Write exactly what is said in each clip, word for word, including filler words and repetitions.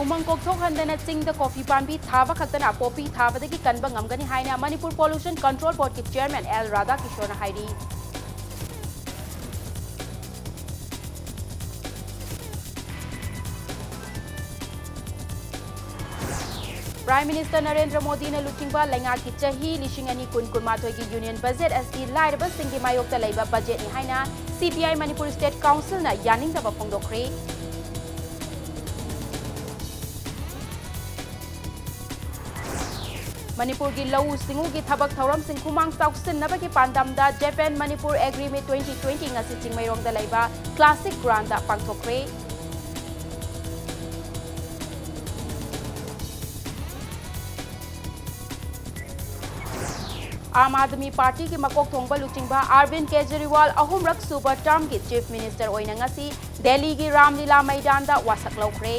ꯎꯃꯪ ꯀꯣꯛꯊꯣꯛꯍꯟꯗꯅ ꯆꯤꯡꯗ ꯀꯣꯐꯤ ꯄꯥꯝꯕꯤ ꯊꯥꯕ ꯈꯛꯇꯅ ꯄꯣꯄꯤ ꯊꯥꯕꯗꯒꯤ ꯀꯟꯕ ꯉꯝꯒꯅꯤ ꯍꯥꯏꯅ ꯃꯅꯤꯄꯨꯔ ꯄꯣꯂꯨꯁꯟ ꯀꯟꯇ꯭ꯔꯣꯜ ꯕꯣꯔꯗꯀꯤ ꯆꯤꯌꯔꯃꯦꯟ ꯑꯦꯜ ꯔꯥꯙꯥꯀꯤꯁꯣꯔꯅ ꯍꯥꯏꯔꯤ꯫ ꯄ꯭ꯔꯥꯏꯝ ꯃꯤꯅꯤꯁꯇꯔ ꯅꯔꯦꯟꯗ꯭ꯔ ꯃꯣꯗꯤꯅ ꯂꯨꯆꯤꯡꯕ ꯂꯩꯉꯥꯛꯀꯤ ꯆꯍꯤ ꯂꯤꯁꯤꯡ ꯑꯅꯤ ꯀꯨꯟ ꯀꯨꯟꯃꯥꯊꯣꯏꯒꯤ ꯌꯨꯅꯤꯌꯟ ꯕꯖꯦꯠ ꯑꯁꯤ ꯂꯥꯏꯔꯕꯁꯤꯡꯒꯤ ꯃꯥꯌꯣꯛꯇ ꯂꯩꯕ ꯕꯖꯦꯠꯅꯤ ꯍꯥꯏꯅ ꯁꯤ ꯄꯤ ꯑꯥꯏ ꯃꯅꯤꯄꯨꯔ ꯁ꯭ꯇꯦꯠ ꯀꯥꯎꯟꯁꯤꯜꯅ ꯌꯥꯅꯤꯡꯗꯕ ꯐꯣꯡꯗꯣꯛꯈ꯭ꯔꯦ꯫ ꯃꯅꯤꯄꯨꯔꯒꯤ ꯂꯧꯎ ꯁꯤꯡꯎꯒꯤ ꯊꯕꯛ ꯊꯧꯔꯝꯁꯤꯡ ꯈꯨꯃꯥꯡ ꯆꯥꯎꯁꯤꯟꯅꯕꯒꯤ ꯄꯥꯟꯗꯝꯗ ꯖꯄꯥꯟ ꯃꯅꯤꯄꯨꯔ ꯑꯦꯒ꯭ꯔꯤꯃꯤꯠ twenty twenty ꯉꯁꯤ ꯆꯤꯡꯃꯩꯔꯣꯡꯗ ꯂꯩꯕ ꯀ꯭ꯂꯥꯁꯤꯛ ꯒ꯭ꯔꯥꯎꯟꯗ ꯄꯥꯡꯊꯣꯛꯈ꯭ꯔꯦ꯫ ꯑꯥꯝ ꯑꯥꯗꯃꯤ ꯄꯥꯔꯇꯤꯒꯤ ꯃꯀꯣꯛ ꯊꯣꯡꯕ ꯂꯨꯆꯤꯡꯕ ꯑꯔꯕꯤꯟ ꯀꯦꯖꯔꯤꯋꯥꯜ ꯑꯍꯨꯝꯔꯛ ꯁꯨꯕ ꯇꯔꯝꯒꯤ ꯆꯤꯐ ꯃꯤꯅꯤꯁꯇꯔ ꯑꯣꯏꯅ ꯉꯁꯤ ꯗꯦꯜꯂꯤꯒꯤ ꯔꯥꯝꯂꯤꯂꯥ ꯃꯩꯗꯥꯟꯗ ꯋꯥꯁꯛ ꯂꯧꯈ꯭ꯔꯦ꯫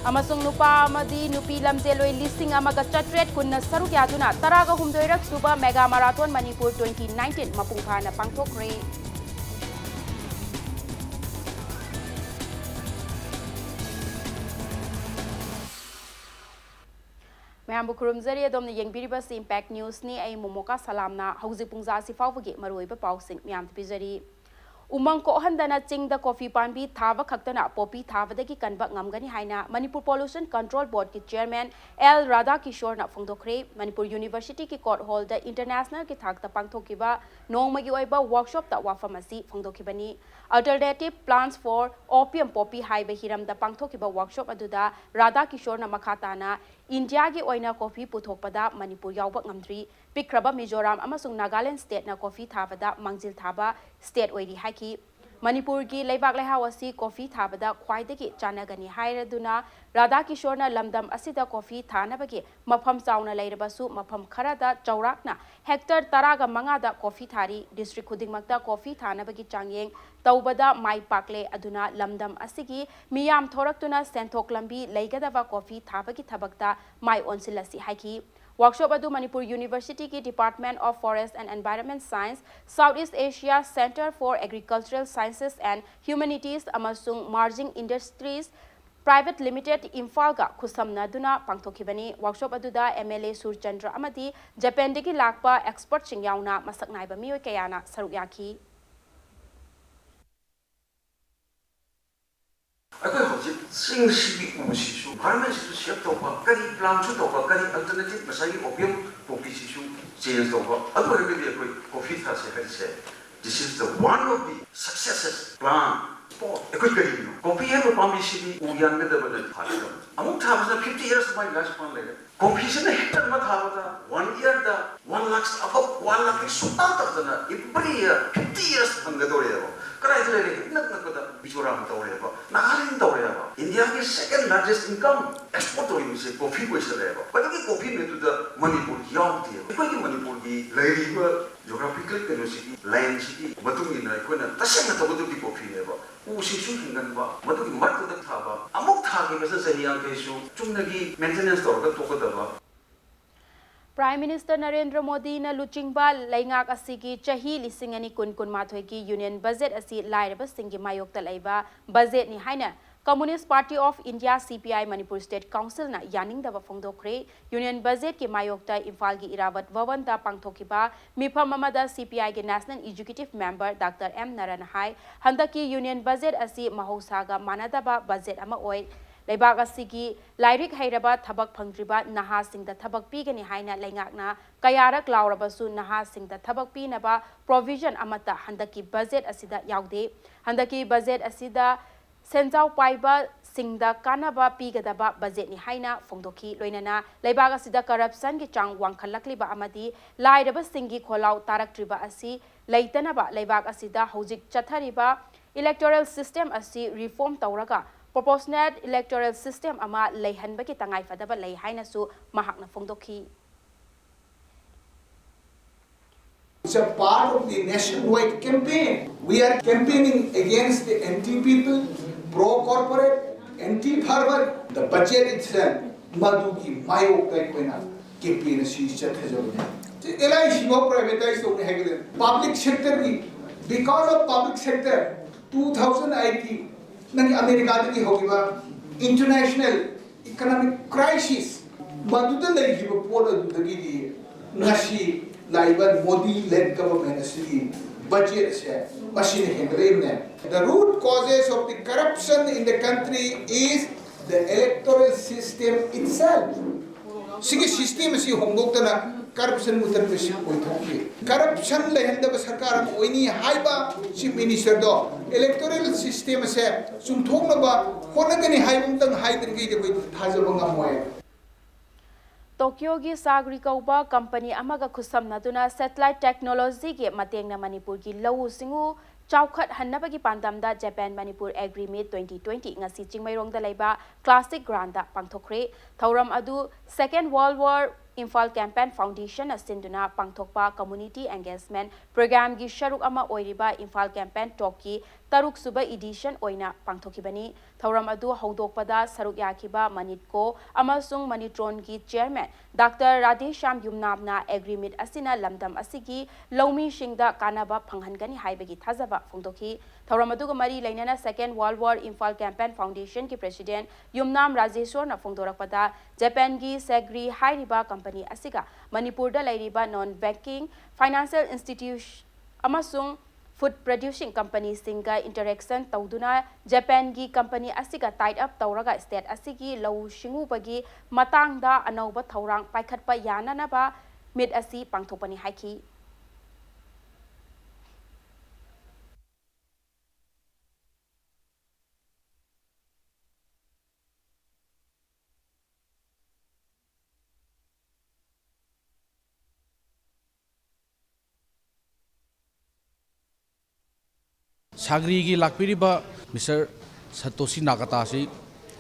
ꯑꯃꯁꯨꯡ ꯅꯨꯄꯥ ꯑꯃꯗꯤ ꯅꯨꯄꯤ ꯂꯝꯖꯦꯜꯂꯣꯏ ꯂꯤꯁꯤꯡ ꯑꯃꯒ ꯆꯥꯇ꯭ꯔꯦꯠ ꯀꯨꯟꯅ ꯁꯔꯨꯛ ꯌꯥꯗꯨꯅ ꯇꯔꯥꯒ ꯍꯨꯝꯗꯣꯏꯔꯛ ꯁꯨꯕ mega marathon Manipur twenty nineteen ꯃꯄꯨꯡ ꯐꯥꯅ ꯄꯥꯡꯊꯣꯛꯈ꯭ꯔꯦ꯫ ꯃꯌꯥꯝꯕꯨ ꯈꯨꯔꯨꯝꯖꯔꯤ꯫ ꯑꯗꯣꯝꯅ ꯌꯦꯡꯕꯤꯔꯤꯕꯁꯤ Impact Newsꯅꯤ꯫ ꯑꯩ ꯃꯣꯃꯣꯀꯥ ꯁꯂꯥꯝꯅ ꯍꯧꯖꯤꯛ ꯄꯨꯡ ꯖꯥ ꯑꯁꯤ ꯐꯥꯎꯕꯒꯤ ꯃꯔꯨꯑꯣꯏꯕ ꯄꯥꯎꯁꯤꯡ ꯃꯌꯥꯝꯗ ꯄꯤꯖꯔꯤ꯫ ꯎꯃꯪ ꯀꯣꯛꯍꯟꯗꯅ ꯆꯤꯡꯗ ꯀꯣꯐꯤ ꯄꯥꯝꯕꯤ ꯊꯥꯕ ꯈꯛꯇꯅ ꯄꯣꯄꯤ ꯊꯥꯕꯗꯒꯤ ꯀꯟꯕ ꯉꯝꯒꯅꯤ ꯍꯥꯏꯅ ꯃꯅꯤꯄꯨꯔ ꯄꯣꯂꯨꯁꯟ ꯀꯟꯇ꯭ꯔꯣꯜ ꯕꯣꯔꯗꯀꯤ ꯆꯤꯌꯔꯃꯦꯟ ꯑꯦꯜ ꯔꯥꯙꯥꯀꯤꯁꯣꯔꯅ ꯐꯣꯡꯗꯣꯛꯈ꯭ꯔꯦ꯫ ꯃꯅꯤꯄꯨꯔ ꯌꯨꯅꯤꯚꯔꯁꯤꯇꯤꯒꯤ ꯀꯣꯔꯠ ꯍꯣꯜꯗ ꯏꯟꯇꯔꯅꯦꯁꯅꯦꯜꯒꯤ ꯊꯥꯛꯇ ꯄꯥꯡꯊꯣꯛꯈꯤꯕ ꯅꯣꯡꯃꯒꯤ ꯑꯣꯏꯕ ꯋꯥꯔꯛꯁꯣꯞꯇ ꯋꯥꯐꯝ ꯑꯁꯤ ꯐꯣꯡꯗꯣꯛꯈꯤꯕꯅꯤ꯫ Alternative plants for opium poppy ꯍꯥꯏꯕ ꯍꯤꯔꯝꯗ ꯄꯥꯡꯊꯣꯛꯈꯤꯕ ꯋꯥꯔꯛꯁꯣꯞ ꯑꯗꯨꯗ ꯔꯥꯙꯥꯀꯤꯁꯣꯔꯅ ꯃꯈꯥ ꯇꯥꯅ ꯏꯟꯗꯤꯌꯥꯒꯤ ꯑꯣꯏꯅ ꯀꯣꯐꯤ ꯄꯨꯊꯣꯛꯄꯗ ꯃꯅꯤꯄꯨꯔ ꯌꯥꯎꯕ ꯉꯝꯗ꯭ꯔꯤ꯫ ꯄꯤꯛꯈ꯭ꯔꯕ ꯃꯤꯖꯣꯔꯥꯝ ꯑꯃꯁꯨꯡ ꯅꯥꯒꯥꯂꯦꯟ ꯁ꯭ꯇꯦꯠꯅ ꯀꯣꯐꯤ ꯊꯥꯕꯗ ꯃꯥꯡꯖꯤꯜ ꯊꯥꯕ ꯁ꯭ꯇꯦꯠ ꯑꯣꯏꯔꯤ ꯍꯥꯏꯈꯤ꯫ ꯃꯅꯤꯄꯨꯔꯒꯤ ꯂꯩꯕꯥꯛ ꯂꯩꯍꯥꯎ ꯑꯁꯤ ꯀꯣꯐꯤ ꯊꯥꯕꯗ ꯈ꯭ꯋꯥꯏꯗꯒꯤ ꯆꯥꯟꯅꯒꯅꯤ ꯍꯥꯏꯔꯗꯨꯅ ꯔꯥꯙꯥꯀꯤꯁꯣꯔꯅ ꯂꯝꯗꯝ ꯑꯁꯤꯗ ꯀꯣꯐꯤ ꯊꯥꯅꯕꯒꯤ ꯃꯐꯝ ꯆꯥꯎꯅ ꯂꯩꯔꯕꯁꯨ ꯃꯐꯝ ꯈꯔꯗ ꯆꯥꯎꯔꯥꯛꯅ ꯍꯦꯛꯇꯔ ꯇꯔꯥꯒ ꯃꯉꯥꯗ ꯀꯣꯐꯤ ꯊꯥꯔꯤ꯫ ꯗꯤꯁꯇ꯭ꯔꯤꯛ ꯈꯨꯗꯤꯡꯃꯛꯇ ꯀꯣꯐꯤ ꯊꯥꯅꯕꯒꯤ ꯆꯥꯡꯌꯦꯡ ꯇꯧꯕꯗ ꯃꯥꯏ ꯄꯥꯛꯂꯦ꯫ ꯑꯗꯨꯅ ꯂꯝꯗꯝ ꯑꯁꯤꯒꯤ ꯃꯤꯌꯥꯝ ꯊꯣꯔꯛꯇꯨꯅ ꯁꯦꯟꯊꯣꯛ ꯂꯝꯕꯤ ꯂꯩꯒꯗꯕ ꯀꯣꯐꯤ ꯊꯥꯕꯒꯤ ꯊꯕꯛꯇ ꯃꯥꯏ ꯑꯣꯟꯁꯤꯜꯂꯁꯤ ꯍꯥꯏꯈꯤ꯫ Workshop ꯑꯗꯨ ꯃꯅꯤꯄꯨꯔ ꯌꯨꯅꯤꯚꯔꯁꯤꯇꯤꯒꯤ Department of Forest and Environment Science, South East Asia Centre for Agricultural Sciences and Humanities ꯑꯃꯁꯨꯡ Merging Industries Private Limited ꯏꯝꯐꯥꯜꯒ ꯈꯨꯠꯁꯝꯅꯗꯨꯅ ꯄꯥꯡꯊꯣꯛꯈꯤꯕꯅꯤ꯫ Workshop ꯑꯗꯨꯗ M L A ꯁꯨꯔꯆꯟꯗ꯭ꯔ ꯑꯃꯗꯤ ꯖꯄꯥꯟꯗꯒꯤ ꯂꯥꯛꯄ expertꯁꯤꯡ ꯌꯥꯎꯅ ꯃꯁꯛ ꯅꯥꯏꯕ ꯃꯤꯑꯣꯏ ꯀꯌꯥꯅ ꯁꯔꯨꯛ ꯌꯥꯈꯤ꯫ ꯑꯩꯈꯣꯏ ꯍꯧꯖꯤꯛ ꯆꯤꯡꯁꯤꯒꯤ ꯎꯁꯤꯁꯨ, environmentꯁꯤꯁꯨ save ꯇꯧꯕ, ꯀꯔꯤ plantꯁꯨ ꯇꯧꯕ, ꯀꯔꯤ alternative, ꯉꯁꯥꯏꯒꯤ opium poppyꯁꯤꯁꯨ change ꯇꯧꯕ, ꯑꯗꯨ ꯑꯣꯏꯔꯒꯗꯤ ꯑꯩꯈꯣꯏ coffee ꯊꯥꯁꯦ ꯍꯥꯏꯔꯤꯁꯦ, this is the one of the successes plan spot꯫ ꯑꯩꯈꯣꯏ ꯀꯔꯤꯒꯤꯅꯣ? Coffee ꯍꯥꯏꯕ ꯄꯥꯝꯕꯤꯁꯤꯗꯤ ꯎ ꯌꯥꯟꯒꯗꯕ ꯅꯠꯇꯦ, ꯊꯥꯒꯗꯕꯅꯤ꯫ ꯑꯃꯨꯛ ꯊꯥꯕꯁꯤꯅ fifty years ꯃꯥꯒꯤ life span ꯂꯩꯔꯦ꯫ Coffeeꯁꯤꯅ hectare ꯑꯃ ꯊꯥꯕꯗ one yearꯗ one lakh, above one lakhꯇꯤ ꯁꯨꯡꯇꯥ ꯇꯥꯗꯅ every year fifty years ꯐꯪꯒꯗꯧꯔꯦꯕ꯫ ꯀꯗꯥꯏꯗ ꯂꯩꯔꯦ? ꯏꯅꯛ ꯅꯛꯄꯗ ꯃꯤꯖꯣꯔꯥꯝ ꯇꯧꯔꯦꯕ, ꯅꯥꯒꯥꯂꯦꯟ ꯇꯧꯔꯦꯕ꯫ ꯏꯟꯗꯤꯌꯥꯒꯤ second largest income export ꯇꯧꯔꯤꯕꯁꯦ coffee ꯑꯣꯏꯁꯜꯂꯛꯑꯦꯕ꯫ ꯃꯗꯨꯒꯤ coffee ꯃꯦꯠꯇꯨꯗ ꯃꯅꯤꯄꯨꯔ ꯌꯥꯎꯗꯦꯕ꯫ ꯑꯩꯈꯣꯏꯒꯤ ꯃꯅꯤꯄꯨꯔꯒꯤ ꯂꯩꯔꯤꯕ geographical ꯀꯩꯅꯣꯁꯤꯒꯤ, landꯁꯤꯒꯤ ꯃꯇꯨꯡ ꯏꯟꯅ ꯑꯩꯈꯣꯏꯅ ꯇꯁꯦꯡꯅ ꯇꯧꯒꯗꯕꯗꯤ coffeeꯅꯦꯕ꯫ ꯎꯁꯤꯡꯁꯨ ꯍꯤꯡꯒꯟꯕ, ꯃꯗꯨꯒꯤ ꯃꯔꯛꯇꯨꯗ ꯊꯥꯕ, ꯑꯃꯨꯛ ꯊꯥꯈꯤꯕꯁꯤꯅ ꯆꯍꯤ ꯌꯥꯡꯈꯩꯁꯨ ꯆꯨꯝꯅꯒꯤ maintenance ꯇꯧꯔꯒ ꯇꯣꯛꯀꯗꯕ꯫ Prime Minister ꯅꯔꯦꯟꯗ꯭ꯔ ꯃꯣꯗꯤꯅ ꯂꯨꯆꯤꯡꯕ ꯂꯩꯉꯥꯛ ꯑꯁꯤꯒꯤ ꯆꯍꯤ ꯂꯤꯁꯤꯡ ꯑꯅꯤ ꯀꯨꯟ ꯀꯨꯟꯃꯥꯊꯣꯏꯒꯤ Union Budget ꯑꯁꯤ ꯂꯥꯏꯔꯕꯁꯤꯡꯒꯤ ꯃꯥꯌꯣꯛꯇ ꯂꯩꯕ budgetꯅꯤ ꯍꯥꯏꯅ Communist Party of India, C P I, Manipur State Councilꯅ ꯌꯥꯅꯤꯡꯗꯕ ꯐꯣꯡꯗꯣꯛꯈ꯭ꯔꯦ꯫ Union Budgetꯀꯤ ꯃꯥꯌꯣꯛꯇ ꯏꯝꯐꯥꯜꯒꯤ ꯏꯔꯥꯕꯠ ꯚꯕꯟꯗ ꯄꯥꯡꯊꯣꯛꯈꯤꯕ ꯃꯤꯐꯝ ꯑꯃꯗ C P Iꯒꯤ National Executive Member Doctor M ꯅꯔꯟ ꯍꯥꯏ, ꯍꯟꯗꯛꯀꯤ Union Budget ꯑꯁꯤ ꯃꯍꯧꯁꯥꯒ ꯃꯥꯟꯅꯗꯕ budget ꯑꯃ ꯑꯣꯏ꯫ ꯂꯩꯕꯥꯛ ꯑꯁꯤꯒꯤ ꯂꯥꯏꯔꯤꯛ ꯍꯩꯔꯕ ꯊꯕꯛ ꯐꯪꯗ꯭ꯔꯤꯕ ꯅꯍꯥꯁꯤꯡꯗ ꯊꯕꯛ ꯄꯤꯒꯅꯤ ꯍꯥꯏꯅ ꯂꯩꯉꯥꯛꯅ ꯀꯌꯥꯔꯛ ꯂꯥꯎꯔꯕꯁꯨ ꯅꯍꯥꯁꯤꯡꯗ ꯊꯕꯛ ꯄꯤꯅꯕ provision ꯑꯃꯠꯇ ꯍꯟꯗꯛꯀꯤ budget ꯑꯁꯤꯗ ꯌꯥꯎꯗꯦ꯫ ꯍꯟꯗꯛꯀꯤ budget ꯑꯁꯤꯗ ꯁꯦꯟꯖꯥꯎ ꯄꯥꯏꯕꯁꯤꯡꯗ ꯀꯥꯟꯅꯕ ꯄꯤꯒꯗꯕ budgetꯅꯤ ꯍꯥꯏꯅ ꯐꯣꯡꯗꯣꯛꯈꯤ꯫ ꯂꯣꯏꯅꯅ ꯂꯩꯕꯥꯛ ꯑꯁꯤꯗ corruptionꯒꯤ ꯆꯥꯡ ꯋꯥꯡꯈꯠꯂꯛꯂꯤꯕ ꯑꯃꯗꯤ ꯂꯥꯏꯔꯕꯁꯤꯡꯒꯤ ꯈꯣꯜꯂꯥꯎ ꯇꯥꯔꯛꯇ꯭ꯔꯤꯕ ꯑꯁꯤ ꯂꯩꯇꯅꯕ ꯂꯩꯕꯥꯛ ꯑꯁꯤꯗ ꯍꯧꯖꯤꯛ ꯆꯠꯊꯔꯤꯕ electoral system ꯑꯁꯤ reform ꯇꯧꯔꯒ proportionate electoral system ꯑꯃ ꯂꯩꯍꯟꯕꯒꯤ ꯇꯉꯥꯏꯐꯗꯕ ꯂꯩ ꯍꯥꯏꯅꯁꯨ ꯃꯍꯥꯛꯅ ꯐꯣꯡꯗꯣꯛꯈꯤ꯫ It's a part of the nationwide campaign. We are campaigning against the anti-people, pro-corporate, anti-farmer. The budget itself, ꯃꯗꯨꯒꯤ ꯃꯥꯌꯣꯛꯇ ꯑꯩꯈꯣꯏꯅ ꯑꯦ ꯄꯤ ꯑꯦꯟ ꯑꯁꯤ ꯆꯠꯊꯖꯕꯅꯤ꯫ ꯑꯦꯜ ꯑꯥꯏ ꯁꯤ ꯐꯥꯎ ꯄ꯭ꯔꯥꯏꯚꯦꯇꯥꯏꯁ ꯇꯧꯅꯤ ꯍꯥꯏꯒꯗ꯭ꯔꯥ? ꯄꯕ꯭ꯂꯤꯛ ꯁꯦꯛꯇꯔꯒꯤ, because of public sector, two thousand eighteen, ꯅꯪꯒꯤ ꯑꯃꯦꯔꯤꯀꯥꯗꯒꯤ ꯍꯧꯈꯤꯕ ꯏꯟꯇꯔꯅꯦꯁꯅꯦꯜ ꯏꯀꯣꯅꯣꯃꯤꯛ ꯀ꯭ꯔꯥꯏꯁꯤꯁ, ꯃꯗꯨꯗ ꯂꯩꯈꯤꯕ ꯄꯣꯠ ꯑꯗꯨꯗꯒꯤꯗꯤ ꯉꯁꯤ ꯂꯥꯛꯏꯕ ꯃꯣꯗꯤ ꯂꯦꯗ ꯒꯚꯔꯟꯃꯦꯟ ꯑꯁꯤꯒꯤ ꯕꯖꯦꯠ ꯑꯁꯦ ꯃꯁꯤꯅ ꯍꯦꯟꯒꯠꯂꯛꯏꯕꯅꯦ꯫ The root causes of the corruption in the country is the electoral system itself. ꯁꯤꯒꯤ ꯁꯤꯁꯇꯦꯝ ꯑꯁꯤ ꯍꯣꯡꯗꯣꯛꯇꯅ ꯀꯔꯞꯁꯟ ꯃꯨꯊꯠꯄꯁꯤ ꯑꯣꯏꯊꯣꯛꯈꯤ꯫ ꯀꯔꯞꯁꯟ ꯂꯩꯍꯟꯗꯕ ꯁꯔꯀꯥꯔ ꯑꯃ ꯑꯣꯏꯅꯤ ꯍꯥꯏꯕ ꯆꯤꯐ ꯃꯤꯅꯤꯁꯇꯔꯗꯣ ꯏꯂꯦꯛꯇꯣꯔꯦꯜ ꯁꯤꯁꯇꯦꯝ ꯑꯁꯦ ꯆꯨꯝꯊꯣꯛꯅꯕ ꯍꯣꯠꯅꯒꯅꯤ ꯍꯥꯏꯕ ꯑꯃꯇꯪ ꯍꯥꯏꯗ꯭ꯔꯤꯉꯩꯗꯤ ꯑꯩꯈꯣꯏ ꯊꯥꯖꯕ ꯉꯝꯃꯣꯏ꯫ ꯇꯣꯀꯤꯌꯣꯒꯤ ꯁꯥꯒ꯭ꯔꯤ ꯀꯧꯕ ꯀꯝꯄꯅꯤ ꯑꯃꯒ ꯈꯨꯠꯁꯝꯅꯗꯨꯅ ꯁꯦꯇꯦꯂꯥꯏꯠ ꯇꯦꯛꯅꯣꯂꯣꯖꯤꯒꯤ ꯃꯇꯦꯡꯅ ꯃꯅꯤꯄꯨꯔꯒꯤ ꯂꯧꯎ ꯁꯤꯡꯎ ꯆꯥꯎꯈꯠꯍꯟꯅꯕꯒꯤ ꯄꯥꯟꯗꯝꯗ ꯖꯄꯥꯟ ꯃꯅꯤꯄꯨꯔ ꯑꯦꯒ꯭ꯔꯤ ꯃꯤꯠ twenty twenty ꯉꯁꯤ ꯆꯤꯡꯃꯩꯔꯣꯡꯗ ꯂꯩꯕ ꯀ꯭ꯂꯥꯁꯤꯛ ꯒ꯭ꯔꯥꯎꯟꯗ ꯄꯥꯡꯊꯣꯛꯈ꯭ꯔꯦ꯫ ꯊꯧꯔꯝ ꯑꯗꯨ Second World War Imphal Campaign Foundationꯅ ꯁꯤꯟꯗꯨꯅ ꯄꯥꯡꯊꯣꯛꯄ ꯀꯝꯃ꯭ꯌꯨꯅꯤꯇꯤ ꯑꯦꯡꯒꯦꯖꯃꯦꯟꯠ ꯄ꯭ꯔꯣꯒ꯭ꯔꯥꯝꯒꯤ ꯁꯔꯨꯛ ꯑꯃ ꯑꯣꯏꯔꯤꯕ ꯏꯝꯐꯥꯜ ꯀꯦꯝꯄꯦꯟ ꯇꯣꯛꯀꯤ ꯇꯔꯨꯛ ꯁꯨꯕ ꯏꯗꯤꯁꯟ ꯑꯣꯏꯅ ꯄꯥꯡꯊꯣꯛꯈꯤꯕꯅꯤ꯫ ꯊꯧꯔꯝ ꯑꯗꯨ ꯍꯧꯗꯣꯛꯄꯗ ꯁꯔꯨꯛ ꯌꯥꯈꯤꯕ ꯃꯅꯤꯠꯀꯣ ꯑꯃꯁꯨꯡ ꯃꯅꯤꯇ꯭ꯔꯣꯟꯒꯤ ꯆꯦꯌꯔꯃꯦꯟ ꯗꯥꯛꯇꯔ ꯔꯥꯙꯦꯁ꯭ꯌꯥꯝ ꯌꯨꯝꯅꯥꯝꯅ ꯑꯦꯒ꯭ꯔꯤ ꯃꯤꯠ ꯑꯁꯤꯅ ꯂꯝꯗꯝ ꯑꯁꯤꯒꯤ ꯂꯧꯃꯤꯁꯤꯡꯗ ꯀꯥꯟꯅꯕ ꯐꯪꯍꯟꯒꯅꯤ ꯍꯥꯏꯕꯒꯤ ꯊꯥꯖꯕ ꯐꯣꯡꯗꯣꯛꯈꯤ꯫ ꯊꯧꯔꯝ ꯑꯗꯨꯒ ꯃꯔꯤ ꯂꯩꯅꯅ Second World War Imphal Campaign Foundationꯒꯤ ꯄ꯭ꯔꯦꯁꯤꯗꯦꯟꯠ ꯌꯨꯝꯅꯥꯝ ꯔꯥꯖꯦꯁ꯭ꯋꯔꯅ ꯐꯣꯡꯗꯣꯔꯛꯄꯗ, ꯖꯄꯥꯟꯒꯤ ꯁꯦꯒ꯭ꯔꯤ ꯍꯥꯏꯔꯤꯕ ꯀꯝꯄꯅꯤ ꯑꯁꯤꯒ ꯃꯅꯤꯄꯨꯔꯗ ꯂꯩꯔꯤꯕ ꯅꯣꯟ ꯕꯦꯡꯀꯤꯡ ꯐꯥꯏꯅꯥꯟꯁꯤꯌꯦꯜ ꯏꯟꯁꯇꯤꯇ꯭ꯌꯨꯁꯟ ꯑꯃꯁꯨꯡ ꯐꯨꯗ ꯄ꯭ꯔꯣꯗ꯭ꯌꯨꯁꯤꯡ ꯀꯝꯄꯅꯤꯁꯤꯡꯒ ꯏꯟꯇꯔꯦꯛꯁꯟ ꯇꯧꯗꯨꯅ ꯖꯄꯥꯟꯒꯤ ꯀꯝꯄꯅꯤ ꯑꯁꯤꯒ ꯇꯥꯏꯠ ꯑꯞ ꯇꯧꯔꯒ ꯁ꯭ꯇꯦꯠ ꯑꯁꯤꯒꯤ ꯂꯧꯎ ꯁꯤꯡꯎꯕꯒꯤ ꯃꯇꯥꯡꯗ ꯑꯅꯧꯕ ꯊꯧꯔꯥꯡ ꯄꯥꯏꯈꯠꯄ ꯌꯥꯅꯅꯕ ꯃꯤꯠ ꯑꯁꯤ ꯄꯥꯡꯊꯣꯛꯄꯅꯤ ꯍꯥꯏꯈꯤ꯫ ꯁꯥꯒ꯭ꯔꯤꯒꯤ ꯂꯥꯛꯄꯤꯔꯤꯕ ꯃꯤꯁꯇꯔ ꯁꯇꯣꯁꯤ ꯅꯥꯀꯥꯇꯥꯁꯤ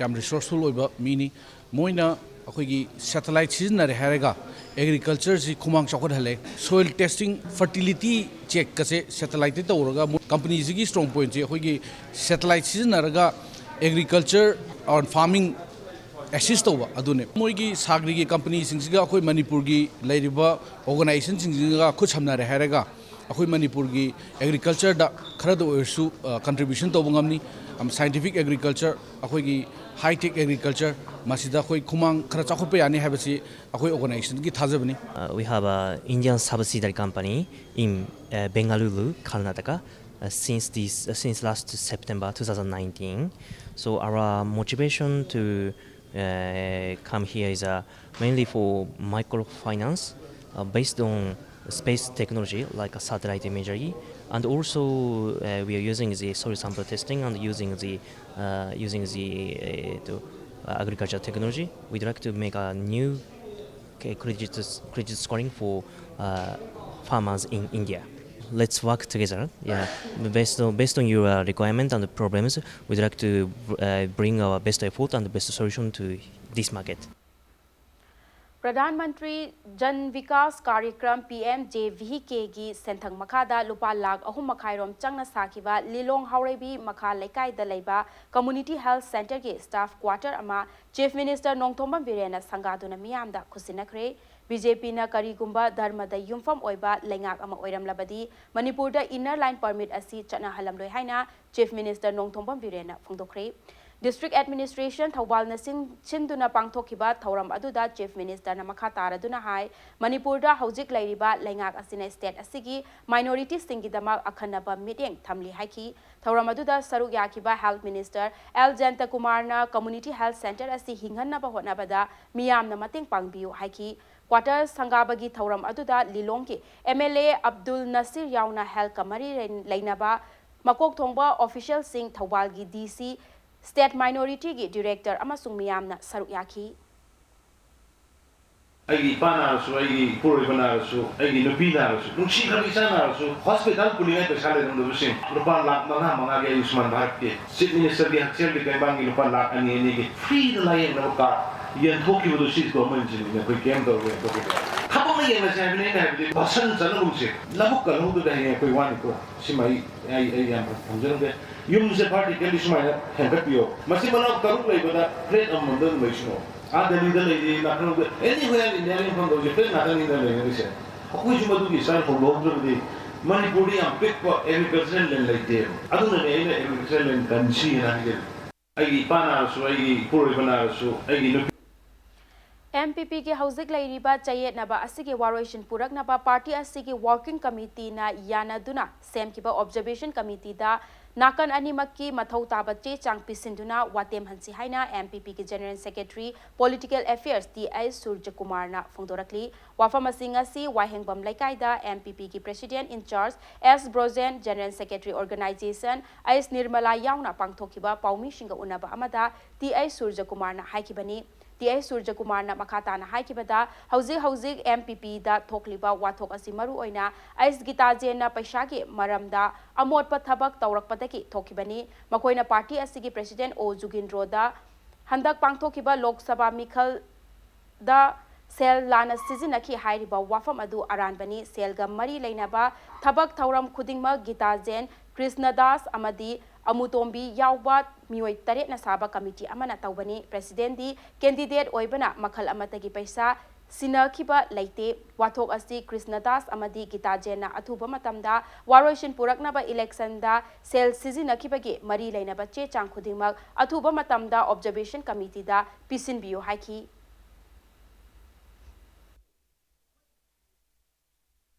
ꯌꯥꯝ ꯔꯤꯁꯣꯔꯁꯐꯨꯜ ꯑꯣꯏꯕ ꯃꯤꯅꯤ꯫ ꯃꯣꯏꯅ ꯑꯩꯈꯣꯏꯒꯤ ꯁꯦꯇꯦꯂꯥꯏꯠ ꯁꯤꯖꯤꯟꯅꯔꯦ ꯍꯥꯏꯔꯒ ꯑꯦꯒ꯭ꯔꯤꯀꯜꯆꯔꯁꯤ ꯈꯨꯃꯥꯡ ꯆꯥꯎꯈꯠꯍꯜꯂꯦ꯫ ꯁꯣꯏꯜ ꯇꯦꯁꯇꯤꯡ, ꯐꯔꯇꯤꯂꯤꯇꯤ ꯆꯦꯛꯀꯁꯦ ꯁꯦꯇꯦꯂꯥꯏꯠꯇ ꯇꯧꯔꯒ ꯃꯣꯏ ꯀꯝꯄꯅꯤꯁꯤꯒꯤ ꯁ꯭ꯇꯔꯣꯡ ꯄꯣꯏꯟꯠꯁꯦ ꯑꯩꯈꯣꯏꯒꯤ ꯁꯦꯇꯦꯂꯥꯏꯠ ꯁꯤꯖꯤꯟꯅꯔꯒ ꯑꯦꯒ꯭ꯔꯤꯀꯜꯆꯔ ꯑꯣꯔ ꯐꯥꯔꯃꯤꯡ ꯑꯦꯁꯤꯁ ꯇꯧꯕ ꯑꯗꯨꯅꯦ꯫ ꯃꯣꯏꯒꯤ ꯁꯥꯒ꯭ꯔꯤꯒꯤ ꯀꯝꯄꯅꯤꯁꯤꯡꯁꯤꯒ ꯑꯩꯈꯣꯏ ꯃꯅꯤꯄꯨꯔꯒꯤ ꯂꯩꯔꯤꯕ ꯑꯣꯔꯒꯅꯥꯏꯖꯦꯁꯟꯁꯤꯡꯁꯤꯒ ꯈꯨꯠ ꯁꯝꯅꯔꯦ ꯍꯥꯏꯔꯒ ꯑꯩꯈꯣꯏ ꯃꯅꯤꯄꯨꯔꯒꯤ ꯑꯦꯒ꯭ꯔꯤꯀꯜꯆꯔꯗ ꯈꯔꯗ ꯑꯣꯏꯔꯁꯨ ꯀꯟꯇ꯭ꯔꯤꯕ꯭ꯌꯨꯁꯟ ꯇꯧꯕ ꯉꯝꯅꯤ꯫ ꯁꯥꯏꯟꯇꯤꯐꯤꯛ ꯑꯦꯒ꯭ꯔꯤꯀꯜꯆꯔ, ꯑꯩꯈꯣꯏꯒꯤ ꯍꯥꯏ ꯇꯦꯛ ꯑꯦꯒ꯭ꯔꯤꯀꯜꯆꯔ, ꯃꯁꯤꯗ ꯑꯩꯈꯣꯏ ꯈꯨꯃꯥꯡ ꯈꯔ ꯆꯥꯎꯈꯠꯄ ꯌꯥꯅꯤ ꯍꯥꯏꯕꯁꯤ ꯑꯩꯈꯣꯏ ꯑꯣꯔꯒꯅꯥꯏꯖꯦꯁꯟꯒꯤ ꯊꯥꯖꯕꯅꯤ꯫ Uh, we have an Indian subsidiary company in uh, Bengaluru, Karnataka, uh, since this uh, since last September two thousand nineteen. So our motivation to uh, come here is uh, mainly for microfinance uh, based on space technology like a satellite imagery, and also uh, we are using the soil sample testing and using the uh, using the uh, to, uh, agriculture technology. We'd like to make a new uh, credit credit scoring for uh, farmers in India. Let's work together. Yeah, based on based on your uh, requirement and the problems, we'd like to uh, bring our best effort and the best solution to this market. Pradhan Mantri Jan Vikas Karyakram, P M J V ꯀꯦꯒꯤ ꯁꯦꯟꯊꯪ ꯃꯈꯥꯗ ꯂꯨꯄꯥ ꯂꯥꯈ ꯑꯍꯨꯝ ꯃꯈꯥꯏꯔꯣꯝ ꯆꯪꯅ ꯁꯥꯈꯤꯕ ꯂꯤꯂꯣꯡ ꯍꯥꯎꯔꯩꯕꯤ ꯃꯈꯥ ꯂꯩꯀꯥꯏꯗ ꯂꯩꯕ ꯀꯝꯃ꯭ꯌꯨꯅꯤꯇꯤ ꯍꯦꯜꯊ ꯁꯦꯟꯇꯔꯒꯤ ꯁ꯭ꯇꯥꯐ ꯀ꯭ꯋꯥꯇꯔ ꯑꯃ ꯆꯤꯐ ꯃꯤꯅꯤꯁꯇꯔ ꯅꯣꯡꯊꯣꯝꯕꯝ ꯕꯤꯔꯦꯟꯅ ꯁꯪꯒꯥꯗꯨꯅ ꯃꯤꯌꯥꯝꯗ ꯈꯨꯠꯁꯤꯟꯅꯈ꯭ꯔꯦ꯫ ꯕꯤ ꯖꯦ ꯄꯤꯅ ꯀꯔꯤꯒꯨꯝꯕ ꯙꯔꯃꯗ ꯌꯨꯝꯐꯝ ꯑꯣꯏꯕ ꯂꯩꯉꯥꯛ ꯑꯃ ꯑꯣꯏꯔꯝꯂꯕꯗꯤ ꯃꯅꯤꯄꯨꯔꯗ ꯏꯟꯅꯔ ꯂꯥꯏꯟ ꯄꯔꯃꯤꯠ ꯑꯁꯤ ꯆꯠꯅꯍꯜꯂꯝꯂꯣꯏ ꯍꯥꯏꯅ ꯆꯤꯐ ꯃꯤꯅꯤꯁꯇꯔ ꯅꯣꯡꯊꯣꯝꯕꯝ ꯕꯤꯔꯦꯟꯅ ꯐꯣꯡꯗꯣꯛꯈ꯭ꯔꯦ꯫ ꯗꯤꯁꯇ꯭ꯔꯤꯛ ꯑꯦꯗꯃꯤꯅꯤꯁꯇ꯭ꯔꯦꯁꯟ ꯊꯧꯕꯥꯜꯅ ꯁꯤꯟ-, ꯁꯤꯟꯗꯨꯅ ꯄꯥꯡꯊꯣꯛꯈꯤꯕ ꯊꯧꯔꯝ ꯑꯗꯨꯗ ꯆꯤꯐ ꯃꯤꯅꯤꯁꯇꯔꯅ ꯃꯈꯥ ꯇꯥꯔꯗꯨꯅ ꯍꯥꯏ, ꯃꯅꯤꯄꯨꯔꯗ ꯍꯧꯖꯤꯛ ꯂꯩꯔꯤꯕ ꯂꯩꯉꯥꯛ ꯑꯁꯤꯅ ꯁ꯭ꯇꯦꯠ ꯑꯁꯤꯒꯤ ꯃꯥꯏꯅꯣꯔꯤꯇꯤꯁꯤꯡꯒꯤꯗꯃꯛ ꯑꯈꯟꯅꯕ ꯃꯤꯠꯌꯦꯡ ꯊꯝꯂꯤ ꯍꯥꯏꯈꯤ꯫ ꯊꯧꯔꯝ ꯑꯗꯨꯗ ꯁꯔꯨꯛ ꯌꯥꯈꯤꯕ ꯍꯦꯜꯊ ꯃꯤꯅꯤꯁꯇꯔ ꯑꯦꯜ ꯖꯌꯟꯇꯀꯨꯃꯥꯔꯅ ꯀꯝꯃ꯭ꯌꯨꯅꯤꯇꯤ ꯍꯦꯜꯊ ꯁꯦꯟꯇꯔ ꯑꯁꯤ ꯍꯤꯡꯍꯟꯅꯕ ꯍꯣꯠꯅꯕꯗ ꯃꯤꯌꯥꯝꯅ ꯃꯇꯦꯡ ꯄꯥꯡꯕꯤꯌꯨ ꯍꯥꯏꯈꯤ꯫ ꯀ꯭ꯋꯥꯇꯔ ꯁꯪꯒꯥꯕꯒꯤ ꯊꯧꯔꯝ ꯑꯗꯨꯗ ꯂꯤꯂꯣꯡꯒꯤ ꯑꯦꯝ ꯑꯦꯜ ꯑꯦ ꯑꯕꯗꯨꯜ ꯅꯁꯤꯔ ꯌꯥꯎꯅ ꯍꯦꯜꯊꯀ ꯃꯔꯤ ꯂꯩ-, ꯂꯩꯅꯕ ꯃꯀꯣꯛ ꯊꯣꯡꯕ ꯑꯣꯐꯤꯁꯤꯌꯦꯜꯁꯤꯡ, ꯊꯧꯕꯥꯜꯒꯤ ꯗꯤ ꯁꯤ, ꯁ꯭ꯇꯦꯠ ꯃꯥꯏꯅꯣꯔꯤꯇꯤꯒꯤ ꯗꯤꯔꯦꯛꯇꯔ ꯑꯃꯁꯨꯡ ꯃꯤꯌꯥꯝꯅ ꯁꯔꯨꯛ ꯌꯥꯈꯤ꯫ ꯑꯩꯒꯤ ꯏꯄꯥ ꯅꯥꯔꯁꯨ, ꯑꯩꯒꯤ ꯏꯄꯨꯔꯣꯏꯕ ꯅꯥꯔꯁꯨ, ꯑꯩꯒꯤ ꯅꯨꯄꯤ ꯅꯥꯔꯁꯨ, ꯅꯨꯡꯁꯤꯈ꯭ꯔꯕ ꯏꯆꯥ ꯅꯥꯔꯁꯨ, ꯍꯣꯁꯄꯤꯇꯥꯜ ꯄꯨꯅꯤꯡꯉꯥꯏ ꯄꯩꯁꯥ ꯂꯩꯔꯝꯗꯕꯁꯤꯡ ꯂꯨꯄꯥ ꯂꯥꯈ ꯃꯉꯥ ꯃꯉꯥꯒꯤ ꯑꯌꯨꯁꯃꯥꯟ ꯚꯥꯔꯠꯀꯤ ꯆꯤꯐ ꯃꯤꯅꯤꯁꯇꯔꯒꯤ ꯍꯛꯁꯦꯜꯒꯤ ꯇꯦꯡꯕꯥꯡꯒꯤ ꯂꯨꯄꯥ ꯂꯥꯈ ꯑꯅꯤ ꯑꯅꯤꯒꯤ ꯐ꯭ꯔꯤꯗ ꯂꯥꯌꯦꯡꯅꯕ ꯀꯥꯔꯗ ꯌꯦꯟꯊꯣꯛꯈꯤꯕꯗꯨ ꯁꯤꯁꯨ ꯒꯣꯔꯃꯦꯟꯁꯤꯡꯅ ꯑꯩꯈꯣꯏ ꯀꯦꯝ ꯇꯧꯔꯒ ꯌꯦꯟꯊꯣꯛꯈꯤꯕ ꯊꯕꯛ ꯌꯦꯡꯉꯁꯦ ꯍꯥꯏꯕꯅꯤ꯫ ꯑꯩꯅ ꯍꯥꯏꯕꯗꯤ ꯚꯥꯁꯟ ꯆꯠꯅꯒꯨꯝꯁꯦ, ꯂꯧꯕꯨꯛ ꯀꯜꯍꯧꯗꯗ ꯍꯌꯦꯡ ꯑꯩꯈꯣꯏ ꯋꯥꯅꯤꯀꯣ꯫ ꯁꯤꯃ ꯑꯩ ꯑꯩ ꯑꯩ ꯌꯥꯝ ꯊꯝꯖꯔꯝꯒꯦ꯫ ꯌꯨꯝꯁꯦ vertically ꯁꯨꯃꯥꯏꯅ ꯍꯦꯟꯒꯠꯄꯤꯌꯣ꯫ ꯃꯆꯤꯟ ꯃꯅꯥꯎ ꯇꯔꯨꯛ ꯂꯩꯕꯗ flat ꯑꯃꯃꯝꯗ ꯑꯗꯨꯝ ꯂꯩꯁꯅꯣ꯫ ꯑꯥ ꯗꯦꯜꯂꯤꯗ ꯂꯩꯔꯤ, ꯂꯈꯅꯧꯗ, anywhere India ꯒꯤ ꯃꯐꯝꯗ ꯍꯧꯖꯤꯛ flat ꯉꯥꯛꯇꯅꯤꯅ ꯂꯩꯅꯔꯤꯁꯦ꯫ ꯑꯩꯈꯣꯏꯁꯨ ꯃꯗꯨꯒꯤ style ꯍꯣꯡꯗꯣꯛꯍꯧꯗ꯭ꯔꯕꯗꯤ ꯃꯅꯤꯄꯨꯔꯗꯤ ꯌꯥꯝ ꯄꯤꯛꯄ agricultural land ꯂꯩꯇꯦꯕ꯫ ꯑꯗꯨꯅꯅꯦ ꯑꯩꯅ agricultural land ꯀꯟꯁꯤꯅ ꯍꯥꯏꯖꯔꯤꯁꯦ꯫ ꯑꯩꯒꯤ ꯏꯄꯥ ꯅꯥꯔꯁꯨ, ꯑꯩꯒꯤ ꯏꯄꯨꯔꯣꯏꯕ ꯅꯥꯔꯁꯨ, ꯑꯩꯒꯤ ꯅꯨꯄꯤ ꯑꯦꯝ ꯄꯤ ꯄꯤꯒꯤ ꯍꯧꯖꯤꯛ ꯂꯩꯔꯤꯕ ꯆꯌꯦꯠꯅꯕ ꯑꯁꯤꯒꯤ ꯋꯥꯔꯣꯏꯁꯤꯟ ꯄꯨꯔꯛꯅꯕ ꯄꯥꯔꯇꯤ ꯑꯁꯤꯒꯤ working committee ꯅ ꯌꯥꯅꯗꯨꯅ ꯁꯦꯝꯈꯤꯕ observation committee ꯗ ꯅꯥꯀꯟ ꯑꯅꯤꯃꯛꯀꯤ ꯃꯊꯧ ꯇꯥꯕ ꯆꯦ ꯆꯥꯡ ꯄꯤꯁꯤꯟꯗꯨꯅ ꯋꯥꯇꯦꯝꯍꯟꯁꯤ ꯍꯥꯏꯅ ꯑꯦꯝ ꯄꯤ ꯄꯤꯒꯤ General Secretary Political Affairs T H ꯁꯨꯔꯖꯀꯨꯃꯥꯔꯅ ꯐꯣꯡꯗꯣꯔꯛꯂꯤ꯫ ꯋꯥꯐꯝ ꯑꯁꯤ ꯉꯁꯤ ꯋꯥꯍꯦꯡꯕꯝ ꯂꯩꯀꯥꯏꯗ ꯑꯦꯝ ꯄꯤ ꯄꯤꯒꯤ President in Charge S Brojen, General Secretary Organization H Nirmala ꯌꯥꯎꯅ ꯄꯥꯡꯊꯣꯛꯈꯤꯕ ꯄꯥꯎꯃꯤꯁꯤꯡꯒ ꯎꯅꯕ ꯑꯃꯗ ꯇꯤ ꯑꯩꯆ ꯁꯨꯔꯖꯀꯨꯃꯥꯔꯅ ꯍꯥꯏꯈꯤꯕꯅꯤ꯫ ꯇꯤ ꯑꯩꯆ ꯁꯨꯔꯖꯀꯨꯃꯥꯔꯅ ꯃꯈꯥ ꯇꯥꯅ ꯍꯥꯏꯈꯤꯕꯗ, ꯍꯧꯖꯤꯛ ꯍꯧꯖꯤꯛ ꯑꯦꯝ ꯄꯤ ꯄꯤꯗ ꯊꯣꯛꯂꯤꯕ ꯋꯥꯊꯣꯛ ꯑꯁꯤ ꯃꯔꯨꯑꯣꯏꯅ ꯑꯩꯆ ꯒꯤꯇꯥꯖꯦꯟꯅ ꯄꯩꯁꯥꯒꯤ ꯃꯔꯝꯗ ꯑꯃꯣꯠꯄ ꯊꯕꯛ ꯇꯧꯔꯛꯄꯗꯒꯤ ꯊꯣꯛꯈꯤꯕꯅꯤ꯫ ꯃꯈꯣꯏꯅ ꯄꯥꯔꯇꯤ ꯑꯁꯤꯒꯤ President ꯑꯣ ꯖꯨꯒꯤꯟꯗ꯭ꯔꯣꯗ ꯍꯟꯗꯛ ꯄꯥꯡꯊꯣꯛꯈꯤꯕ ꯂꯣꯛ ꯁꯚꯥ ꯃꯤꯈꯜꯗ ꯁꯦꯜ ꯂꯥꯟꯅ ꯁꯤꯖꯤꯟꯅꯈꯤ ꯍꯥꯏꯔꯤꯕ ꯋꯥꯐꯝ ꯑꯗꯨ ꯑꯔꯥꯟꯕꯅꯤ꯫ ꯁꯦꯜꯒ ꯃꯔꯤ ꯂꯩꯅꯕ ꯊꯕꯛ ꯊꯧꯔꯝ ꯈꯨꯗꯤꯡꯃꯛ ꯒꯤꯇꯥꯖꯦꯟ, ꯀ꯭ꯔꯤꯁꯅꯗꯥꯁ ꯑꯃꯗꯤ ꯑꯃꯨꯇꯣꯝꯕꯤ ꯌꯥꯎꯕ ꯃꯤꯑꯣꯏ ꯇꯔꯦꯠꯅ ꯁꯥꯕ committee ꯑꯃꯅ ꯇꯧꯕꯅꯤ꯫ President ꯗꯤ candidate ꯑꯣꯏꯕꯅ ꯃꯈꯜ ꯑꯃꯠꯇꯒꯤ ꯄꯩꯁꯥ ꯁꯤꯟꯅꯈꯤꯕ ꯂꯩꯇꯦ꯫ ꯋꯥꯊꯣꯛ ꯑꯁꯤ ꯀ꯭ꯔꯤꯁꯅꯗꯥꯁ ꯑꯃꯗꯤ ꯒꯤꯇꯥꯖꯦꯟꯅ ꯑꯊꯨꯕ ꯃꯇꯝꯗ ꯋꯥꯔꯣꯏꯁꯤꯟ ꯄꯨꯔꯛꯅꯕ election ꯗ ꯁꯦꯜ ꯁꯤꯖꯤꯟꯅꯈꯤꯕꯒꯤ ꯃꯔꯤ ꯂꯩꯅꯕ ꯆꯦ ꯆꯥꯡ ꯈꯨꯗꯤꯡꯃꯛ ꯑꯊꯨꯕ ꯃꯇꯝꯗ observation committee ꯗ ꯄꯤꯁꯤꯟꯕꯤꯌꯨ ꯍꯥꯏꯈꯤ꯫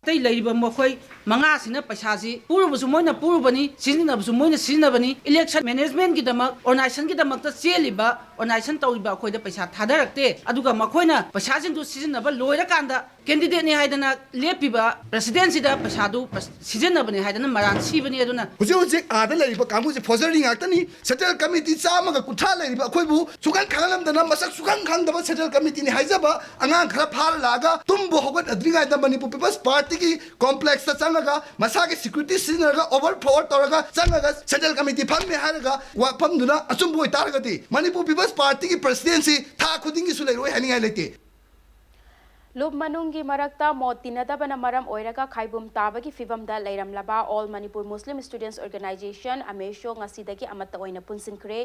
ꯑꯇꯩ ꯂꯩꯔꯤꯕ ꯃꯈꯣꯏ ꯃꯉꯥꯁꯤꯅ ꯄꯩꯁꯥꯁꯤ ꯄꯨꯔꯨꯕꯁꯨ ꯃꯣꯏꯅ ꯄꯨꯔꯨꯕꯅꯤ, ꯁꯤꯖꯤꯟꯅꯕꯁꯨ ꯃꯣꯏꯅ ꯁꯤꯖꯤꯟꯅꯕꯅꯤ꯫ Election management ꯀꯤꯗꯃꯛ, organization ꯒꯤꯗꯃꯛꯇ ꯆꯦꯜꯂꯤꯕ, organization ꯇꯧꯔꯤꯕ ꯑꯩꯈꯣꯏꯗ ꯄꯩꯁꯥ ꯊꯥꯗꯔꯛꯇꯦ꯫ ꯑꯗꯨꯒ ꯃꯈꯣꯏꯅ ꯄꯩꯁꯥꯁꯤꯡꯗꯨ ꯁꯤꯖꯤꯟꯅꯕ ꯂꯣꯏꯔꯀꯥꯟꯗ candidate ꯅꯤ ꯍꯥꯏꯗꯅ ꯂꯦꯞꯄꯤꯕ President ꯁꯤꯗ ꯄꯩꯁꯥꯗꯨ ꯄꯩ-, ꯁꯤꯖꯤꯟꯅꯕꯅꯤ ꯍꯥꯏꯗꯅ ꯃꯔꯥꯟ ꯁꯤꯕꯅꯤ꯫ ꯑꯗꯨꯅ ꯍꯧꯖꯤꯛ ꯍꯧꯖꯤꯛ ꯑꯥꯗ ꯂꯩꯔꯤꯕ ꯀꯥꯡꯕꯨꯁꯦ forgery ꯉꯥꯛꯇꯅꯤ꯫ Central Committee ꯆꯥꯝꯃꯒ ꯀꯨꯟꯊ꯭ꯔꯥ ꯂꯩꯔꯤꯕ ꯑꯩꯈꯣꯏꯕꯨ ꯁꯨꯈꯟ ꯈꯪꯍꯜꯂꯝꯗꯅ ꯃꯁꯛ ꯁꯨꯈꯪ ꯈꯪꯗꯕ Central Committee ꯅꯤ ꯍꯥꯏꯖꯕ ꯑꯉꯥꯡ ꯈꯔ ꯐꯥꯔ ꯂꯥꯛꯑꯒ ꯇꯨꯝꯕ ꯍꯧꯒꯠꯅꯗ꯭ꯔꯤꯉꯩꯗ Manipur People's Party ꯒꯤ complex ꯇ ꯆꯪꯉꯒ ꯃꯁꯥꯒꯤ security ꯁꯤꯖꯤꯟꯅꯔꯒ overpower ꯇꯧꯔꯒ ꯆꯪꯉꯒ Central Committee ꯐꯝꯃꯦ ꯍꯥꯏꯔꯒ ꯋꯥꯐꯝꯗꯨꯅ ꯑꯆꯨꯝꯕ ꯑꯣꯏꯇꯥꯔꯒꯗꯤ Manipur People's Party ꯒꯤ President ꯁꯤ ꯊꯥ ꯈꯨꯗꯤꯡꯒꯤꯁꯨ ꯂꯩꯔꯣꯏ ꯍꯥꯏꯅꯤꯡꯉꯥꯏ ꯂꯩꯇꯦ꯫ ꯂꯨꯞ ꯃꯅꯨꯡꯒꯤ ꯃꯔꯛꯇ ꯃꯣꯠ ꯇꯤꯟꯅꯗꯕꯅ ꯃꯔꯝ ꯑꯣꯏꯔꯒ ꯈꯥꯏꯕꯨꯝ ꯇꯥꯕꯒꯤ ꯐꯤꯕꯝꯗ ꯂꯩꯔꯝꯂꯕ All Manipur Muslim Students Organization, ꯑꯃꯦꯁꯣ, ꯉꯁꯤꯗꯒꯤ ꯑꯃꯠꯇ ꯑꯣꯏꯅ ꯄꯨꯟꯁꯤꯟꯈ꯭ꯔꯦ꯫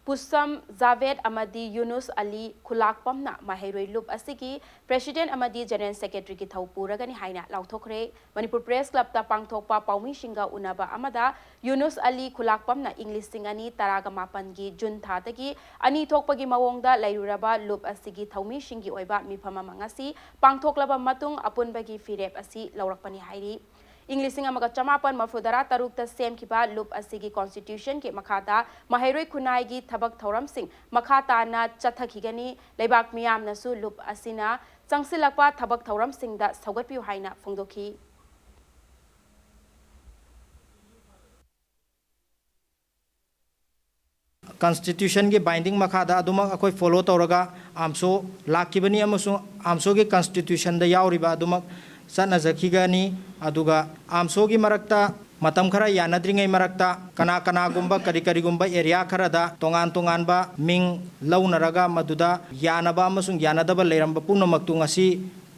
ꯄꯨꯁꯝ ꯖꯥꯚꯦꯗ ꯑꯃꯗꯤ ꯌꯨꯅꯨꯁ ꯑꯂꯤ ꯈꯨꯂꯥꯛꯄꯝꯅ ꯃꯍꯩꯔꯣꯏ ꯂꯨꯞ ꯑꯁꯤꯒꯤ President ꯑꯃꯗꯤ General Secretaryꯒꯤ ꯊꯧ ꯄꯨꯔꯒꯅꯤ ꯍꯥꯏꯅ ꯂꯥꯎꯊꯣꯛꯈ꯭ꯔꯦ꯫ ꯃꯅꯤꯄꯨꯔ Press Clubꯇ ꯄꯥꯡꯊꯣꯛꯄ ꯄꯥꯎꯃꯤꯁꯤꯡꯒ ꯎꯅꯕ ꯑꯃꯗ ꯌꯨꯅꯨꯁ ꯑꯂꯤ ꯈꯨꯂꯥꯛꯄꯝꯅ ꯏꯪ ꯂꯤꯁꯤꯡ ꯑꯅꯤ ꯇꯔꯥꯒ ꯃꯥꯄꯟꯒꯤ ꯖꯨꯟ ꯊꯥꯗꯒꯤ ꯑꯅꯤ ꯊꯣꯛꯄꯒꯤ ꯃꯑꯣꯡꯗ ꯂꯩꯔꯨꯔꯕ ꯂꯨꯞ ꯑꯁꯤꯒꯤ ꯊꯧꯃꯤꯁꯤꯡꯒꯤ ꯑꯣꯏꯕ ꯃꯤꯐꯝ ꯑꯃ ꯉꯁꯤ ꯄꯥꯡꯊꯣꯛꯂꯕ ꯃꯇꯨꯡ ꯑꯄꯨꯟꯕꯒꯤ ꯐꯤꯔꯦꯞ ꯑꯁꯤ ꯂꯧꯔꯛꯄꯅꯤ ꯍꯥꯏꯔꯤ꯫ ꯏꯪ ꯂꯤꯁꯤꯡ ꯑꯃꯒ ꯆꯃꯥꯄꯟ ꯃꯔꯐꯨ ꯇꯔꯥ ꯇꯔꯨꯛꯇ ꯁꯦꯝꯈꯤꯕ ꯂꯨꯞ ꯑꯁꯤꯒꯤ Constitutionꯒꯤ ꯃꯈꯥꯗ ꯃꯍꯩꯔꯣꯏ ꯈꯨꯟꯅꯥꯏꯒꯤ ꯊꯕꯛ ꯊꯧꯔꯝꯁꯤꯡ ꯃꯈꯥ ꯇꯥꯅ ꯆꯠꯊꯈꯤꯒꯅꯤ꯫ ꯂꯩꯕꯥꯛ ꯃꯤꯌꯥꯝꯅꯁꯨ ꯂꯨꯞ ꯑꯁꯤꯅ ꯆꯪꯁꯤꯜꯂꯛꯄ ꯊꯕꯛ ꯊꯧꯔꯝꯁꯤꯡꯗ ꯁꯧꯒꯠꯄꯤꯌꯨ ꯍꯥꯏꯅ ꯐꯣꯡꯗꯣꯛꯈꯤ꯫ Constitutionꯒꯤ binding ꯃꯈꯥꯗ ꯑꯗꯨꯃꯛ ꯑꯩꯈꯣꯏ follow ꯇꯧꯔꯒ ꯑꯥꯝꯁꯣ ꯂꯥꯛꯈꯤꯕꯅꯤ ꯑꯃꯁꯨꯡ ꯑꯥꯝꯁꯣꯒꯤ Constitutionꯗ ꯌꯥꯎꯔꯤꯕ ꯑꯗꯨꯃꯛ ꯆꯠꯅꯖꯈꯤꯒꯅꯤ꯫ ꯑꯗꯨꯒ ꯑꯥꯝꯁꯣꯒꯤ ꯃꯔꯛꯇ ꯃꯇꯝ ꯈꯔ ꯌꯥꯅꯗ꯭ꯔꯤꯉꯩ ꯃꯔꯛꯇ ꯀꯅꯥ ꯀꯅꯥꯒꯨꯝꯕ ꯀꯔꯤ ꯀꯔꯤꯒꯨꯝꯕ area ꯈꯔꯗ ꯇꯣꯉꯥꯟ ꯇꯣꯉꯥꯟꯕ ꯃꯤꯡ ꯂꯧꯅꯔꯒ ꯃꯗꯨꯗ ꯌꯥꯅꯕ ꯑꯃꯁꯨꯡ ꯌꯥꯅꯗꯕ ꯂꯩꯔꯝꯕ ꯄꯨꯝꯅꯃꯛꯇꯨ ꯉꯁꯤ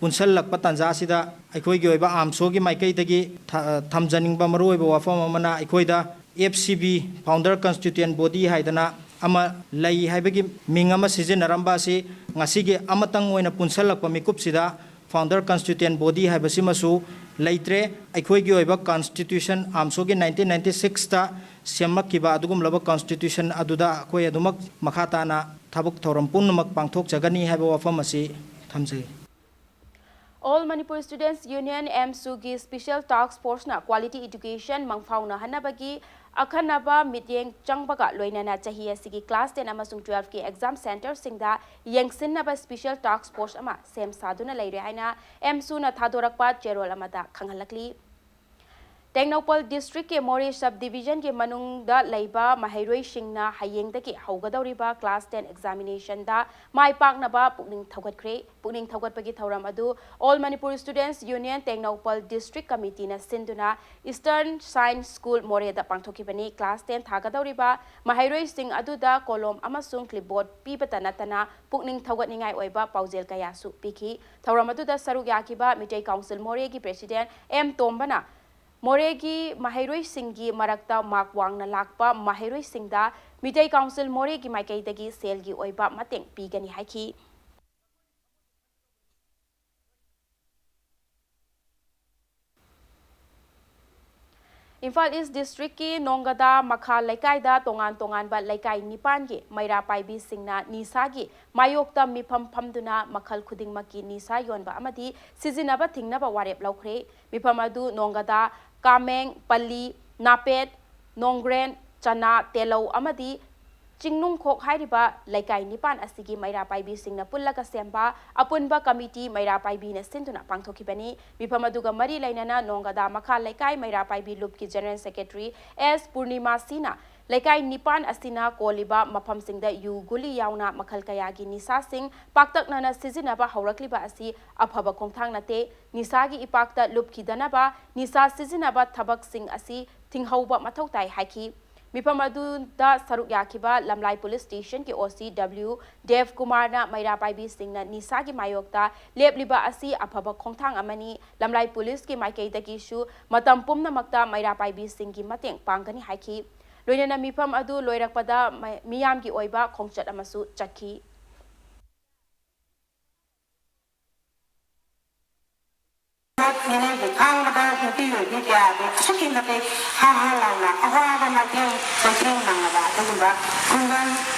ꯄꯨꯟꯁꯤꯜꯂꯛꯄ ꯇꯥꯟꯖꯥꯁꯤꯗ ꯑꯩꯈꯣꯏꯒꯤ ꯑꯣꯏꯕ ꯑꯥꯝꯁꯣꯒꯤ ꯃꯥꯏꯀꯩꯗꯒꯤ ꯊ-, ꯊꯝꯖꯅꯤꯡꯕ ꯃꯔꯨꯑꯣꯏꯕ ꯋꯥꯐꯝ ꯑꯃꯅ, ꯑꯩꯈꯣꯏꯗ F C B, Founder Constituent Body ꯍꯥꯏꯗꯅ ꯑꯃ ꯂꯩ ꯍꯥꯏꯕꯒꯤ ꯃꯤꯡ ꯑꯃ ꯁꯤꯖꯤꯟꯅꯔꯝꯕ ꯑꯁꯤ ꯉꯁꯤꯒꯤ ꯑꯃꯇꯪ ꯑꯣꯏꯅ ꯄꯨꯟꯁꯤꯜꯂꯛꯄ ꯃꯤꯀꯨꯞꯁꯤꯗ Founder Constituent Body ꯍꯥꯏꯕꯁꯤꯃꯁꯨ ꯂꯩꯇ꯭ꯔꯦ꯫ ꯑꯩꯈꯣꯏꯒꯤ ꯑꯣꯏꯕ Constitution, ꯑꯥꯝꯁꯣꯒꯤ nineteen ninety sixꯇ ꯁꯦꯝꯂꯛꯈꯤꯕ ꯑꯗꯨꯒꯨꯝꯂꯕ Constitution ꯑꯗꯨꯗ ꯑꯩꯈꯣꯏ ꯑꯗꯨꯃꯛ ꯃꯈꯥ ꯇꯥꯅ ꯊꯕꯛ ꯊꯧꯔꯝ ꯄꯨꯝꯅꯃꯛ ꯄꯥꯡꯊꯣꯛꯆꯒꯅꯤ ꯍꯥꯏꯕ ꯋꯥꯐꯝ ꯑꯁꯤ ꯊꯝꯖꯒꯦ꯫ All Manipur Students Union, ꯑꯦꯝꯁꯨꯒꯤ Special Task Forceꯅ Quality Education ꯃꯪꯐꯥꯎꯅꯍꯟꯅꯕꯒꯤ ꯑꯈꯟꯅꯕ ꯃꯤꯠꯌꯦꯡ ꯆꯪꯕꯒ ꯂꯣꯏꯅꯅ ꯆꯍꯤ ꯑꯁꯤꯒꯤ Class ten ꯑꯃꯁꯨꯡ twelveꯀꯤ exam centreꯁꯤꯡꯗ ꯌꯦꯡꯁꯤꯟꯅꯕ Special Task Force ꯑꯃ ꯁꯦꯝ ꯁꯥꯗꯨꯅ ꯂꯩꯔꯦ ꯍꯥꯏꯅ ꯑꯦꯝꯁꯨꯅ ꯊꯥꯗꯣꯔꯛꯄ ꯆꯦꯔꯣꯜ ꯑꯃꯗ ꯈꯪꯍꯜꯂꯛꯂꯤ꯫ ꯇꯦꯡꯅꯧꯄꯜ ꯗꯤꯁꯇ꯭ꯔꯤꯛꯀꯤ ꯃꯣꯔꯦ ꯁꯕ ꯗꯤꯕꯤꯖꯟꯒꯤ ꯃꯅꯨꯡꯗ ꯂꯩꯕ ꯃꯍꯩꯔꯣꯏꯁꯤꯡꯅ ꯍꯌꯦꯡꯗꯒꯤ ꯍꯧꯒꯗꯧꯔꯤꯕ ꯀ꯭ꯂꯥꯁ ꯇꯦꯟ ꯑꯦꯛꯖꯥꯃꯤꯅꯦꯁꯟꯗ ꯃꯥꯏ ꯄꯥꯛꯅꯕ ꯄꯨꯛꯅꯤꯡ ꯊꯧꯒꯠꯈ꯭ꯔꯦ꯫ ꯄꯨꯛꯅꯤꯡ ꯊꯧꯒꯠꯄꯒꯤ ꯊꯧꯔꯝ ꯑꯗꯨ All Manipur Students Union Tengnoupal district ꯀꯃꯤꯇꯤꯅ ꯁꯤꯟꯗꯨꯅ Eastern Science School ꯃꯣꯔꯦꯗ ꯄꯥꯡꯊꯣꯛꯈꯤꯕꯅꯤ꯫ ꯀ꯭ꯂꯥꯁ ꯇꯦꯟ ꯊꯥꯒꯗꯧꯔꯤꯕ ꯃꯍꯩꯔꯣꯏꯁꯤꯡ ꯑꯗꯨꯗ ꯀꯣꯂꯣꯝ ꯑꯃꯁꯨꯡ ꯀ꯭ꯂꯤꯞꯕꯣꯔꯗ ꯄꯤꯕꯇ ꯅꯠꯇꯅ ꯄꯨꯛꯅꯤꯡ ꯊꯧꯒꯠꯅꯤꯡꯉꯥꯏ ꯑꯣꯏꯕ ꯄꯥꯎꯖꯦꯜ ꯀꯌꯥꯁꯨ ꯄꯤꯈꯤ꯫ ꯊꯧꯔꯝ ꯑꯗꯨꯗ ꯁꯔꯨꯛ ꯌꯥꯈꯤꯕ ꯃꯤꯇꯩ ꯀꯥꯎꯟꯁꯤꯜ ꯃꯣꯔꯦꯒꯤ ꯄ꯭ꯔꯦꯁꯤꯗꯦꯟꯠ ꯑꯦꯝ ꯇꯣꯝꯕꯅ ꯃꯣꯔꯦꯒꯤ ꯃꯍꯩꯔꯣꯏꯁꯤꯡꯒꯤ ꯃꯔꯛꯇ ꯃꯥꯔꯛ ꯋꯥꯡꯅ ꯂꯥꯛꯄ ꯃꯍꯩꯔꯣꯏꯁꯤꯡꯗ ꯃꯤꯇꯩ ꯀꯥꯎꯟꯁꯤꯜ ꯃꯣꯔꯦꯒꯤ ꯃꯥꯏꯀꯩꯗꯒꯤ ꯁꯦꯜꯒꯤ ꯑꯣꯏꯕ ꯃꯇꯦꯡ ꯄꯤꯒꯅꯤ ꯍꯥꯏꯈꯤ꯫ ꯏꯝꯐꯥꯜ ꯏꯁ ꯗꯤꯁꯇ꯭ꯔꯤꯛꯀꯤ ꯅꯣꯡꯒꯗꯥ ꯃꯈꯥ ꯂꯩꯀꯥꯏꯗ ꯇꯣꯉꯥꯟ ꯇꯣꯉꯥꯟꯕ ꯂꯩꯀꯥꯏ ꯅꯤꯄꯥꯟꯒꯤ ꯃꯩꯔꯥ ꯄꯥꯏꯕꯤꯁꯤꯡꯅ ꯅꯤꯁꯥꯒꯤ ꯃꯥꯌꯣꯛꯇ ꯃꯤꯐꯝ ꯐꯝꯗꯨꯅ ꯃꯈꯜ ꯈꯨꯗꯤꯡꯃꯛꯀꯤ ꯅꯤꯁꯥ ꯌꯣꯟꯕ ꯑꯃꯗꯤ ꯁꯤꯖꯤꯟꯅꯕ ꯊꯤꯡꯅꯕ ꯋꯥꯔꯦꯞ ꯂꯧꯈ꯭ꯔꯦ꯫ ꯃꯤꯐꯝ ꯑꯗꯨ ꯅꯣꯡꯒꯗꯥ, ꯀꯥꯃꯦꯡ, ꯄꯜꯂꯤ, ꯅꯥꯄꯦꯠ, ꯅꯣꯡꯒ꯭ꯔꯦꯟ, ꯆꯅꯥ, ꯇꯦꯂꯧ ꯑꯃꯗꯤ ꯆꯤꯡꯅꯨꯡꯈꯣꯛ ꯍꯥꯏꯔꯤꯕ ꯂꯩꯀꯥꯏ ꯅꯤꯄꯥꯟ ꯑꯁꯤꯒꯤ ꯃꯩꯔꯥ ꯄꯥꯏꯕꯤꯁꯤꯡꯅ ꯄꯨꯜꯂꯒ ꯁꯦꯝꯕ ꯑꯄꯨꯟꯕ ꯀꯃꯤꯇꯤ ꯃꯩꯔꯥ ꯄꯥꯏꯕꯤꯅ ꯁꯤꯟꯗꯨꯅ ꯄꯥꯡꯊꯣꯛꯈꯤꯕꯅꯤ꯫ ꯃꯤꯐꯝ ꯑꯗꯨꯒ ꯃꯔꯤ ꯂꯩꯅꯅ ꯅꯣꯡꯒꯗꯥ ꯃꯈꯥ ꯂꯩꯀꯥꯏ ꯃꯩꯔꯥ ꯄꯥꯏꯕꯤ ꯂꯨꯞꯀꯤ ꯖꯦꯅꯔꯦꯜ ꯁꯦꯀ꯭ꯔꯦꯇꯔꯤ ꯑꯦꯁ ꯄꯨꯔꯅꯤꯃꯥ ꯁꯤꯅ ꯂꯩꯀꯥꯏ ꯅꯤꯄꯥꯟ ꯑꯁꯤꯅ ꯀꯣꯜꯂꯤꯕ ꯃꯐꯝꯁꯤꯡꯗ ꯌꯨ ꯒꯨꯂꯤ ꯌꯥꯎꯅ ꯃꯈꯜ ꯀꯌꯥꯒꯤ ꯅꯤꯁꯥꯁꯤꯡ ꯄꯥꯛꯇꯛꯅꯅ ꯁꯤꯖꯤꯟꯅꯕ ꯍꯧꯔꯛꯂꯤꯕ ꯑꯁꯤ ꯑꯐꯕ ꯈꯣꯡꯊꯥꯡ ꯅꯠꯇꯦ꯫ ꯅꯤꯁꯥꯒꯤ ꯏꯄꯥꯛꯇ ꯂꯨꯞꯈꯤꯗꯅꯕ, ꯅꯤꯁꯥ ꯁꯤꯖꯤꯟꯅꯕ ꯊꯕꯛꯁꯤꯡ ꯑꯁꯤ ꯊꯤꯡꯍꯧꯕ ꯃꯊꯧ ꯇꯥꯏ ꯍꯥꯏꯈꯤ꯫ ꯃꯤꯐꯝ ꯑꯗꯨꯗ ꯁꯔꯨꯛ ꯌꯥꯈꯤꯕ ꯂꯝꯂꯥꯏ ꯄꯨꯂꯤꯁ ꯁ꯭ꯇꯦꯁꯟꯒꯤ ꯑꯣ ꯁꯤ ꯗꯕ꯭ꯂꯤꯎ ꯗꯦꯕ ꯀꯨꯃꯥꯔꯅ ꯃꯩꯔꯥ ꯄꯥꯏꯕꯤꯁꯤꯡꯅ ꯅꯤꯁꯥꯒꯤ ꯃꯥꯌꯣꯛꯇ ꯂꯦꯞꯂꯤꯕ ꯑꯁꯤ ꯑꯐꯕ ꯈꯣꯡꯊꯥꯡ ꯑꯃꯅꯤ꯫ ꯂꯝꯂꯥꯏ ꯄꯨꯂꯤꯁꯀꯤ ꯃꯥꯏꯀꯩꯗꯒꯤꯁꯨ ꯃꯇꯝ ꯄꯨꯝꯅꯃꯛꯇ ꯃꯩꯔꯥ ꯄꯥꯏꯕꯤꯁꯤꯡꯒꯤ ꯃꯇꯦꯡ ꯄꯥꯡꯒꯅꯤ ꯍꯥꯏꯈꯤ꯫ ꯂꯣꯏꯅꯅ ꯃꯤꯐꯝ ꯑꯗꯨ ꯂꯣꯏꯔꯛꯄꯗ ꯃ-, ꯃꯤꯌꯥꯝꯒꯤ ꯑꯣꯏꯕ ꯈꯣꯡꯆꯠ ꯑꯃꯁꯨ ꯆꯠꯈꯤ꯫ ꯃꯤꯑꯣꯏꯕ ꯈꯥꯡꯕꯗ ꯅꯨꯄꯤ ꯑꯣꯏꯕꯤ ꯀꯌꯥꯗꯤ ꯑꯁꯨꯛꯀꯤ ꯃꯇꯤꯛ ꯍꯥ ꯍꯥ ꯂꯥꯎꯅ ꯑꯋꯥꯕ ꯃꯥꯏꯊꯦꯡ ꯆꯩꯊꯦꯡ ꯅꯪꯂꯕ ꯑꯗꯨꯒꯨꯝꯕ ꯈꯨꯡꯒꯪ,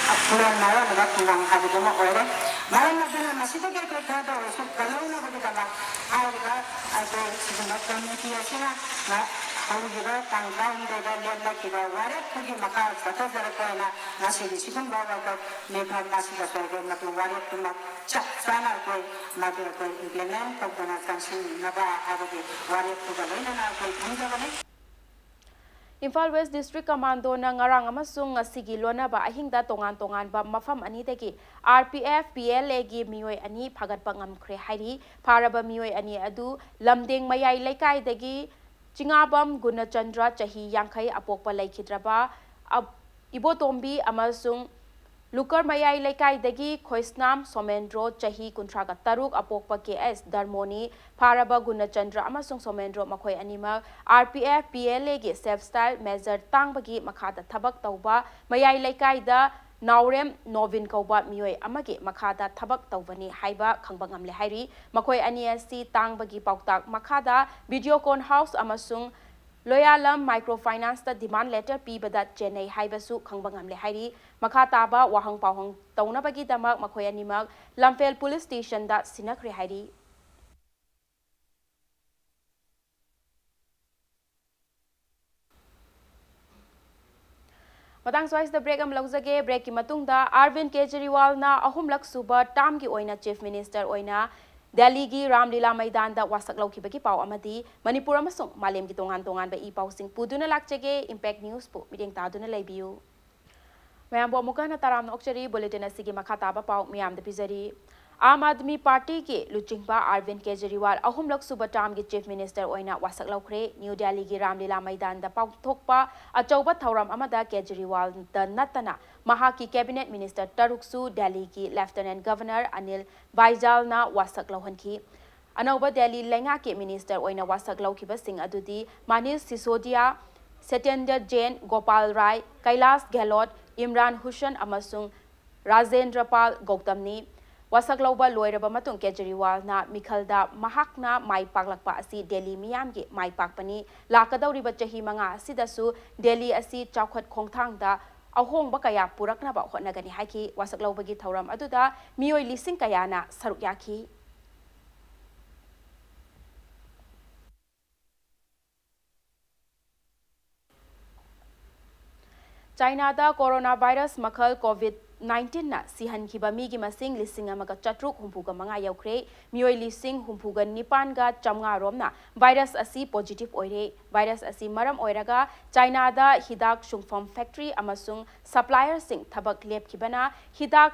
ꯈꯨꯡꯒꯪ ꯃꯥꯌꯣꯛꯅꯕ ꯈꯨꯡꯒꯪ ꯍꯥꯏꯕꯗꯨꯃ ꯑꯣꯏꯔꯦ꯫ ꯃꯔꯝ ꯑꯗꯨꯅ ꯃꯁꯤꯗꯒꯤ ꯑꯩꯈꯣꯏ ꯊꯥꯗꯣꯛꯑꯁꯨ ꯀꯜꯍꯧꯅꯕꯒꯤꯗꯃꯛ ꯍꯥꯏꯔꯤꯕ ꯑꯩꯈꯣꯏ ꯁꯤꯒꯨꯝꯕ ꯀꯃꯤꯇꯤ ꯑꯁꯤꯅ ꯍꯧꯈꯤꯕ ꯇꯥꯡ ꯇꯔꯥꯍꯨꯝꯗꯣꯏꯗ ꯂꯦꯞꯅꯈꯤꯕ ꯋꯥꯔꯦꯞꯇꯨꯒꯤ ꯃꯈꯥ ꯆꯠꯊꯖꯔꯛꯄ ꯑꯣꯏꯅ ꯉꯁꯤꯒꯤ ꯁꯤꯒꯨꯝꯕ ꯋꯥꯀꯠ ꯃꯤꯐꯝ ꯑꯁꯤꯗꯁꯨ ꯑꯩꯈꯣꯏ ꯃꯗꯨ ꯋꯥꯔꯦꯞꯇꯨꯃꯛ ꯆꯞ ꯆꯥꯅ ꯑꯩꯈꯣꯏ ꯃꯗꯨ ꯑꯩꯈꯣꯏ implement ꯇꯧꯗꯅ ꯆꯪꯁꯤꯟꯅꯕ ꯍꯥꯏꯕꯒꯤ ꯋꯥꯔꯦꯞꯇꯨꯒ ꯂꯣꯏꯅꯅ ꯑꯩꯈꯣꯏ ꯊꯝꯖꯕꯅꯤ꯫ ꯏꯝꯐꯥꯜ West District Commandoꯅ ꯉꯔꯥꯡ ꯑꯃꯁꯨꯡ ꯉꯁꯤꯒꯤ ꯂꯣꯟꯅꯕ ꯑꯍꯤꯡꯗ ꯇꯣꯉꯥꯟ ꯇꯣꯉꯥꯟꯕ ꯃꯐꯝ ꯑꯅꯤꯗꯒꯤ R P F, P L Aꯒꯤ ꯃꯤꯑꯣꯏ ꯑꯅꯤ ꯐꯥꯒꯠꯄ ꯉꯝꯈ꯭ꯔꯦ ꯍꯥꯏꯔꯤ꯫ ꯐꯥꯔꯕ ꯃꯤꯑꯣꯏ ꯑꯅꯤ ꯑꯗꯨ ꯂꯝꯗꯦꯡ ꯃꯌꯥꯏ ꯂꯩꯀꯥꯏꯗꯒꯤ ꯆꯤꯉꯥꯕꯝ ꯒꯨꯅꯆꯟꯗ꯭ꯔ, ꯆꯍꯤ ꯌꯥꯡꯈꯩ, ꯑꯄꯣꯛꯄ ꯂꯩꯈꯤꯗ꯭ꯔꯕ ꯑꯞ-, ꯏꯕꯣꯇꯣꯝꯕꯤ ꯑꯃꯁꯨꯡ ꯂꯨꯀꯔ ꯃꯌꯥꯏ ꯂꯩꯀꯥꯏꯗꯒꯤ ꯈꯣꯏꯁꯅꯥꯝ ꯁꯣꯃꯦꯟꯗ꯭ꯔꯣ, ꯆꯍꯤ ꯀꯨꯟꯊ꯭ꯔꯥꯒ ꯇꯔꯨꯛ, ꯑꯄꯣꯛꯄ K S ꯙꯔꯃꯣꯅꯤ꯫ ꯐꯥꯔꯕ ꯒꯨꯅꯆꯟꯗ꯭ꯔ ꯑꯃꯁꯨꯡ ꯁꯣꯃꯦꯟꯗ꯭ꯔꯣ ꯃꯈꯣꯏ ꯑꯅꯤꯃꯛ R P F, P L Aꯒꯤ Self Style Major ꯇꯥꯡꯕꯒꯤ ꯃꯈꯥꯗ ꯊꯕꯛ ꯇꯧꯕ ꯃꯌꯥꯏ ꯂꯩꯀꯥꯏꯗ ꯅꯥꯎꯔꯦꯝ ꯅꯣꯕꯤꯟ ꯀꯧꯕ ꯃꯤꯑꯣꯏ ꯑꯃꯒꯤ ꯃꯈꯥꯗ ꯊꯕꯛ ꯇꯧꯕꯅꯤ ꯍꯥꯏꯕ ꯈꯪꯕ ꯉꯝꯂꯦ ꯍꯥꯏꯔꯤ꯫ ꯃꯈꯣꯏ ꯑꯅꯤ ꯑꯁꯤ ꯇꯥꯡꯕꯒꯤ ꯄꯥꯎꯇꯥꯛ ꯃꯈꯥꯗ ꯚꯤꯗꯤꯑꯣꯀꯣꯟ ꯍꯥꯎꯁ ꯑꯃꯁꯨꯡ ꯂꯣꯌꯥꯂꯝ ꯃꯥꯏꯀ꯭ꯔꯣ ꯐꯥꯏꯅꯥꯟꯁꯇ demand letter ꯄꯤꯕꯗ ꯆꯦꯟꯅꯩ ꯍꯥꯏꯕꯁꯨ ꯈꯪꯕ ꯉꯝꯂꯦ ꯍꯥꯏꯔꯤ꯫ ꯃꯈꯥ ꯇꯥꯕ ꯋꯥꯍꯪ ꯄꯥꯎꯍꯪ ꯇꯧꯅꯕꯒꯤꯗꯃꯛ ꯃꯈꯣꯏ ꯑꯅꯤꯃꯛ ꯂꯝꯐꯦꯜ ꯄꯨꯂꯤꯁ ꯁ꯭ꯇꯦꯁꯟꯗ ꯁꯤꯟꯅꯈ꯭ꯔꯦ ꯍꯥꯏꯔꯤ꯫ ꯃꯇꯥꯡ ꯁ꯭ꯋꯥꯏꯁꯤꯗ break ꯑꯃ ꯂꯧꯖꯒꯦ꯫ Breakꯀꯤ ꯃꯇꯨꯡꯗ ꯑꯔꯕꯤꯟ ꯀꯦꯖꯔꯤꯋꯥꯜꯅ ꯑꯍꯨꯝꯂꯛ ꯁꯨꯕ termꯒꯤ ꯑꯣꯏꯅ Chief Minister ꯑꯣꯏꯅ ꯗꯦꯜꯂꯤꯒꯤ ꯔꯥꯝꯂꯤꯂꯥ ꯃꯩꯗꯥꯟꯗ ꯋꯥꯁꯛ ꯂꯧꯈꯤꯕꯒꯤ ꯄꯥꯎ ꯑꯃꯗꯤ ꯃꯅꯤꯄꯨꯔ ꯑꯃꯁꯨꯡ ꯃꯥꯂꯦꯝꯒꯤ ꯇꯣꯉꯥꯟ ꯇꯣꯉꯥꯟꯕ ꯏ ꯄꯥꯎꯁꯤꯡ ꯄꯨꯗꯨꯅ ꯂꯥꯛꯆꯒꯦ꯫ Impact Newsꯄꯨ ꯃꯤꯠꯌꯦꯡ ꯇꯥꯗꯨꯅ ꯂꯩꯕꯤꯌꯨ꯫ ꯃꯌꯥꯝꯕꯨ ꯑꯃꯨꯛꯀ ꯍꯟꯅ ꯇꯔꯥꯝꯅ ꯑꯣꯛꯆꯔꯤ꯫ Bulletin ꯑꯁꯤꯒꯤ ꯃꯈꯥ ꯇꯥꯕ ꯄꯥꯎ ꯃꯤꯌꯥꯝꯗ ꯄꯤꯖꯔꯤ꯫ ꯑꯥꯝ ꯑꯥꯗꯃꯤ ꯄꯥꯔꯇꯤꯒꯤ ꯂꯨꯆꯤꯡꯕ ꯑꯔꯕꯤꯟ ꯀꯦꯖꯔꯤꯋꯥꯜ ꯑꯍꯨꯝꯂꯛ ꯁꯨꯕ termꯒꯤ Chief Minister ꯑꯣꯏꯅ ꯋꯥꯁꯛ ꯂꯧꯈ꯭ꯔꯦ꯫ ꯅ꯭ꯌꯨ ꯗꯦꯜꯂꯤꯒꯤ ꯔꯥꯝꯂꯤꯂꯥ ꯃꯩꯗꯥꯟꯗ ꯄꯥꯡꯊꯣꯛꯄ ꯑꯆꯧꯕ ꯊꯧꯔꯝ ꯑꯃꯗ ꯀꯦꯖꯔꯤꯋꯥꯜꯗ ꯅꯠꯇꯅ ꯃꯍꯥꯛꯀꯤ cabinet minister ꯇꯔꯨꯛꯁꯨ ꯗꯦꯜꯂꯤꯒꯤ Lieutenant Governor ꯑꯅꯤꯜ ꯕꯥꯏꯖꯥꯜꯅ ꯋꯥꯁꯛ ꯂꯧꯍꯟꯈꯤ꯫ ꯑꯅꯧꯕ ꯗꯦꯜꯂꯤ ꯂꯩꯉꯥꯛꯀꯤ minister ꯑꯣꯏꯅ ꯋꯥꯁꯛ ꯂꯧꯈꯤꯕꯁꯤꯡ ꯑꯗꯨꯗꯤ ꯃꯅꯤꯁ ꯁꯤꯁꯣꯗꯤꯌꯥ, ꯁꯇ꯭ꯌꯦꯟꯗ꯭ꯔ ꯖꯦꯟ, ꯒꯣꯄꯥꯜ ꯔꯥꯏ, ꯀꯩꯂꯥꯁ ꯒꯦꯍꯂꯣꯠ, ꯏꯝꯔꯥꯟ ꯍꯨꯁꯦꯟ ꯑꯃꯁꯨꯡ ꯔꯥꯖꯦꯟꯗ꯭ꯔ ꯄꯥꯜ ꯒꯧꯇꯝꯅꯤ꯫ ꯋꯥꯁꯛ ꯂꯧꯕ ꯂꯣꯏꯔꯕ ꯃꯇꯨꯡ ꯀꯦꯖꯔꯤꯋꯥꯜꯅ ꯃꯤꯈꯜꯗ ꯃꯍꯥꯛꯅ ꯃꯥꯏ ꯄꯥꯛꯂꯛꯄ ꯑꯁꯤ ꯗꯦꯜꯂꯤ ꯃꯤꯌꯥꯝꯒꯤ ꯃꯥꯏ ꯄꯥꯛꯄꯅꯤ꯫ ꯂꯥꯛꯀꯗꯧꯔꯤꯕ ꯆꯍꯤ ꯃꯉꯥ ꯑꯁꯤꯗꯁꯨ ꯗꯦꯜꯂꯤ ꯑꯁꯤ ꯆꯥꯎꯈꯠ ꯈꯣꯡꯊꯥꯡꯗ ꯑꯍꯣꯡꯕ ꯀꯌꯥ ꯄꯨꯔꯛꯅꯕ ꯍꯣꯠꯅꯒꯅꯤ ꯍꯥꯏꯈꯤ꯫ ꯋꯥꯁꯛ ꯂꯧꯕꯒꯤ ꯊꯧꯔꯝ ꯑꯗꯨꯗ ꯃꯤꯑꯣꯏ ꯂꯤꯁꯤꯡ ꯀꯌꯥꯅ ꯁꯔꯨꯛ ꯌꯥꯈꯤ꯫ ꯆꯥꯏꯅꯥꯗ coronavirus ꯃꯈꯜ COVID ꯅꯥꯏꯟꯇꯤꯟꯅ ꯁꯤꯍꯟꯈꯤꯕ ꯃꯤꯒꯤ ꯃꯁꯤꯡ ꯂꯤꯁꯤꯡ ꯑꯃꯒ ꯆꯥꯇ꯭ꯔꯨꯛ ꯍꯨꯝꯐꯨꯒ ꯃꯉꯥ ꯌꯧꯈ꯭ꯔꯦ꯫ ꯃꯤꯑꯣꯏ ꯂꯤꯁꯤꯡ ꯍꯨꯝꯐꯨꯒ ꯅꯤꯄꯥꯟꯒ ꯆꯥꯝꯃꯉꯥ ꯔꯣꯝꯅ ꯚꯥꯏꯔꯁ ꯑꯁꯤ ꯄꯣꯖꯤꯇꯤꯚ ꯑꯣꯏꯔꯦ꯫ ꯚꯥꯏꯔꯁ ꯑꯁꯤ ꯃꯔꯝ ꯑꯣꯏꯔꯒ ꯆꯥꯏꯅꯥꯗ ꯍꯤꯗꯥꯛ ꯁꯨꯡꯐꯝ ꯐꯦꯛꯇꯔꯤ ꯑꯃꯁꯨꯡ ꯁꯄ꯭ꯂꯥꯏꯌꯔꯁꯤꯡ ꯊꯕꯛ ꯂꯦꯞꯈꯤꯕꯅ ꯍꯤꯗꯥꯛ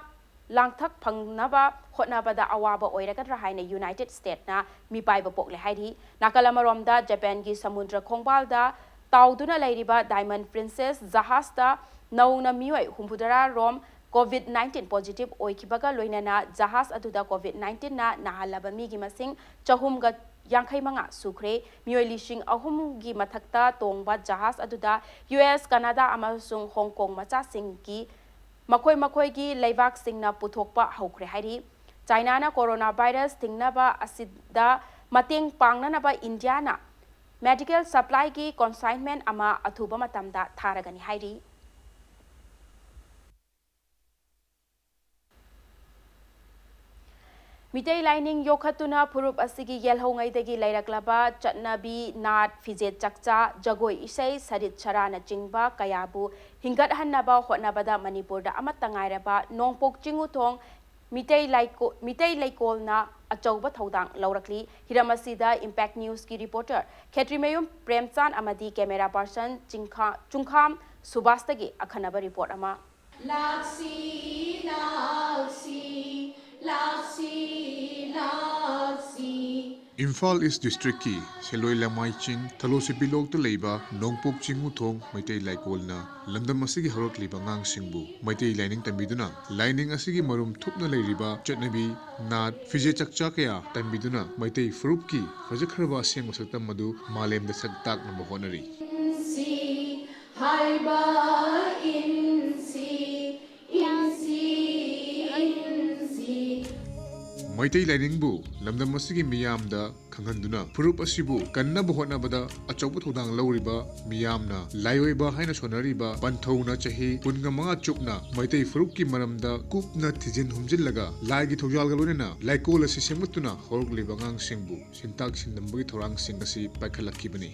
ꯂꯥꯡꯊꯛ ꯐꯪꯅꯕ ꯍꯣꯠꯅꯕꯗ ꯑꯋꯥꯕ ꯑꯣꯏꯔꯒꯗ꯭ꯔꯥ ꯍꯥꯏꯅ ꯌꯨꯅꯥꯏꯇꯦꯗ ꯁ꯭ꯇꯦꯠꯅ ꯃꯤꯄꯥꯏꯕ ꯄꯣꯛꯂꯦ ꯍꯥꯏꯔꯤ꯫ ꯅꯥꯀꯜ ꯑꯃꯔꯣꯝꯗ ꯖꯄꯥꯟꯒꯤ ꯁꯃꯨꯗ꯭ꯔ ꯈꯣꯡꯕꯥꯜꯗ ꯇꯥꯎꯗꯨꯅ ꯂꯩꯔꯤꯕ ꯗꯥꯏꯃꯟ ꯄ꯭ꯔꯤꯟꯁꯦꯁ ꯖꯍꯥꯖꯇ ꯅꯧꯅ ꯃꯤꯑꯣꯏ ꯍꯨꯝꯐꯨꯇꯔꯥ ꯔꯣꯝ ꯀꯣꯚꯤꯗ ꯅꯥꯏꯟꯇꯤꯟ ꯄꯣꯖꯤꯇꯤꯚ ꯑꯣꯏꯈꯤꯕꯒ ꯂꯣꯏꯅꯅ ꯖꯍꯥꯖ ꯑꯗꯨꯗ ꯀꯣꯚꯤꯗ ꯅꯥꯏꯟꯇꯤꯟꯅ ꯅꯥꯍꯜꯂꯕ ꯃꯤꯒꯤ ꯃꯁꯤꯡ ꯆꯍꯨꯝꯒ ꯌꯥꯡꯈꯩ ꯃꯉꯥ ꯁꯨꯈ꯭ꯔꯦ꯫ ꯃꯤꯑꯣꯏ ꯂꯤꯁꯤꯡ ꯑꯍꯨꯝꯒꯤ ꯃꯊꯛꯇ ꯇꯣꯡꯕ ꯖꯍꯥꯖ ꯑꯗꯨꯗ ꯌꯨ ꯑꯦꯁ, ꯀꯅꯥꯗꯥ ꯑꯃꯁꯨꯡ ꯍꯣꯡ ꯀꯣꯡ ꯃꯆꯥꯁꯤꯡꯒꯤ ꯃꯈꯣꯏ ꯃꯈꯣꯏꯒꯤ ꯂꯩꯕꯥꯛꯁꯤꯡꯅ ꯄꯨꯊꯣꯛꯄ ꯍꯧꯈ꯭ꯔꯦ ꯍꯥꯏꯔꯤ꯫ ꯆꯥꯏꯅꯥꯅ ꯀꯣꯔꯣꯅꯥ ꯚꯥꯏꯔꯁ ꯊꯤꯡꯅꯕ ꯑꯁꯤꯗ ꯃꯇꯦꯡ ꯄꯥꯡꯅꯅꯕ ꯏꯟꯗꯤꯌꯥꯅ ꯃꯦꯗꯤꯀꯦꯜ ꯁꯄ꯭ꯂꯥꯏꯒꯤ ꯀꯣꯟꯁꯥꯏꯟꯃꯦꯟ ꯑꯃ ꯑꯊꯨꯕ ꯃꯇꯝꯗ ꯊꯥꯔꯒꯅꯤ ꯍꯥꯏꯔꯤ꯫ ꯃꯤꯇꯩ ꯂꯥꯏꯅꯤꯡ ꯌꯣꯛꯈꯠꯇꯨꯅ ꯐꯨꯔꯨꯞ ꯑꯁꯤꯒꯤ ꯌꯦꯜꯍꯧꯉꯩꯗꯒꯤ ꯂꯩꯔꯛꯂꯕ ꯆꯠꯅꯕꯤ, ꯅꯥꯠ, ꯐꯤꯖꯦꯠ ꯆꯛꯆꯥ, ꯖꯒꯣꯏ ꯏꯁꯩ, ꯁꯔꯤꯠ ꯁꯔꯥꯅꯆꯤꯡꯕ ꯀꯌꯥꯕꯨ ꯍꯤꯡꯒꯠꯍꯟꯅꯕ ꯍꯣꯠꯅꯕꯗ ꯃꯅꯤꯄꯨꯔꯗ ꯑꯃꯠꯇ ꯉꯥꯏꯔꯕ ꯅꯣꯡꯄꯣꯛ ꯆꯤꯡꯉꯨꯊꯣꯡ ꯃꯤꯇꯩ ꯂꯥꯏꯀꯣ-, ꯃꯤꯇꯩ ꯂꯩꯀꯣꯜꯅ ꯑꯆꯧꯕ ꯊꯧꯗꯥꯡ ꯂꯧꯔꯛꯂꯤ꯫ ꯍꯤꯔꯝ ꯑꯁꯤꯗ ꯏꯝꯄꯦꯛ ꯅ꯭ꯌꯨꯁꯀꯤ ꯔꯤꯄꯣꯔꯇꯔ ꯈꯦꯇ꯭ꯔꯤꯃꯌꯨꯝ ꯄ꯭ꯔꯦꯝꯆꯥꯟ ꯑꯃꯗꯤ ꯀꯦꯃꯦꯔꯥ ꯄꯥꯔꯁꯟ ꯆꯤꯡꯈꯥ-, ꯆꯨꯡꯈꯥꯝ ꯁꯨꯕꯥꯁꯇꯒꯤ ꯑꯈꯟꯅꯕ ꯔꯤꯄꯣꯔꯠ ꯑꯃ꯫ ꯂꯥꯛꯁꯤ, ꯂꯥꯛꯁꯤ, ꯂꯥꯛꯁꯤ, ꯂꯥꯛꯁꯤ꯫ ꯏꯝꯐꯥꯜ ꯏꯁ ꯗꯤꯁꯇ꯭ꯔꯤꯛꯀꯤ ꯁꯦꯂꯣꯏ ꯂꯃꯥꯏ ꯆꯤꯡ ꯊꯂꯣꯁꯤꯄꯤ ꯂꯣꯛꯇ ꯂꯩꯕ ꯅꯣꯡꯄꯣꯛ ꯆꯤꯡꯉꯨꯊꯣꯡ ꯃꯩꯇꯩ ꯂꯥꯏꯀꯣꯜꯅ ꯂꯝꯗꯝ ꯑꯁꯤꯒꯤ ꯍꯧꯔꯛꯂꯤꯕ ꯑꯉꯥꯡꯁꯤꯡꯕꯨ ꯃꯩꯇꯩ ꯂꯥꯏꯅꯤꯡ ꯇꯝꯕꯤꯗꯨꯅ, ꯂꯥꯏꯅꯤꯡ ꯑꯁꯤꯒꯤ ꯃꯔꯨꯝ ꯊꯨꯞꯅ ꯂꯩꯔꯤꯕ ꯆꯠꯅꯕꯤ, ꯅꯥꯠ, ꯐꯤꯖꯦꯠ ꯆꯛꯆꯥ ꯀꯌꯥ ꯇꯝꯕꯤꯗꯨꯅ ꯃꯩꯇꯩ ꯐꯨꯔꯨꯞꯀꯤ ꯐꯖꯈ꯭ꯔꯕ ꯑꯁꯦꯡꯕ ꯁꯛꯇꯝ ꯑꯗꯨ ꯃꯥꯂꯦꯝꯗ ꯁꯛ ꯇꯥꯛꯅꯕ ꯍꯣꯠꯅꯔꯤ꯫ ꯏꯟꯁꯤ ꯍꯥꯏꯕ ꯏꯟꯁꯤ, ꯏꯟꯁꯤ, ꯏꯟꯁꯤ꯫ ꯃꯩꯇꯩ ꯂꯥꯏꯅꯤꯡꯕꯨ ꯂꯝꯗꯝ ꯑꯁꯤꯒꯤ ꯃꯤꯌꯥꯝꯗ ꯈꯪꯍꯟꯗꯨꯅ ꯐꯨꯔꯨꯞ ꯑꯁꯤꯕꯨ ꯀꯟꯅꯕ ꯍꯣꯠꯅꯕꯗ ꯑꯆꯧꯕ ꯊꯧꯗꯥꯡ ꯂꯧꯔꯤꯕ ꯃꯤꯌꯥꯝꯅ ꯂꯥꯏꯑꯣꯏꯕ ꯍꯥꯏꯅ ꯁꯣꯟꯅꯔꯤꯕ ꯄꯟꯊꯧꯅ ꯆꯍꯤ ꯀꯨꯟꯒ ꯃꯉꯥ ꯆꯨꯞꯅ ꯃꯩꯇꯩ ꯐꯨꯔꯨꯞꯀꯤ ꯃꯔꯝꯗ ꯀꯨꯞꯅ ꯊꯤꯖꯤꯟ ꯍꯨꯝꯖꯤꯜꯂꯒ ꯂꯥꯏꯒꯤ ꯊꯧꯖꯥꯜꯒ ꯂꯣꯏꯅꯅ ꯂꯥꯏꯀꯣꯜ ꯑꯁꯤ ꯁꯦꯝꯒꯠꯇꯨꯅ ꯍꯧꯔꯛꯂꯤꯕ ꯑꯉꯥꯡꯁꯤꯡꯕꯨ ꯁꯤꯟꯇꯥꯛ ꯁꯤꯟꯗꯝꯕꯒꯤ ꯊꯧꯔꯥꯡꯁꯤꯡ ꯑꯁꯤ ꯄꯥꯏꯈꯠꯂꯛꯈꯤꯕꯅꯤ꯫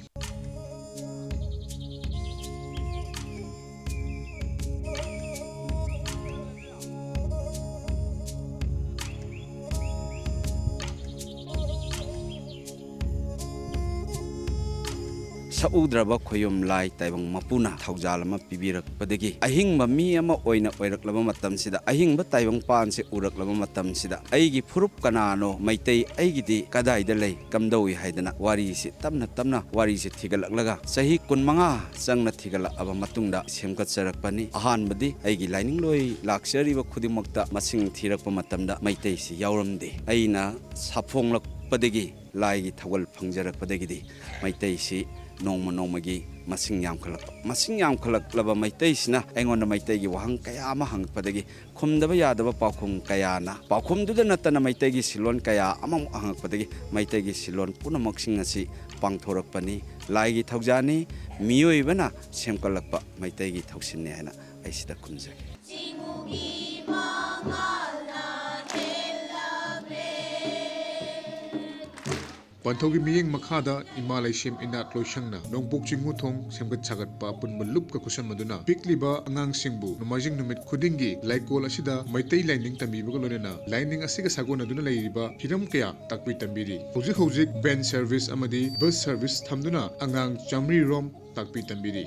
ꯁꯛꯎꯗ꯭ꯔꯕ ꯈꯣꯌꯨꯝ ꯂꯥꯏ ꯇꯥꯏꯕꯪ ꯃꯄꯨꯅ ꯊꯧꯖꯥꯜ ꯑꯃ ꯄꯤꯕꯤꯔꯛꯄꯗꯒꯤ, ꯑꯍꯤꯡꯕ ꯃꯤ ꯑꯃ ꯑꯣꯏꯅ ꯑꯣꯏꯔꯛꯂꯕ ꯃꯇꯝꯁꯤꯗ, ꯑꯍꯤꯡꯕ ꯇꯥꯏꯕꯪ ꯄꯥꯟꯁꯦ ꯎꯔꯛꯂꯕ ꯃꯇꯝꯁꯤꯗ, ꯑꯩꯒꯤ ꯐꯨꯔꯨꯞ ꯀꯅꯥꯅꯣ, ꯃꯩꯇꯩ ꯑꯩꯒꯤꯗꯤ ꯀꯗꯥꯏꯗ ꯂꯩ, ꯀꯝꯗꯧꯏ ꯍꯥꯏꯗꯅ ꯋꯥꯔꯤꯁꯤ ꯇꯞꯅ ꯇꯞꯅ ꯋꯥꯔꯤꯁꯤ ꯊꯤꯒꯠꯂꯛꯂꯒ, ꯆꯍꯤ ꯀꯨꯟꯃꯉꯥ ꯆꯪꯅ ꯊꯤꯒꯠꯂꯛꯑꯕ ꯃꯇꯨꯡꯗ ꯁꯦꯝꯒꯠꯆꯔꯛꯄꯅꯤ꯫ ꯑꯍꯥꯟꯕꯗꯤ ꯑꯩꯒꯤ ꯂꯥꯏꯅꯤꯡꯂꯣꯏ ꯂꯥꯛꯆꯔꯤꯕ ꯈꯨꯗꯤꯡꯃꯛꯇ ꯃꯁꯤꯡ ꯊꯤꯔꯛꯄ ꯃꯇꯝꯗ ꯃꯩꯇꯩꯁꯤ ꯌꯥꯎꯔꯝꯗꯦ꯫ ꯑꯩꯅ ꯁꯥꯐꯣꯡꯂꯛꯄꯗꯒꯤ, ꯂꯥꯏꯒꯤ ꯊꯧꯒꯜ ꯐꯪꯖꯔꯛꯄꯗꯒꯤꯗꯤ ꯃꯩꯇꯩꯁꯤ ꯅꯣꯡꯃ ꯅꯣꯡꯃꯒꯤ ꯃꯁꯤꯡ ꯌꯥꯝꯈꯠꯂꯛꯄ꯫ ꯃꯁꯤꯡ ꯌꯥꯝꯈꯠꯂꯛꯂꯕ ꯃꯩꯇꯩꯁꯤꯅ ꯑꯩꯉꯣꯟꯗ ꯃꯩꯇꯩꯒꯤ ꯋꯥꯍꯪ ꯀꯌꯥ ꯑꯃ ꯍꯪꯉꯛꯄꯗꯒꯤ, ꯈꯨꯝꯗꯕ ꯌꯥꯗꯕ ꯄꯥꯎꯈꯨꯝ ꯀꯌꯥꯅ, ꯄꯥꯎꯈꯨꯝꯗꯨꯗ ꯅꯠꯇꯅ ꯃꯩꯇꯩꯒꯤ ꯁꯤꯂꯣꯟ ꯀꯌꯥ ꯑꯃꯃꯨꯛ ꯍꯪꯉꯛꯄꯗꯒꯤ, ꯃꯩꯇꯩꯒꯤ ꯁꯤꯂꯣꯟ ꯄꯨꯝꯅꯃꯛꯁꯤꯡ ꯑꯁꯤ ꯄꯥꯡꯊꯣꯔꯛꯄꯅꯤ꯫ ꯂꯥꯏꯒꯤ ꯊꯧꯖꯥꯜꯅꯤ, ꯃꯤꯑꯣꯏꯕꯅ ꯁꯦꯝꯒꯠꯂꯛꯄ ꯃꯩꯇꯩꯒꯤ ꯊꯧꯁꯤꯜꯅꯤ ꯍꯥꯏꯅ ꯑꯩ ꯁꯤꯗ ꯈꯨꯝꯖꯒꯦ꯫ ꯄꯥꯟꯊꯧꯒꯤ ꯃꯤꯠꯌꯦꯡ ꯃꯈꯥꯗ ꯏꯃꯥ ꯂꯩꯁꯦꯝ ꯏꯅꯥꯠ ꯂꯣꯏꯁꯪꯅ ꯅꯣꯡꯄꯣꯛ ꯆꯤꯡꯉꯨ ꯊꯣꯡ ꯁꯦꯝꯒꯠ ꯁꯥꯒꯠꯄ ꯑꯄꯨꯟꯕ ꯂꯨꯞꯀ ꯈꯨꯠꯁꯝꯅꯗꯨꯅ ꯄꯤꯛꯂꯤꯕ ꯑꯉꯥꯡꯁꯤꯡꯕꯨ ꯅꯣꯡꯃꯥꯏꯖꯤꯡ ꯅꯨꯃꯤꯠ ꯈꯨꯗꯤꯡꯒꯤ ꯂꯥꯏꯀꯣꯜ ꯑꯁꯤꯗ ꯃꯩꯇꯩ ꯂꯥꯏꯅꯤꯡ ꯇꯝꯕꯤꯕꯒ ꯂꯣꯏꯅꯅ ꯂꯥꯏꯅꯤꯡ ꯑꯁꯤꯒ ꯁꯥꯒꯣꯟꯅꯗꯨꯅ ꯂꯩꯔꯤꯕ ꯍꯤꯔꯝ ꯀꯌꯥ ꯇꯥꯛꯄꯤ ꯇꯝꯕꯤꯔꯤ꯫ ꯍꯧꯖꯤꯛ ꯍꯧꯖꯤꯛ ꯚꯦꯟ ꯁꯔꯚꯤꯁ ꯑꯃꯗꯤ ꯕꯁ ꯁꯔꯚꯤꯁ ꯊꯝꯗꯨꯅ ꯑꯉꯥꯡ ꯆꯥꯃꯔꯤ ꯔꯣꯝ ꯇꯥꯛꯄꯤ ꯇꯝꯕꯤꯔꯤ꯫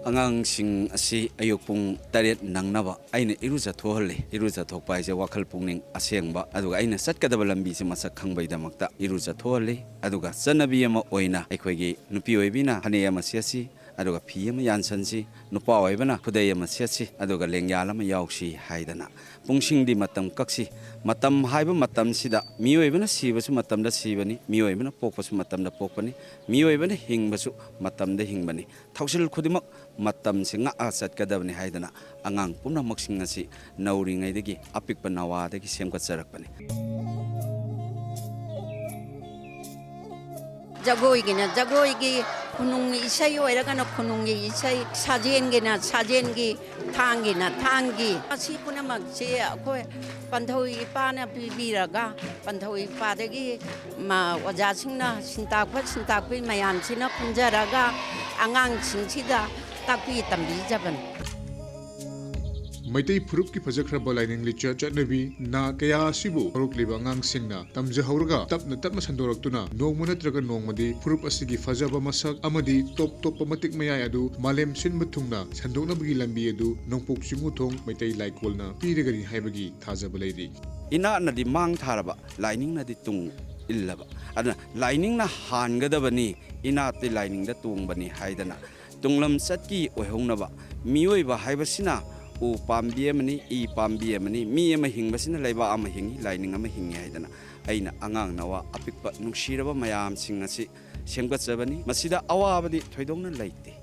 ꯑꯉꯥꯡꯁꯤꯡ ꯑꯁꯤ ꯑꯌꯨꯛ ꯄꯨꯡ ꯇꯔꯦꯠ ꯅꯪꯅꯕ ꯑꯩꯅ ꯏꯔꯨꯖꯊꯣꯛꯍꯜꯂꯤ꯫ ꯏꯔꯨꯖꯊꯣꯛꯄ ꯍꯥꯏꯁꯦ ꯋꯥꯈꯜ ꯄꯨꯛꯅꯤꯡ ꯑꯁꯦꯡꯕ, ꯑꯗꯨꯒ ꯑꯩꯅ ꯆꯠꯀꯗꯕ ꯂꯝꯕꯤꯁꯦ ꯃꯁꯛ ꯈꯪꯕꯒꯤꯗꯃꯛꯇ ꯏꯔꯨꯖꯊꯣꯛꯍꯜꯂꯤ꯫ ꯑꯗꯨꯒ ꯆꯠꯅꯕꯤ ꯑꯃ ꯑꯣꯏꯅ ꯑꯩꯈꯣꯏꯒꯤ ꯅꯨꯄꯤ ꯑꯣꯏꯕꯤꯅ ꯐꯅꯦꯛ ꯑꯃ ꯁꯦꯠꯁꯤ, ꯑꯗꯨꯒ ꯐꯤ ꯑꯃ ꯌꯥꯟꯁꯟꯁꯤ, ꯅꯨꯄꯥ ꯑꯣꯏꯕꯅ ꯈꯨꯗꯩ ꯑꯃ ꯁꯦꯠꯁꯤ, ꯑꯗꯨꯒ ꯂꯦꯡꯌꯥꯜ ꯑꯃ ꯌꯥꯎꯁꯤ ꯍꯥꯏꯗꯅ ꯄꯨꯡꯁꯤꯡꯗꯤ ꯃꯇꯝ ꯀꯛꯁꯤ꯫ ꯃꯇꯝ ꯍꯥꯏꯕ ꯃꯇꯝꯁꯤꯗ ꯃꯤꯑꯣꯏꯕꯅ ꯁꯤꯕꯁꯨ ꯃꯇꯝꯗ ꯁꯤꯕꯅꯤ, ꯃꯤꯑꯣꯏꯕꯅ ꯄꯣꯛꯄꯁꯨ ꯃꯇꯝꯗ ꯄꯣꯛꯄꯅꯤ, ꯃꯤꯑꯣꯏꯕꯅ ꯍꯤꯡꯕꯁꯨ ꯃꯇꯝꯗ ꯍꯤꯡꯕꯅꯤ꯫ ꯊꯧꯁꯤꯜ ꯈꯨꯗꯤꯡꯃꯛ ꯃꯇꯝꯁꯤ ꯉꯥꯛꯑ ꯆꯠꯀꯗꯕꯅꯤ ꯍꯥꯏꯗꯅ ꯑꯉꯥꯡ ꯄꯨꯝꯅꯃꯛꯁꯤꯡ ꯑꯁꯤ ꯅꯧꯔꯤꯉꯩꯗꯒꯤ, ꯑꯄꯤꯛꯄ ꯅꯋꯥꯗꯒꯤ ꯁꯦꯝꯒꯠꯆꯔꯛꯄꯅꯤ꯫ ꯖꯒꯣꯏꯒꯤꯅ ꯖꯒꯣꯏꯒꯤ, ꯈꯨꯅꯨꯡꯒꯤ ꯏꯁꯩ ꯑꯣꯏꯔꯒꯅ ꯈꯨꯅꯨꯡꯒꯤ ꯏꯁꯩ, ꯁꯥꯖꯦꯟꯒꯤꯅ ꯁꯥꯖꯦꯟꯒꯤ, ꯊꯥꯡꯒꯤꯅ ꯊꯥꯡꯒꯤ꯫ ꯑꯁꯤ ꯄꯨꯝꯅꯃꯛꯁꯤ ꯑꯩꯈꯣꯏ ꯄꯟꯊꯧ ꯏꯄꯥꯅ ꯄꯤꯕꯤꯔꯒ, ꯄꯟꯊꯧ ꯏꯄꯥꯗꯒꯤ ꯃ-, ꯑꯣꯖꯥꯁꯤꯡꯅ ꯁꯤꯟꯇꯥꯛꯄ ꯁꯤꯟꯇꯥꯛꯄꯤ ꯃꯌꯥꯝꯁꯤꯅ ꯈꯨꯟꯖꯔꯒ ꯑꯉꯥꯡꯁꯤꯡꯁꯤꯗ ꯇꯥꯛꯄꯤ ꯇꯝꯕꯤꯖꯕꯅꯤ꯫ ꯃꯩꯇꯩ ꯐꯨꯔꯨꯞꯀꯤ ꯐꯖꯈ꯭ꯔꯕ ꯂꯥꯏꯅꯤꯡ ꯂꯤꯆꯠ ꯆꯠꯅꯕꯤ ꯅꯥꯠ ꯀꯌꯥ ꯑꯁꯤꯕꯨ ꯍꯧꯔꯛꯂꯤꯕ ꯑꯉꯥꯡꯁꯤꯡꯅ ꯇꯝꯖꯍꯧꯔꯒ ꯇꯞꯅ ꯇꯞꯅ ꯁꯟꯗꯣꯔꯛꯇꯨꯅ ꯅꯣꯡꯃ ꯅꯠꯇ꯭ꯔꯒ ꯅꯣꯡꯃꯗꯤ ꯐꯨꯔꯨꯞ ꯑꯁꯤꯒꯤ ꯐꯖꯕ ꯃꯁꯛ ꯑꯃꯗꯤ ꯇꯣꯞ ꯇꯣꯞꯄ ꯃꯇꯤꯛ ꯃꯌꯥꯏ ꯑꯗꯨ ꯃꯥꯂꯦꯝ ꯁꯤꯟꯕ ꯊꯨꯡꯅ ꯁꯟꯗꯣꯛꯅꯕꯒꯤ ꯂꯝꯕꯤ ꯑꯗꯨ ꯅꯣꯡꯄꯣꯛ ꯆꯤꯡꯉꯨꯊꯣꯡ ꯃꯩꯇꯩ ꯂꯥꯏꯀꯣꯜꯅ ꯄꯤꯔꯒꯅꯤ ꯍꯥꯏꯕꯒꯤ ꯊꯥꯖꯕ ꯂꯩꯔꯤ꯫ ꯏꯅꯥꯠꯅꯗꯤ ꯃꯥꯡ ꯊꯥꯔꯕ, ꯂꯥꯏꯅꯤꯡꯅꯗꯤ ꯇꯨꯡ ꯏꯜꯂꯕ꯫ ꯑꯗꯨꯅ ꯂꯥꯏꯅꯤꯡꯅ ꯍꯥꯟꯒꯗꯕꯅꯤ, ꯏꯅꯥꯠꯇꯤ ꯂꯥꯏꯅꯤꯡꯗ ꯇꯣꯡꯕꯅꯤ ꯍꯥꯏꯗꯅ ꯇꯨꯡꯂꯝꯆꯠꯀꯤ ꯑꯣꯏꯍꯧꯅꯕ ꯃꯤꯑꯣꯏꯕ ꯍꯥꯏꯕꯁꯤꯅ ꯎ ꯄꯥꯝꯕꯤ ꯑꯃꯅꯤ, ꯏ ꯄꯥꯝꯕꯤ ꯑꯃꯅꯤ, ꯃꯤ ꯑꯃ ꯍꯤꯡꯕꯁꯤꯅ ꯂꯩꯕꯥꯛ ꯑꯃ ꯍꯤꯡꯏ, ꯂꯥꯏꯅꯤꯡ ꯑꯃ ꯍꯤꯡꯏ ꯍꯥꯏꯗꯅ ꯑꯩꯅ ꯑꯉꯥꯡ ꯅꯋꯥ ꯑꯄꯤꯛꯄ ꯅꯨꯡꯁꯤꯔꯕ ꯃꯌꯥꯝꯁꯤꯡ ꯑꯁꯤ ꯁꯦꯝꯒꯠꯆꯕꯅꯤ꯫ ꯃꯁꯤꯗ ꯑꯋꯥꯕꯗꯤ ꯊꯣꯏꯗꯣꯛꯅ ꯂꯩꯇꯦ꯫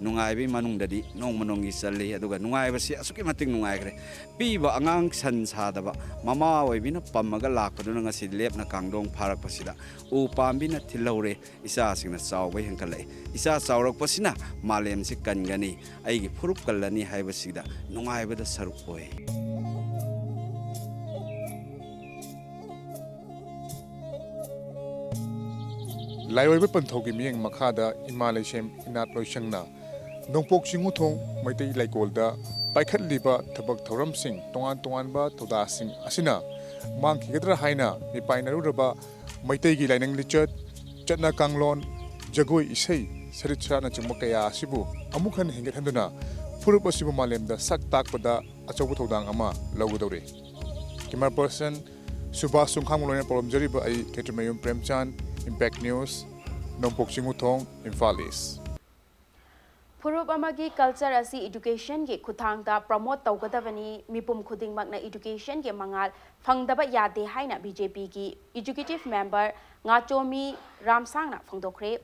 ꯅꯨꯡꯉꯥꯏꯕꯒꯤ ꯃꯅꯨꯡꯗꯗꯤ ꯅꯣꯡꯃ ꯅꯣꯡꯃꯒꯤ ꯆꯜꯂꯤ, ꯑꯗꯨꯒ ꯅꯨꯡꯉꯥꯏꯕꯁꯤ ꯑꯁꯨꯛꯀꯤ ꯃꯇꯤꯛ ꯅꯨꯡꯉꯥꯏꯈ꯭ꯔꯦ꯫ ꯄꯤꯛꯏꯕ ꯑꯉꯥꯡ ꯁꯟ ꯁꯥꯗꯕ ꯃꯃꯥ ꯑꯣꯏꯕꯤꯅ ꯄꯝꯃꯒ ꯂꯥꯛꯄꯗꯨꯅ ꯉꯁꯤ ꯂꯦꯞꯅ ꯀꯥꯡꯗꯣꯡ ꯐꯥꯔꯛꯄꯁꯤꯗ ꯎ ꯄꯥꯝꯕꯤꯅ ꯊꯤꯜꯍꯧꯔꯦ꯫ ꯏꯆꯥꯁꯤꯡꯅ ꯆꯥꯎꯕ ꯍꯦꯟꯒꯠꯂꯛꯏ꯫ ꯏꯆꯥ ꯆꯥꯎꯔꯛꯄꯁꯤꯅ ꯃꯥꯂꯦꯝꯁꯤ ꯀꯟꯒꯅꯤ, ꯑꯩꯒꯤ ꯐꯨꯔꯨꯞ ꯀꯜꯂꯅꯤ ꯍꯥꯏꯕꯁꯤꯗ ꯅꯨꯡꯉꯥꯏꯕꯗ ꯁꯔꯨꯛ ꯑꯣꯏ꯫ ꯂꯥꯏꯑꯣꯏꯕ ꯄꯟꯊꯧꯒꯤ ꯃꯤꯠꯌꯦꯡ ꯃꯈꯥꯗ ꯏꯃꯥ ꯂꯩꯁꯦꯝ ꯏꯅꯥꯠ ꯂꯣꯏꯁꯪꯅ ꯅꯣꯡꯄꯣꯛ ꯆꯤꯡꯉꯨꯊꯣꯡ ꯃꯩꯇꯩ ꯂꯩꯀꯣꯜꯗ ꯄꯥꯏꯈꯠꯂꯤꯕ ꯊꯕꯛ ꯊꯧꯔꯝꯁꯤꯡ, ꯇꯣꯉꯥꯟ ꯇꯣꯉꯥꯟꯕ ꯊꯧꯗꯥꯁꯤꯡ ꯑꯁꯤꯅ ꯃꯥꯡꯈꯤꯒꯗ꯭ꯔꯥ ꯍꯥꯏꯅ ꯃꯤꯄꯥꯏꯅꯔꯨꯔꯕ ꯃꯩꯇꯩꯒꯤ ꯂꯥꯏꯅꯤꯡ ꯂꯤꯆꯠ, ꯆꯠꯅ ꯀꯥꯡꯂꯣꯟ, ꯖꯒꯣꯏ ꯏꯁꯩ, ꯁꯔꯤꯠ ꯁꯔꯥꯠꯅꯆꯤꯡꯕ ꯀꯌꯥ ꯑꯁꯤꯕꯨ ꯑꯃꯨꯛ ꯍꯟꯅ ꯍꯤꯡꯒꯠꯍꯟꯗꯨꯅ ꯐꯨꯔꯨꯞ ꯑꯁꯤꯕꯨ ꯃꯥꯂꯦꯝꯗ ꯁꯛ ꯇꯥꯛꯄꯗ ꯑꯆꯧꯕ ꯊꯧꯗꯥꯡ ꯑꯃ ꯂꯧꯒꯗꯧꯔꯤ꯫ Camera person ꯁꯨꯕꯥꯁ ꯆꯨꯡꯈꯥꯡ ꯂꯣꯏꯅ ꯄꯥꯎꯗꯝꯖꯔꯤꯕ ꯑꯩ ꯈꯦꯇ꯭ꯔꯤꯃꯌꯨꯝ ꯄ꯭ꯔꯦꯝꯆꯥꯟ, Impact News, ꯅꯣꯡꯄꯣꯛ ꯆꯤꯡꯉꯨꯊꯣꯡ, ꯏꯝꯐꯥꯜ ꯏꯁ꯫ ꯐꯨꯔꯨꯞ ꯑꯃꯒꯤ culture ꯑꯁꯤ educationꯒꯤ ꯈꯨꯠꯊꯥꯡꯗ promote ꯇꯧꯒꯗꯕꯅꯤ꯫ ꯃꯤꯄꯨꯝ ꯈꯨꯗꯤꯡꯃꯛꯅ educationꯒꯤ ꯃꯉꯥꯜ ꯐꯪꯗꯕ ꯌꯥꯗꯦ ꯍꯥꯏꯅ BJPꯒꯤ executive member ꯉꯥꯆꯣꯃꯤ ꯔꯥꯝꯁꯥꯡꯅ ꯐꯣꯡꯗꯣꯛꯈ꯭ꯔꯦ꯫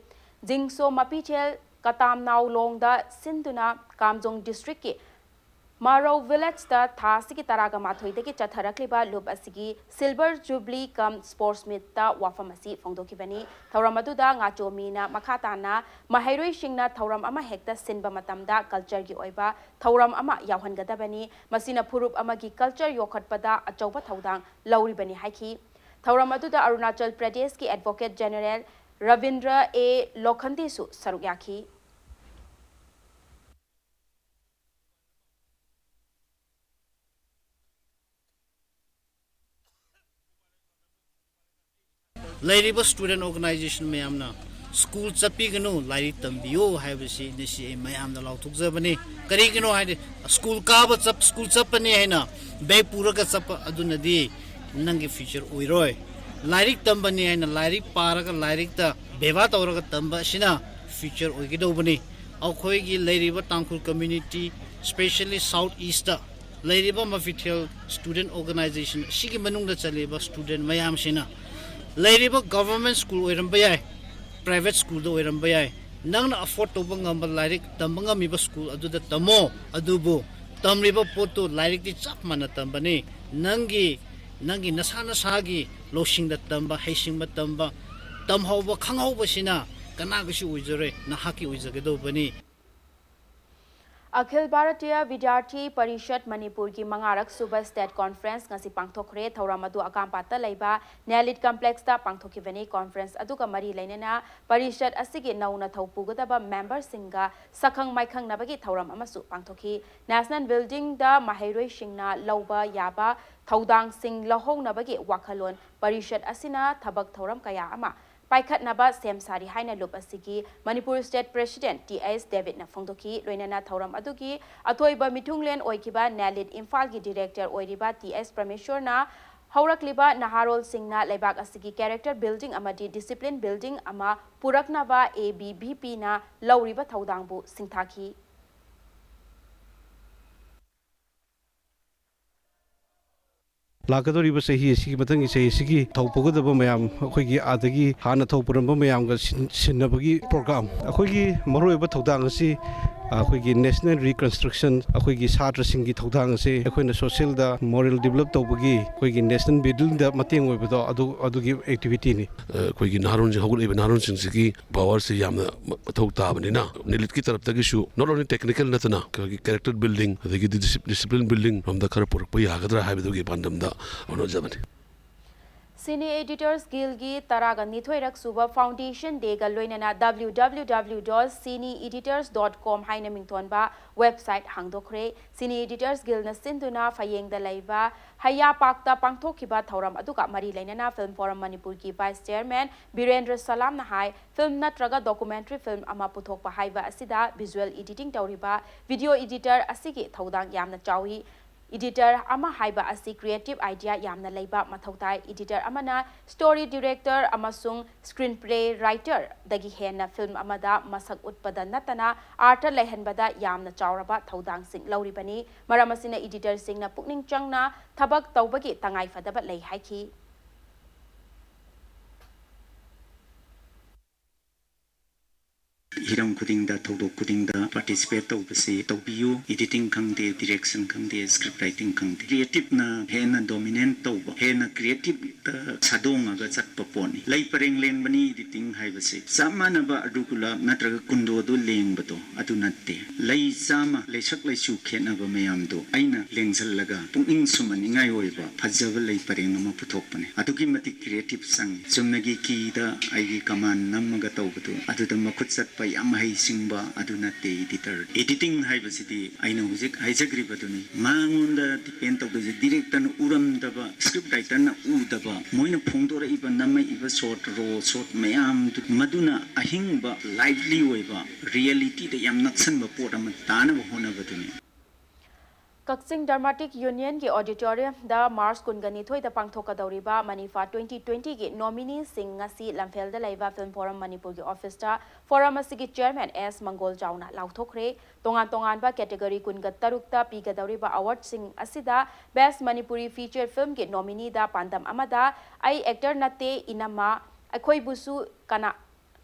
ꯖꯤꯡꯁꯣ ꯃꯄꯤꯆꯦꯜ ꯀꯇꯥꯝꯅꯥꯎꯂꯣꯡꯗ ꯁꯤꯟꯗꯨꯅ ꯀꯥꯝꯖꯣꯡ districtꯀꯤ ꯃꯥꯔꯧ villageꯇ ꯊꯥ ꯑꯁꯤꯒꯤ ꯇꯔꯥꯒ ꯃꯥꯊꯣꯏꯗꯒꯤ ꯆꯠꯊꯔꯛꯂꯤꯕ ꯂꯨꯞ ꯑꯁꯤꯒꯤ silver jubilee cum sports meetꯇ ꯋꯥꯐꯝ ꯑꯁꯤ ꯐꯣꯡꯗꯣꯛꯈꯤꯕꯅꯤ꯫ ꯊꯧꯔꯝ ꯑꯗꯨꯗ ꯉꯥꯆꯣꯃꯤꯅ ꯃꯈꯥ ꯇꯥꯅ ꯃꯍꯩꯔꯣꯏꯁꯤꯡꯅ ꯊꯧꯔꯝ ꯑꯃ ꯍꯦꯛꯇ ꯁꯤꯟꯕ ꯃꯇꯝꯗ cultureꯒꯤ ꯑꯣꯏꯕ ꯊꯧꯔꯝ ꯑꯃ ꯌꯥꯎꯍꯟꯒꯗꯕꯅꯤ꯫ ꯃꯁꯤꯅ ꯐꯨꯔꯨꯞ ꯑꯃꯒꯤ culture ꯌꯣꯛꯈꯠꯄꯗ ꯑꯆꯧꯕ ꯊꯧꯗꯥꯡ ꯂꯧꯔꯤꯕꯅꯤ ꯍꯥꯏꯈꯤ꯫ ꯊꯧꯔꯝ ꯑꯗꯨꯗ ꯑꯔꯨꯅꯥꯆꯜ ꯄ꯭ꯔꯗꯦꯁꯀꯤ Advocate General ꯔꯕꯤꯟꯗ꯭ꯔ ꯑꯦ ꯂꯣꯈꯟꯗꯦꯁꯨ ꯁꯔꯨꯛ ꯌꯥꯈꯤ꯫ ꯂꯩꯔꯤꯕ student organization ꯃꯌꯥꯝꯅ ꯁ꯭ꯀꯨꯜ ꯆꯠꯄꯤꯒꯅꯨ, ꯂꯥꯏꯔꯤꯛ ꯇꯝꯕꯤꯌꯨ ꯍꯥꯏꯕꯁꯤ ꯉꯁꯤ ꯑꯩ ꯃꯌꯥꯝꯗ ꯂꯥꯎꯊꯣꯛꯆꯕꯅꯤ꯫ ꯀꯔꯤꯒꯤꯅꯣ ꯍꯥꯏꯗꯤ, ꯁ꯭ꯀꯨꯜ ꯀꯥꯕ ꯆꯞ-, ꯁ꯭ꯀꯨꯜ ꯆꯠꯄꯅꯤ ꯍꯥꯏꯅ ꯕꯦꯒ ꯄꯨꯔꯒ ꯆꯠꯄ ꯑꯗꯨꯅꯗꯤ ꯅꯪꯒꯤ future ꯑꯣꯏꯔꯣꯏ꯫ ꯂꯥꯏꯔꯤꯛ ꯇꯝꯕꯅꯤ ꯍꯥꯏꯅ ꯂꯥꯏꯔꯤꯛ ꯄꯥꯔꯒ, ꯂꯥꯏꯔꯤꯛꯇ ꯕꯦꯕꯥ ꯇꯧꯔꯒ ꯇꯝꯕ ꯑꯁꯤꯅ future ꯑꯣꯏꯒꯗꯧꯕꯅꯤ꯫ ꯑꯩꯈꯣꯏꯒꯤ ꯂꯩꯔꯤꯕ ꯇꯥꯡꯈꯨꯜ community, specially South East ꯂꯩꯔꯤꯕ ꯃꯐꯤꯊꯦꯜ student organization ꯑꯁꯤꯒꯤ ꯃꯅꯨꯡꯗ ꯆꯜꯂꯤꯕ student ꯃꯌꯥꯝꯁꯤꯅ ꯂꯩꯔꯤꯕ government ꯁ꯭ꯀꯨꯜ ꯑꯣꯏꯔꯝꯕ ꯌꯥꯏ, private ꯁ꯭ꯀꯨꯜꯗ ꯑꯣꯏꯔꯝꯕ ꯌꯥꯏ, ꯅꯪꯅ afford ꯇꯧꯕ ꯉꯝꯕ ꯂꯥꯏꯔꯤꯛ ꯇꯝꯕ ꯉꯝꯃꯤꯕ ꯁ꯭ꯀꯨꯜ ꯑꯗꯨꯗ ꯇꯝꯃꯣ꯫ ꯑꯗꯨꯕꯨ ꯇꯝꯂꯤꯕ ꯄꯣꯠꯇꯨ ꯂꯥꯏꯔꯤꯛꯇꯤ ꯆꯞ ꯃꯥꯟꯅ ꯇꯝꯕꯅꯤ꯫ ꯅꯪꯒꯤ, ꯅꯪꯒꯤ ꯅꯁꯥ ꯅꯁꯥꯒꯤ ꯂꯧꯁꯤꯡꯗ ꯇꯝꯕ, ꯍꯩꯁꯤꯡꯕ ꯇꯝꯕ, ꯇꯝꯍꯧꯕ, ꯈꯪꯍꯧꯕꯁꯤꯅ ꯀꯅꯥꯒꯤꯁꯨ ꯑꯣꯏꯖꯔꯣꯏ, ꯅꯍꯥꯛꯀꯤ ꯑꯣꯏꯖꯒꯗꯧꯕꯅꯤ꯫ ꯑꯈꯤꯜ ꯚꯥꯔꯇꯤꯌꯥ ꯕꯤꯗ꯭ꯌꯥꯔꯊꯤ ꯄꯔꯤꯁꯠ ꯃꯅꯤꯄꯨꯔꯒꯤ ꯃꯉꯥꯔꯛ ꯁꯨꯕ state conference ꯉꯁꯤ ꯄꯥꯡꯊꯣꯛꯈ꯭ꯔꯦ꯫ ꯊꯧꯔꯝ ꯑꯗꯨ ꯑꯒꯥꯝꯄꯥꯠꯇ ꯂꯩꯕ ꯅꯦꯂꯤꯠ complexꯇ ꯄꯥꯡꯊꯣꯛꯈꯤꯕꯅꯤ꯫ Conference ꯑꯗꯨꯒ ꯃꯔꯤ ꯂꯩꯅꯅ ꯄꯔꯤꯁꯠ ꯑꯁꯤꯒꯤ ꯅꯧꯅ ꯊꯧ ꯄꯨꯒꯗꯕ memberꯁꯤꯡꯒ ꯁꯛꯈꯪ ꯃꯥꯏꯈꯪꯅꯕꯒꯤ ꯊꯧꯔꯝ ꯑꯃꯁꯨ ꯄꯥꯡꯊꯣꯛꯈꯤ꯫ National buildingꯗ ꯃꯍꯩꯔꯣꯏꯁꯤꯡꯅ ꯂꯧꯕ ꯌꯥꯕ ꯊꯧꯗꯥꯡꯁꯤꯡ ꯂꯧꯍꯧꯅꯕꯒꯤ ꯋꯥꯈꯜꯂꯣꯟ ꯄꯔꯤꯁꯠ ꯑꯁꯤꯅ ꯊꯕꯛ ꯊꯧꯔꯝ ꯀꯌꯥ ꯑꯃ ꯄꯥꯏꯈꯠꯅꯕ ꯁꯦꯝ ꯁꯥꯔꯤ ꯍꯥꯏꯅ ꯂꯨꯞ ꯑꯁꯤꯒꯤ ꯃꯅꯤꯄꯨꯔ state president ꯇꯤ ꯑꯦꯁ ꯗꯦꯕꯤꯠꯅ ꯐꯣꯡꯗꯣꯛꯈꯤ꯫ ꯂꯣꯏꯅꯅ ꯊꯧꯔꯝ ꯑꯗꯨꯒꯤ ꯑꯊꯣꯏꯕ ꯃꯤꯊꯨꯡꯂꯦꯟ ꯑꯣꯏꯈꯤꯕ ꯅꯦꯂꯤꯠ ꯏꯝꯐꯥꯜꯒꯤ director ꯑꯣꯏꯔꯤꯕ ꯇꯤ ꯑꯦꯁ ꯄ꯭ꯔꯃꯦꯁꯣꯔꯅ ꯍꯧꯔꯛꯂꯤꯕ ꯅꯍꯥꯔꯣꯜꯁꯤꯡꯅ ꯂꯩꯕꯥꯛ ꯑꯁꯤꯒꯤ character building ꯑꯃꯗꯤ discipline building ꯑꯃ ꯄꯨꯔꯛꯅꯕ ꯑꯦ ꯕꯤ ꯚꯤ ꯄꯤꯅ ꯂꯧꯔꯤꯕ ꯊꯧꯗꯥꯡꯕꯨ ꯁꯤꯡꯊꯥꯈꯤ꯫ ꯂꯥꯛꯀꯗꯧꯔꯤꯕ ꯆꯍꯤ ꯑꯁꯤꯒꯤ, ꯃꯊꯪꯒꯤ ꯆꯍꯤ ꯑꯁꯤꯒꯤ ꯊꯧ ꯄꯨꯒꯗꯕ ꯃꯌꯥꯝ, ꯑꯩꯈꯣꯏꯒꯤ ꯑꯥꯗꯒꯤ ꯍꯥꯟꯅ ꯊꯧ ꯄꯨꯔꯝꯕ ꯃꯌꯥꯝꯒ ꯁꯤꯟ-, ꯁꯤꯟꯅꯕꯒꯤ program, ꯑꯩꯈꯣꯏꯒꯤ ꯃꯔꯨꯑꯣꯏꯕ ꯊꯧꯗꯥꯡ ꯑꯁꯤ, ꯑꯩꯈꯣꯏꯒꯤ national reconstruction, ꯑꯩꯈꯣꯏꯒꯤ ꯁꯥꯇ꯭ꯔꯁꯤꯡꯒꯤ ꯊꯧꯗꯥꯡ ꯑꯁꯤ ꯑꯩꯈꯣꯏꯅ socialꯗ moral develop ꯇꯧꯕꯒꯤ ꯑꯩꯈꯣꯏꯒꯤ national buildingꯗ ꯃꯇꯦꯡ ꯑꯣꯏꯕꯗꯣ, ꯑꯗꯨ, ꯑꯗꯨꯒꯤ activityꯅꯤ꯫ ꯑꯩꯈꯣꯏꯒꯤ ꯅꯍꯥꯔꯣꯟꯁꯤꯡ, ꯍꯧꯒꯠꯂꯛꯏꯕ ꯅꯍꯥꯔꯣꯟꯁꯤꯡꯁꯤꯒꯤ powerꯁꯤ ꯌꯥꯝꯅ ꯃ-, ꯃꯊꯧ ꯇꯥꯕꯅꯤꯅ, ꯅꯦꯂꯤꯠꯀꯤ ꯇꯔꯞꯇꯒꯤꯁꯨ not only technical ꯅꯠꯇꯅ ꯑꯩꯈꯣꯏꯒꯤ character building ꯑꯗꯒꯤ discip-, discipline building ꯔꯣꯝꯗ ꯈꯔ ꯄꯨꯔꯛꯄ ꯌꯥꯒꯗ꯭ꯔꯥ ꯍꯥꯏꯕꯗꯨꯒꯤ ꯄꯥꯟꯗꯝꯗ ꯍꯣꯠꯅꯖꯕꯅꯤ꯫ Cine Editors Guildꯒꯤ ꯇꯔꯥꯒ ꯅꯤꯊꯣꯏꯔꯛ ꯁꯨꯕ Foundation Dayꯒ ꯂꯣꯏꯅꯅ W W W dot cine editors dot com ꯍꯥꯏꯅ ꯃꯤꯡꯊꯣꯟꯕ website ꯍꯥꯡꯗꯣꯛꯈ꯭ꯔꯦ꯫ Cine Editors Guildꯅ ꯁꯤꯟꯗꯨꯅ ꯐꯌꯦꯡꯗ ꯂꯩꯕ ꯍꯩꯌꯥ ꯄꯥꯛꯇ ꯄꯥꯡꯊꯣꯛꯈꯤꯕ ꯊꯧꯔꯝ ꯑꯗꯨꯒ ꯃꯔꯤ ꯂꯩꯅꯅ Film Forum ꯃꯅꯤꯄꯨꯔꯒꯤ Vice Chairman ꯕꯤꯔꯦꯟꯗ꯭ꯔ ꯁꯂꯥꯝꯅ ꯍꯥꯏ, film ꯅꯠꯇ꯭ꯔꯒ documentary film ꯑꯃ ꯄꯨꯊꯣꯛꯄ ꯍꯥꯏꯕ ꯑꯁꯤꯗ visual editing ꯇꯧꯔꯤꯕ video editor ꯑꯁꯤꯒꯤ ꯊꯧꯗꯥꯡ ꯌꯥꯝꯅ ꯆꯥꯎꯏ꯫ Editor ꯑꯃ ꯍꯥꯏꯕ ꯑꯁꯤ creative idea ꯌꯥꯝꯅ ꯂꯩꯕ ꯃꯊꯧ ꯇꯥꯏ꯫ Editor ꯑꯃꯅ story director ꯑꯃꯁꯨꯡ screenplay writerꯗꯒꯤ ꯍꯦꯟꯅ film ꯑꯃꯗ ꯃꯁꯛ ꯎꯠꯄꯗ ꯅꯠꯇꯅ ꯑꯥꯔꯊ ꯂꯩꯍꯟꯕꯗ ꯌꯥꯝꯅ ꯆꯥꯎꯔꯕ ꯊꯧꯗꯥꯡꯁꯤꯡ ꯂꯧꯔꯤꯕꯅꯤ꯫ ꯃꯔꯝ ꯑꯁꯤꯅ editorꯁꯤꯡꯅ ꯄꯨꯛꯅꯤꯡ ꯆꯪꯅ ꯊꯕꯛ ꯇꯧꯕꯒꯤ ꯇꯉꯥꯏ ꯐꯗꯕ ꯂꯩ ꯍꯥꯏꯈꯤ꯫ ꯍꯤꯔꯝ ꯈꯨꯗꯤꯡꯗ, ꯊꯧꯗꯣꯛ ꯈꯨꯗꯤꯡꯗ participate ꯇꯧꯕꯁꯤ ꯇꯧꯕꯤꯌꯨ꯫ Editing ꯈꯪꯗꯦ, direction ꯈꯪꯗꯦ, script writing ꯈꯪꯗꯦ, creativeꯅ ꯍꯦꯟꯅ dominate ꯇꯧꯕ, ꯍꯦꯟꯅ creativeꯇ ꯁꯥꯗꯣꯡꯉꯒ ꯆꯠꯄ ꯄꯣꯠꯅꯤ꯫ ꯂꯩ ꯄꯔꯦꯡ ꯂꯦꯡꯕꯅꯤ editing ꯍꯥꯏꯕꯁꯤ꯫ ꯆꯞ ꯃꯥꯟꯅꯕ ꯑꯥꯂꯨ ꯒꯨꯂꯥꯞ ꯅꯠꯇ꯭ꯔꯒ ꯀꯨꯟꯗꯣꯗꯨ ꯂꯦꯡꯕꯗꯣ ꯑꯗꯨ ꯅꯠꯇꯦ꯫ ꯂꯩ ꯆꯥꯝꯃ ꯂꯩꯁꯛ ꯂꯩꯆꯨ ꯈꯦꯠꯅꯕ ꯃꯌꯥꯝꯗꯨ ꯑꯩꯅ ꯂꯦꯡꯁꯤꯜꯂꯒ ꯄꯨꯛꯅꯤꯡ ꯁꯨꯝꯍꯠꯅꯤꯡꯉꯥꯏ ꯑꯣꯏꯕ ꯐꯖꯕ ꯂꯩ ꯄꯔꯦꯡ ꯑꯃ ꯄꯨꯊꯣꯛꯄꯅꯦ꯫ ꯑꯗꯨꯛꯀꯤ ꯃꯇꯤꯛ creative ꯆꯪꯉꯤ꯫ ꯆꯨꯝꯅꯒꯤ keyꯗ ꯑꯩꯒꯤ command ꯅꯝꯃꯒ ꯇꯧꯕꯗꯨ ꯑꯗꯨꯗ ꯃꯈꯨꯠ ꯆꯠꯄ, ꯌꯥꯝ ꯍꯩꯁꯤꯡꯕ ꯑꯗꯨ ꯅꯠꯇꯦ editor꯫ Editing ꯍꯥꯏꯕꯁꯤꯗꯤ ꯑꯩꯅ ꯍꯧꯖꯤꯛ ꯍꯥꯏꯖꯈ꯭ꯔꯤꯕꯗꯨꯅꯤ꯫ ꯃꯉꯣꯟꯗ depend ꯇꯧꯗꯣꯏꯁꯦ directorꯅ ꯎꯔꯝꯗꯕ, script writerꯅ ꯎꯗꯕ, ꯃꯣꯏꯅ ꯐꯣꯡꯗꯣꯔꯛꯏꯕ, ꯅꯝꯃꯛꯏꯕ shot, raw shot ꯃꯌꯥꯝꯗꯨ, ꯃꯗꯨꯅ ꯑꯍꯤꯡꯕ, lively ꯑꯣꯏꯕ, realityꯗ ꯌꯥꯝ ꯅꯛꯁꯟꯕ ꯄꯣꯠ ꯑꯃ ꯇꯥꯅꯕ ꯍꯣꯠꯅꯕꯗꯨꯅꯤ꯫ ꯀꯛꯆꯤꯡ Dramatic Unionꯒꯤ auditoriumꯗ March ꯀꯨꯟꯒ ꯅꯤꯊꯣꯏꯗ ꯄꯥꯡꯊꯣꯛꯀꯗꯧꯔꯤꯕ ꯃꯅꯤꯐꯥ twenty twentyꯒꯤ nomineeꯁꯤꯡ ꯉꯁꯤ ꯂꯝꯐꯦꯜꯗ ꯂꯩꯕ Film Forum ꯃꯅꯤꯄꯨꯔꯒꯤ officeꯇ forum ꯑꯁꯤꯒꯤ chairman ꯑꯦꯁ ꯃꯪꯒꯣꯜ ꯆꯥꯎꯅ ꯂꯥꯎꯊꯣꯛꯈ꯭ꯔꯦ꯫ ꯇꯣꯉꯥꯟ ꯇꯣꯉꯥꯟꯕ category ꯀꯨꯟꯒ ꯇꯔꯨꯛꯇ ꯄꯤꯒꯗꯧꯔꯤꯕ awardꯁꯤꯡ ꯑꯁꯤꯗ Best Manipuri Feature Filmꯒꯤ nomineeꯗ ꯄꯥꯟꯗꯝ ꯑꯃꯗ ꯑꯩ actor ꯅꯠꯇꯦ ꯏꯅꯝꯃ, ꯑꯩꯈꯣꯏꯕꯨꯁꯨ ꯀꯅꯥ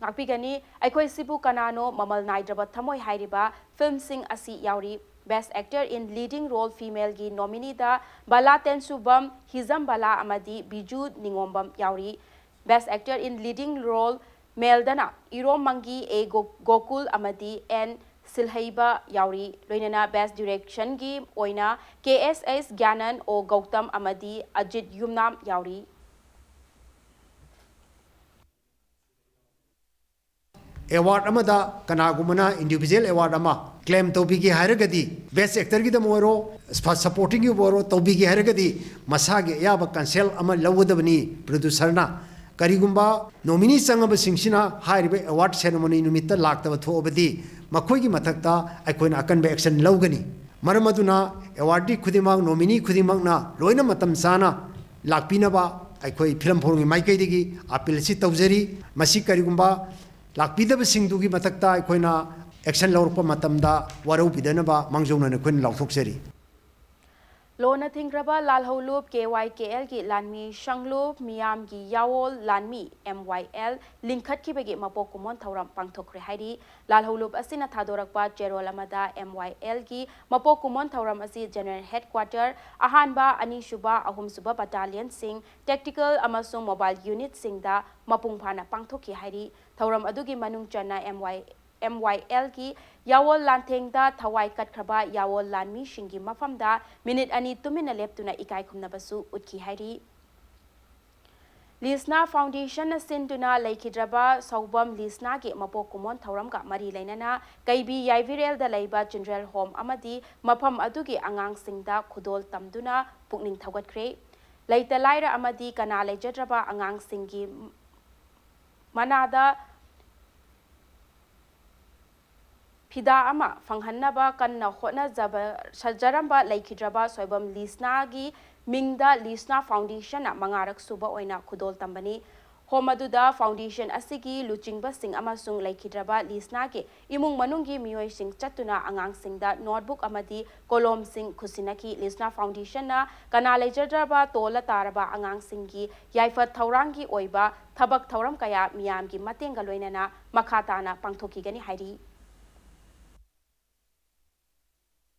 ꯉꯥꯛꯄꯤꯒꯅꯤ, ꯑꯩꯈꯣꯏꯁꯤꯕꯨ ꯀꯅꯥꯅꯣ, ꯃꯃꯜ ꯅꯥꯏꯗ꯭ꯔꯕ ꯊꯃꯣꯏ ꯍꯥꯏꯔꯤꯕ filmꯁꯤꯡ ꯑꯁꯤ ꯌꯥꯎꯔꯤ꯫ Best Actor in Leading Role Femaleꯒꯤ nomineeꯗ ꯕꯂꯥ ꯇꯦꯟꯁꯨꯕꯝ, ꯍꯤꯖꯝ ꯕꯂꯥ ꯑꯃꯗꯤ ꯕꯤꯖꯨ ꯅꯤꯉꯣꯝꯕꯝ ꯌꯥꯎꯔꯤ꯫ Best Actor in Leading Role Maleꯗꯅ ꯏꯔꯣꯝ ꯃꯪꯒꯤ ꯑꯦ ꯒꯣ-, ꯒꯣꯀꯨꯜ ꯑꯃꯗꯤ ꯑꯦꯟ ꯁꯤꯜꯍꯩꯕ ꯌꯥꯎꯔꯤ꯫ ꯂꯣꯏꯅꯅ Best Directionꯒꯤ ꯑꯣꯏꯅ ꯀꯦ ꯑꯦꯁ ꯑꯦꯁ ꯒ꯭ꯌꯥꯅꯟ, ꯑꯣ ꯒꯧꯇꯝ ꯑꯃꯗꯤ ꯑꯖꯤꯠ ꯌꯨꯝꯅꯥꯝ ꯌꯥꯎꯔꯤ꯫ ꯑꯦꯋꯥꯔꯗ ꯑꯃꯗ ꯀꯅꯥꯒꯨꯝꯕꯅ ꯏꯟꯗꯤꯕꯤꯖꯨꯋꯦꯜ ꯑꯦꯋꯥꯔꯗ ꯑꯃ ꯀ꯭ꯂꯦꯝ ꯇꯧꯕꯤꯒꯦ ꯍꯥꯏꯔꯒꯗꯤ, ꯕꯦꯁ ꯑꯦꯛꯇꯔꯒꯤꯗꯃꯛ ꯑꯣꯏꯔꯣ, ꯁꯄꯣꯔꯇꯤꯡꯒꯤꯕꯨ ꯑꯣꯏꯔꯣ, ꯇꯧꯕꯤꯒꯦ ꯍꯥꯏꯔꯒꯗꯤ ꯃꯁꯥꯒꯤ ꯑꯌꯥꯕ ꯀꯟꯁꯦꯜ ꯑꯃ ꯂꯧꯒꯗꯕꯅꯤ ꯄ꯭ꯔꯣꯗ꯭ꯌꯨꯁꯔꯅ꯫ ꯀꯔꯤꯒꯨꯝꯕ ꯅꯣꯃꯤꯅꯤ ꯆꯪꯉꯕꯁꯤꯡꯁꯤꯅ ꯍꯥꯏꯔꯤꯕ ꯑꯦꯋꯥꯔꯗ ꯁꯦꯔꯦꯃꯣꯅꯤ ꯅꯨꯃꯤꯠꯇ ꯂꯥꯛꯇꯕ ꯊꯣꯛꯑꯕꯗꯤ ꯃꯈꯣꯏꯒꯤ ꯃꯊꯛꯇ ꯑꯩꯈꯣꯏꯅ ꯑꯀꯟꯕ ꯑꯦꯛꯁꯟ ꯂꯧꯒꯅꯤ꯫ ꯃꯔꯝ ꯑꯗꯨꯅ ꯑꯦꯋꯥꯔꯗꯤ ꯈꯨꯗꯤꯡꯃꯛ, ꯅꯣꯃꯤꯅꯤ ꯈꯨꯗꯤꯡꯃꯛꯅ ꯂꯣꯏꯅ ꯃꯇꯝ ꯆꯥꯅ ꯂꯥꯛꯄꯤꯅꯕ ꯑꯩꯈꯣꯏ ꯐꯤꯂꯝ ꯐꯣꯔꯝꯒꯤ ꯃꯥꯏꯀꯩꯗꯒꯤ ꯑꯄꯤꯜ ꯑꯁꯤ ꯇꯧꯖꯔꯤ꯫ ꯃꯁꯤ ꯀꯔꯤꯒꯨꯝꯕ ꯂꯥꯛꯄꯤꯗꯕꯁꯤꯡꯗꯨꯒꯤ ꯃꯊꯛꯇ ꯑꯩꯈꯣꯏꯅ ꯑꯦꯛꯁꯟ ꯂꯧꯔꯛꯄ ꯃꯇꯝꯗ ꯋꯥꯔꯧꯕꯤꯗꯅꯕ ꯃꯥꯡꯖꯧꯅꯅ ꯑꯩꯈꯣꯏꯅ ꯂꯥꯎꯊꯣꯛꯆꯔꯤ꯫ ꯂꯣꯟꯅ ꯊꯤꯡꯈ꯭ꯔꯕ ꯂꯥꯜꯍꯧꯂꯨꯞ ꯀꯦ ꯋꯥꯏ ꯀꯦ ꯑꯦꯜꯒꯤ ꯂꯥꯟꯃꯤ ꯁꯪꯂꯨꯞ ꯃꯤꯌꯥꯝꯒꯤ ꯌꯥꯋꯣꯜ ꯂꯥꯟꯃꯤ, ꯑꯦꯝ ꯋꯥꯏ ꯑꯦꯜ, ꯂꯤꯡꯈꯠꯈꯤꯕꯒꯤ ꯃꯄꯣꯛ ꯀꯨꯝꯑꯣꯟ ꯊꯧꯔꯝ ꯄꯥꯡꯊꯣꯛꯈ꯭ꯔꯦ ꯍꯥꯏꯔꯤ꯫ ꯂꯥꯜꯍꯧꯂꯨꯞ ꯑꯁꯤꯅ ꯊꯥꯗꯣꯔꯛꯄ ꯆꯦꯔꯣꯜ ꯑꯃꯗ ꯑꯦꯝ ꯋꯥꯏ ꯑꯦꯜꯒꯤ ꯃꯄꯣꯛ ꯀꯨꯝꯑꯣꯟ ꯊꯧꯔꯝ ꯑꯁꯤ ꯖꯦꯅꯔꯦꯜ ꯍꯦꯗꯀ꯭ꯋꯥꯇꯔ, ꯑꯍꯥꯟꯕ, ꯑꯅꯤꯁꯨꯕ, ꯑꯍꯨꯝꯁꯨꯕ ꯕꯠꯇꯥꯂꯤꯌꯟꯁꯤꯡ, ꯇꯦꯛꯇꯤꯀꯦꯜ ꯑꯃꯁꯨꯡ ꯃꯣꯕꯥꯏꯜ ꯌꯨꯅꯤꯠꯁꯤꯡꯗ ꯃꯄꯨꯡ ꯐꯥꯅ ꯄꯥꯡꯊꯣꯛꯈꯤ ꯍꯥꯏꯔꯤ꯫ ꯊꯧꯔꯝ ꯑꯗꯨꯒꯤ ꯃꯅꯨꯡ ꯆꯟꯅ ꯑꯦꯝ ꯋꯥꯏ, ꯑꯦꯝ ꯋꯥꯏ ꯑꯦꯜꯒꯤ ꯌꯥꯋꯣꯜ ꯂꯥꯟꯊꯦꯡꯗ ꯊꯋꯥꯏ ꯀꯠꯈ꯭ꯔꯕ ꯌꯥꯋꯣꯜ ꯂꯥꯟꯃꯤꯁꯤꯡꯒꯤ ꯃꯐꯝꯗ ꯃꯤꯅꯤꯠ ꯑꯅꯤ ꯇꯨꯃꯤꯟꯅ ꯂꯦꯞꯇꯨꯅ ꯏꯀꯥꯏ ꯈꯨꯝꯅꯕꯁꯨ ꯎꯠꯈꯤ ꯍꯥꯏꯔꯤ꯫ ꯂꯤꯁꯅꯥ ꯐꯥꯎꯟꯗꯦꯁꯟꯅ ꯁꯤꯟꯗꯨꯅ ꯂꯩꯈꯤꯗ꯭ꯔꯕ ꯁꯧꯕꯝ ꯂꯤꯁꯅꯥꯒꯤ ꯃꯄꯣꯛ ꯀꯨꯝꯑꯣꯟ ꯊꯧꯔꯝꯒ ꯃꯔꯤ ꯂꯩꯅꯅ ꯀꯩꯕꯤ ꯌꯥꯏꯕꯤꯔꯦꯜꯗ ꯂꯩꯕ ꯆꯤꯜꯗ꯭ꯔꯦꯟ ꯍꯣꯝ ꯑꯃꯗꯤ ꯃꯐꯝ ꯑꯗꯨꯒꯤ ꯑꯉꯥꯡꯁꯤꯡꯗ ꯈꯨꯗꯣꯜ ꯇꯝꯗꯨꯅ ꯄꯨꯛꯅꯤꯡ ꯊꯧꯒꯠꯈ꯭ꯔꯦ꯫ ꯂꯩꯇ ꯂꯥꯏꯔ ꯑꯃꯗꯤ ꯀꯅꯥ ꯂꯩꯖꯗ꯭ꯔꯕ ꯑꯉꯥꯡꯁꯤꯡꯒꯤ ꯃꯅꯥꯗ ꯐꯤꯗꯥ ꯑꯃ ꯐꯪꯍꯟꯅꯕ ꯀꯟꯅ ꯍꯣꯠꯅꯖꯕ-, ꯁꯖꯔꯝꯕ ꯂꯩꯈꯤꯗ꯭ꯔꯕ ꯁꯣꯏꯕꯝ ꯂꯤꯁꯅꯥꯒꯤ ꯃꯤꯡꯗ ꯂꯤꯁꯅꯥ ꯐꯥꯎꯟꯗꯦꯁꯟꯅ ꯃꯉꯥꯔꯛ ꯁꯨꯕ ꯑꯣꯏꯅ ꯈꯨꯗꯣꯜ ꯇꯝꯕꯅꯤ꯫ ꯍꯣꯝ ꯑꯗꯨꯗ ꯐꯥꯎꯟꯗꯦꯁꯟ ꯑꯁꯤꯒꯤ ꯂꯨꯆꯤꯡꯕꯁꯤꯡ ꯑꯃꯁꯨꯡ ꯂꯩꯈꯤꯗ꯭ꯔꯕ ꯂꯤꯁꯅꯥꯒꯤ ꯏꯃꯨꯡ ꯃꯅꯨꯡꯒꯤ ꯃꯤꯑꯣꯏꯁꯤꯡ ꯆꯠꯇꯨꯅ ꯑꯉꯥꯡꯁꯤꯡꯗ ꯅꯣꯠꯕꯨꯛ ꯑꯃꯗꯤ ꯀꯣꯂꯣꯝꯁꯤꯡ ꯈꯨꯠꯁꯤꯟꯅꯈꯤ꯫ ꯂꯤꯁꯅꯥ ꯐꯥꯎꯟꯗꯦꯁꯟꯅ ꯀꯅꯥ ꯂꯩꯖꯗ꯭ꯔꯕ ꯇꯣꯜꯂ ꯇꯥꯔꯕ ꯑꯉꯥꯡꯁꯤꯡꯒꯤ ꯌꯥꯏꯐ ꯊꯧꯔꯥꯡꯒꯤ ꯑꯣꯏꯕ ꯊꯕꯛ ꯊꯧꯔꯝ ꯀꯌꯥ ꯃꯤꯌꯥꯝꯒꯤ ꯃꯇꯦꯡꯒ ꯂꯣꯏꯅꯅ ꯃꯈꯥ ꯇꯥꯅ ꯄꯥꯡꯊꯣꯛꯈꯤꯒꯅꯤ ꯍꯥꯏꯔꯤ꯫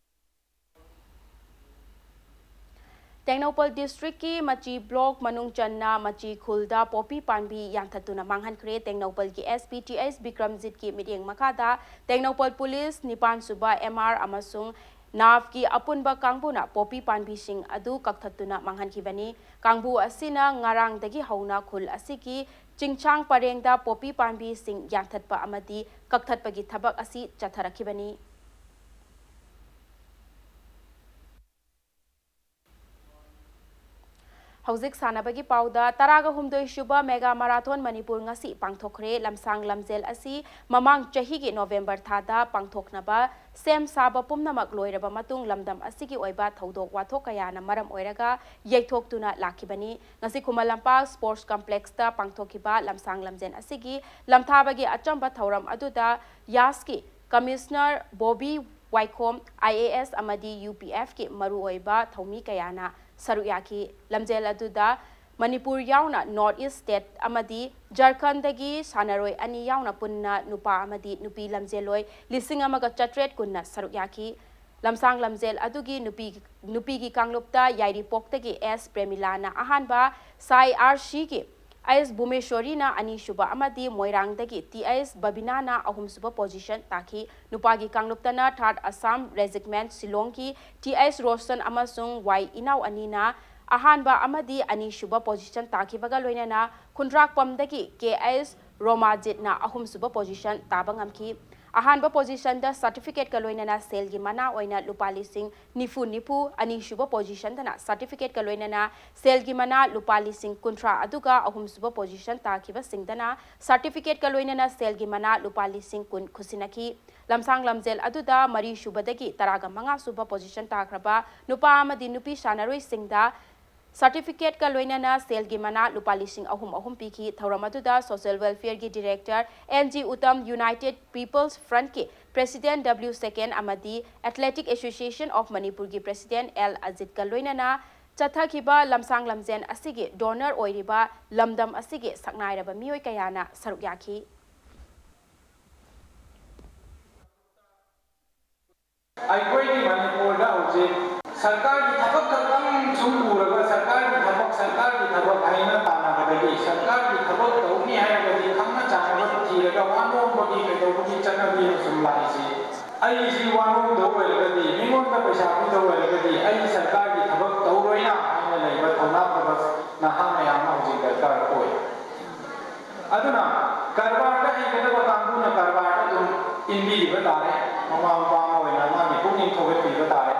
ꯇꯦꯡꯅꯧꯄꯜ ꯗꯤꯁꯇ꯭ꯔꯤꯛꯀꯤ ꯃꯆꯤ ꯕ꯭ꯂꯣꯛ ꯃꯅꯨꯡ ꯆꯟꯅ ꯃꯆꯤ ꯈꯨꯜꯗ ꯄꯣꯄꯤ ꯄꯥꯝꯕꯤ ꯌꯥꯟꯊꯠꯇꯨꯅ ꯃꯥꯡꯍꯟꯈ꯭ꯔꯦ꯫ ꯇꯦꯡꯅꯧꯄꯜꯒꯤ ꯑꯦꯁ ꯄꯤ ꯇꯤ ꯑꯩꯆ ꯕꯤꯀ꯭ꯔꯝꯖꯤꯠꯀꯤ ꯃꯤꯠꯌꯦꯡ ꯃꯈꯥꯗ ꯇꯦꯡꯅꯧꯄꯜ ꯄꯨꯂꯤꯁ, ꯅꯤꯄꯥꯟ ꯁꯨꯕ ꯑꯦꯝ ꯑꯥꯔ ꯑꯃꯁꯨꯡ ꯅꯥꯞꯀꯤ ꯑꯄꯨꯟꯕ ꯀꯥꯡꯕꯨꯅ ꯄꯣꯄꯤ ꯄꯥꯝꯕꯤꯁꯤꯡ ꯑꯗꯨ ꯀꯛꯊꯠꯇꯨꯅ ꯃꯥꯡꯍꯟꯈꯤꯕꯅꯤ꯫ ꯀꯥꯡꯕꯨ ꯑꯁꯤꯅ ꯉꯔꯥꯡꯗꯒꯤ ꯍꯧꯅ ꯈꯨꯜ ꯑꯁꯤꯒꯤ ꯆꯤꯡꯁꯥꯡ ꯄꯔꯦꯡꯗ ꯄꯣꯄꯤ ꯄꯥꯝꯕꯤꯁꯤꯡ ꯌꯥꯟꯊꯠꯄ ꯑꯃꯗꯤ ꯀꯛꯊꯠꯄꯒꯤ ꯊꯕꯛ ꯑꯁꯤ ꯆꯠꯊꯔꯛꯈꯤꯕꯅꯤ꯫ ꯍꯧꯖꯤꯛ ꯁꯥꯟꯅꯕꯒꯤ ꯄꯥꯎꯗ, ꯇꯔꯥꯒ ꯍꯨꯝꯗꯣꯏ ꯁꯨꯕ ꯃꯦꯒꯥ ꯃꯔꯥꯊꯣꯟ ꯃꯅꯤꯄꯨꯔ ꯉꯁꯤ ꯄꯥꯡꯊꯣꯛꯈ꯭ꯔꯦ꯫ ꯂꯝꯁꯥꯡ ꯂꯝꯖꯦꯜ ꯑꯁꯤ ꯃꯃꯥꯡ ꯆꯍꯤꯒꯤ ꯅꯣꯕꯦꯝꯕꯔ ꯊꯥꯗ ꯄꯥꯡꯊꯣꯛꯅꯕ ꯁꯦꯝ ꯁꯥꯕ ꯄꯨꯝꯅꯃꯛ ꯂꯣꯏꯔꯕ ꯃꯇꯨꯡ, ꯂꯝꯗꯝ ꯑꯁꯤꯒꯤ ꯑꯣꯏꯕ ꯊꯧꯗꯣꯛ ꯋꯥꯊꯣꯛ ꯀꯌꯥꯅ ꯃꯔꯝ ꯑꯣꯏꯔꯒ ꯌꯩꯊꯣꯛꯇꯨꯅ ꯂꯥꯛꯈꯤꯕꯅꯤ꯫ ꯉꯁꯤ ꯈꯨꯃꯟ ꯂꯝꯄꯥꯛ ꯁ꯭ꯄꯣꯔꯠꯁ ꯀꯝꯄ꯭ꯂꯦꯛꯁꯇ ꯄꯥꯡꯊꯣꯛꯈꯤꯕ ꯂꯝꯁꯥꯡ ꯂꯝꯖꯦꯜ ꯑꯁꯤꯒꯤ ꯂꯝꯊꯥꯕꯒꯤ ꯑꯆꯝꯕ ꯊꯧꯔꯝ ꯑꯗꯨꯗ ꯌꯥꯁꯀꯤ ꯀꯃꯤꯁꯅꯔ ꯕꯣꯕꯤ ꯋꯥꯏꯈꯣꯝ, ꯑꯥꯏ ꯑꯦ ꯑꯦꯁ ꯑꯃꯗꯤ ꯌꯨ ꯄꯤ ꯑꯦꯐꯀꯤ ꯃꯔꯨꯑꯣꯏꯕ ꯊꯧꯃꯤ ꯀꯌꯥꯅ ꯁꯔꯨꯛ ꯌꯥꯈꯤ꯫ ꯂꯝꯖꯦꯜ ꯑꯗꯨꯗ ꯃꯅꯤꯄꯨꯔ ꯌꯥꯎꯅ ꯅꯣꯔꯠ ꯏꯁ ꯁ꯭ꯇꯦꯠ ꯑꯃꯗꯤ ꯖꯔꯈꯟꯗꯒꯤ ꯁꯥꯟꯅꯔꯣꯏ ꯑꯅꯤ ꯌꯥꯎꯅ ꯄꯨꯟꯅ ꯅꯨꯄꯥ ꯑꯃꯗꯤ ꯅꯨꯄꯤ ꯂꯝꯖꯦꯜꯂꯣꯏ ꯂꯤꯁꯤꯡ ꯑꯃꯒ ꯆꯥꯇ꯭ꯔꯦꯠ ꯀꯨꯟꯅ ꯁꯔꯨꯛ ꯌꯥꯈꯤ꯫ ꯂꯝꯁꯥꯡ ꯂꯝꯖꯦꯜ ꯑꯗꯨꯒꯤ ꯅꯨꯄꯤ, ꯅꯨꯄꯤꯒꯤ ꯀꯥꯡꯂꯨꯞꯇ ꯌꯥꯏꯔꯤꯄꯣꯛꯇꯒꯤ ꯑꯦꯁ ꯄ꯭ꯔꯦꯃꯤꯂꯥꯅ ꯑꯍꯥꯟꯕ, ꯁꯥꯏ ꯑꯥꯔ ꯁꯤꯒꯤ ꯑꯩꯁ ꯚꯨꯃꯦꯁ꯭ꯋꯔꯤꯅ ꯑꯅꯤꯁꯨꯕ ꯑꯃꯗꯤ ꯃꯣꯏꯔꯥꯡꯗꯒꯤ ꯇꯤ ꯑꯩꯁ ꯕꯕꯤꯅꯥꯅ ꯑꯍꯨꯝꯁꯨꯕ ꯄꯣꯖꯤꯁꯟ ꯇꯥꯈꯤ꯫ ꯅꯨꯄꯥꯒꯤ ꯀꯥꯡꯂꯨꯞꯇꯅ ꯊꯥꯔꯠ ꯑꯁꯥꯝ ꯔꯦꯖꯤꯛꯃꯦꯟꯠ ꯁꯤꯂꯣꯡꯒꯤ ꯇꯤ ꯑꯩꯁ ꯔꯣꯁꯟ ꯑꯃꯁꯨꯡ ꯋꯥꯏ ꯏꯅꯥꯎ ꯑꯅꯤꯅ ꯑꯍꯥꯟꯕ ꯑꯃꯗꯤ ꯑꯅꯤꯁꯨꯕ ꯄꯣꯖꯤꯁꯟ ꯇꯥꯈꯤꯕꯒ ꯂꯣꯏꯅꯅ ꯈꯨꯟꯗ꯭ꯔꯥꯛꯄꯝꯗꯒꯤ ꯀꯦ ꯑꯩꯁ ꯔꯣꯃꯥꯖꯤꯠꯅ ꯑꯍꯨꯝꯁꯨꯕ ꯄꯣꯖꯤꯁꯟ ꯇꯥꯕ ꯉꯝꯈꯤ꯫ ꯑꯍꯥꯟꯕ ꯄꯣꯖꯤꯁꯟꯗ ꯁꯥꯔꯇꯤꯐꯤꯀꯦꯠꯀ ꯂꯣꯏꯅꯅ ꯁꯦꯜꯒꯤ ꯃꯅꯥ ꯑꯣꯏꯅ ꯂꯨꯄꯥ ꯂꯤꯁꯤꯡ ꯅꯤꯐꯨ ꯅꯤꯐꯨ, ꯑꯅꯤꯁꯨꯕ ꯄꯣꯖꯤꯁꯟꯗꯅ ꯁꯥꯔꯇꯤꯐꯤꯀꯦꯠꯀ ꯂꯣꯏꯅꯅ ꯁꯦꯜꯒꯤ ꯃꯅꯥ ꯂꯨꯄꯥ ꯂꯤꯁꯤꯡ ꯀꯨꯟꯊ꯭ꯔꯥ, ꯑꯗꯨꯒ ꯑꯍꯨꯝꯁꯨꯕ ꯄꯣꯖꯤꯁꯟ ꯇꯥꯈꯤꯕꯁꯤꯡꯗꯅ ꯁꯥꯔꯇꯤꯐꯤꯀꯦꯠꯀ ꯂꯣꯏꯅꯅ ꯁꯦꯜꯒꯤ ꯃꯅꯥ ꯂꯨꯄꯥ ꯂꯤꯁꯤꯡ ꯀꯨꯟ ꯈꯨꯠꯁꯤꯟꯅꯈꯤ꯫ ꯂꯝꯁꯥꯡ ꯂꯝꯖꯦꯜ ꯑꯗꯨꯗ ꯃꯔꯤꯁꯨꯕꯗꯒꯤ ꯇꯔꯥꯒ ꯃꯉꯥꯁꯨꯕ ꯄꯣꯖꯤꯁꯟ ꯇꯥꯈ꯭ꯔꯕ ꯅꯨꯄꯥ ꯑꯃꯗꯤ ꯅꯨꯄꯤ ꯁꯥꯟꯅꯔꯣꯏꯁꯤꯡꯗ ꯁꯥꯔꯇꯤꯐꯤꯀꯦꯠꯀ ꯂꯣꯏꯅꯅ ꯁꯦꯜꯒꯤ ꯃꯅꯥ ꯂꯨꯄꯥ ꯂꯤꯁꯤꯡ ꯑꯍꯨꯝ ꯑꯍꯨꯝ ꯄꯤꯈꯤ꯫ ꯊꯧꯔꯝ ꯑꯗꯨꯗ ꯁꯣꯁꯤꯌꯦꯜ ꯋꯦꯜꯐꯤꯌꯔꯒꯤ director N G Uttam, united peoples ꯐ꯭ꯔꯟꯠꯀꯤ ꯄ꯭ꯔꯦꯁꯤꯗꯦꯟꯠ ꯗꯕ꯭ꯂꯤꯎ ꯁꯦꯀꯦꯟ ꯑꯃꯗꯤ ꯑꯦꯊꯂꯦꯇꯤꯛ ꯑꯦꯁꯣꯁꯤꯌꯦꯁꯟ ꯑꯣꯐ ꯃꯅꯤꯄꯨꯔꯒꯤ ꯄ꯭ꯔꯦꯁꯤꯗꯦꯟꯠ ꯑꯦꯜ ꯑꯖꯤꯠꯀ ꯂꯣꯏꯅꯅ ꯆꯠꯊꯈꯤꯕ ꯂꯝꯁꯥꯡ ꯂꯝꯖꯦꯜ ꯑꯁꯤꯒꯤ ꯗꯣꯅꯔ ꯑꯣꯏꯔꯤꯕ ꯂꯝꯗꯝ ꯑꯁꯤꯒꯤ ꯁꯛꯅꯥꯏꯔꯕ ꯃꯤꯑꯣꯏ ꯀꯌꯥꯅ ꯁꯔꯨꯛ ꯌꯥꯈꯤ꯫ ꯑꯩꯈꯣꯏꯒꯤ ꯃꯅꯤꯄꯨꯔꯗ ꯍꯧꯖꯤꯛ ꯁꯔꯀꯥꯔꯒꯤ ꯊꯕꯛ ꯈꯛꯇꯪ ꯁꯨꯝ ꯎꯔꯒ ꯁꯔꯀꯥꯔꯒꯤ ꯊꯕꯛ, ꯁꯔꯀꯥꯔꯒꯤ ꯊꯕꯛ ꯍꯥꯏꯅ ꯇꯥꯟꯅꯕꯗꯒꯤ ꯁꯔꯀꯥꯔꯒꯤ ꯊꯕꯛ ꯇꯧꯅꯤ ꯍꯥꯏꯔꯒꯗꯤ ꯈꯪꯅ ꯆꯥꯟꯅꯕ ꯊꯤꯔꯒ ꯋꯥ ꯅꯣꯝꯕꯒꯤ ꯀꯩꯗꯧꯕꯒꯤ ꯆꯠꯅꯕꯤ ꯑꯃ ꯁꯨꯝ ꯂꯥꯛꯏꯁꯤ꯫ ꯑꯩꯁꯤ ꯋꯥ ꯅꯣꯝꯗꯧ ꯑꯣꯏꯔꯒꯗꯤ, ꯃꯤꯉꯣꯟꯗ ꯄꯩꯁꯥ ꯄꯤꯗꯧ ꯑꯣꯏꯔꯒꯗꯤ ꯑꯩ ꯁꯔꯀꯥꯔꯒꯤ ꯊꯕꯛ ꯇꯧꯔꯣꯏꯅ ꯍꯥꯏꯅ ꯂꯩꯕ ꯊꯧꯅꯥ ꯐꯕ ꯅꯍꯥ ꯃꯌꯥꯝ ꯑꯃ ꯍꯧꯖꯤꯛ ꯗꯔꯀꯥꯔ ꯑꯣꯏ꯫ ꯑꯗꯨꯅ ꯀꯔꯕꯥꯔꯗ ꯍꯩꯒꯗꯕ ꯀꯥꯡꯕꯨꯅ ꯀꯔꯕꯥꯔꯗ ꯑꯗꯨꯝ ꯏꯟꯕꯤꯔꯤꯕ ꯇꯥꯔꯦ꯫ ꯃꯃꯥ ꯃꯄꯥ ꯑꯃ ꯑꯣꯏꯅ ꯑꯉꯥꯡꯒꯤ ꯄꯨꯛꯅꯤꯡ ꯊꯧꯒꯠꯄꯤꯕ ꯇꯥꯔꯦ꯫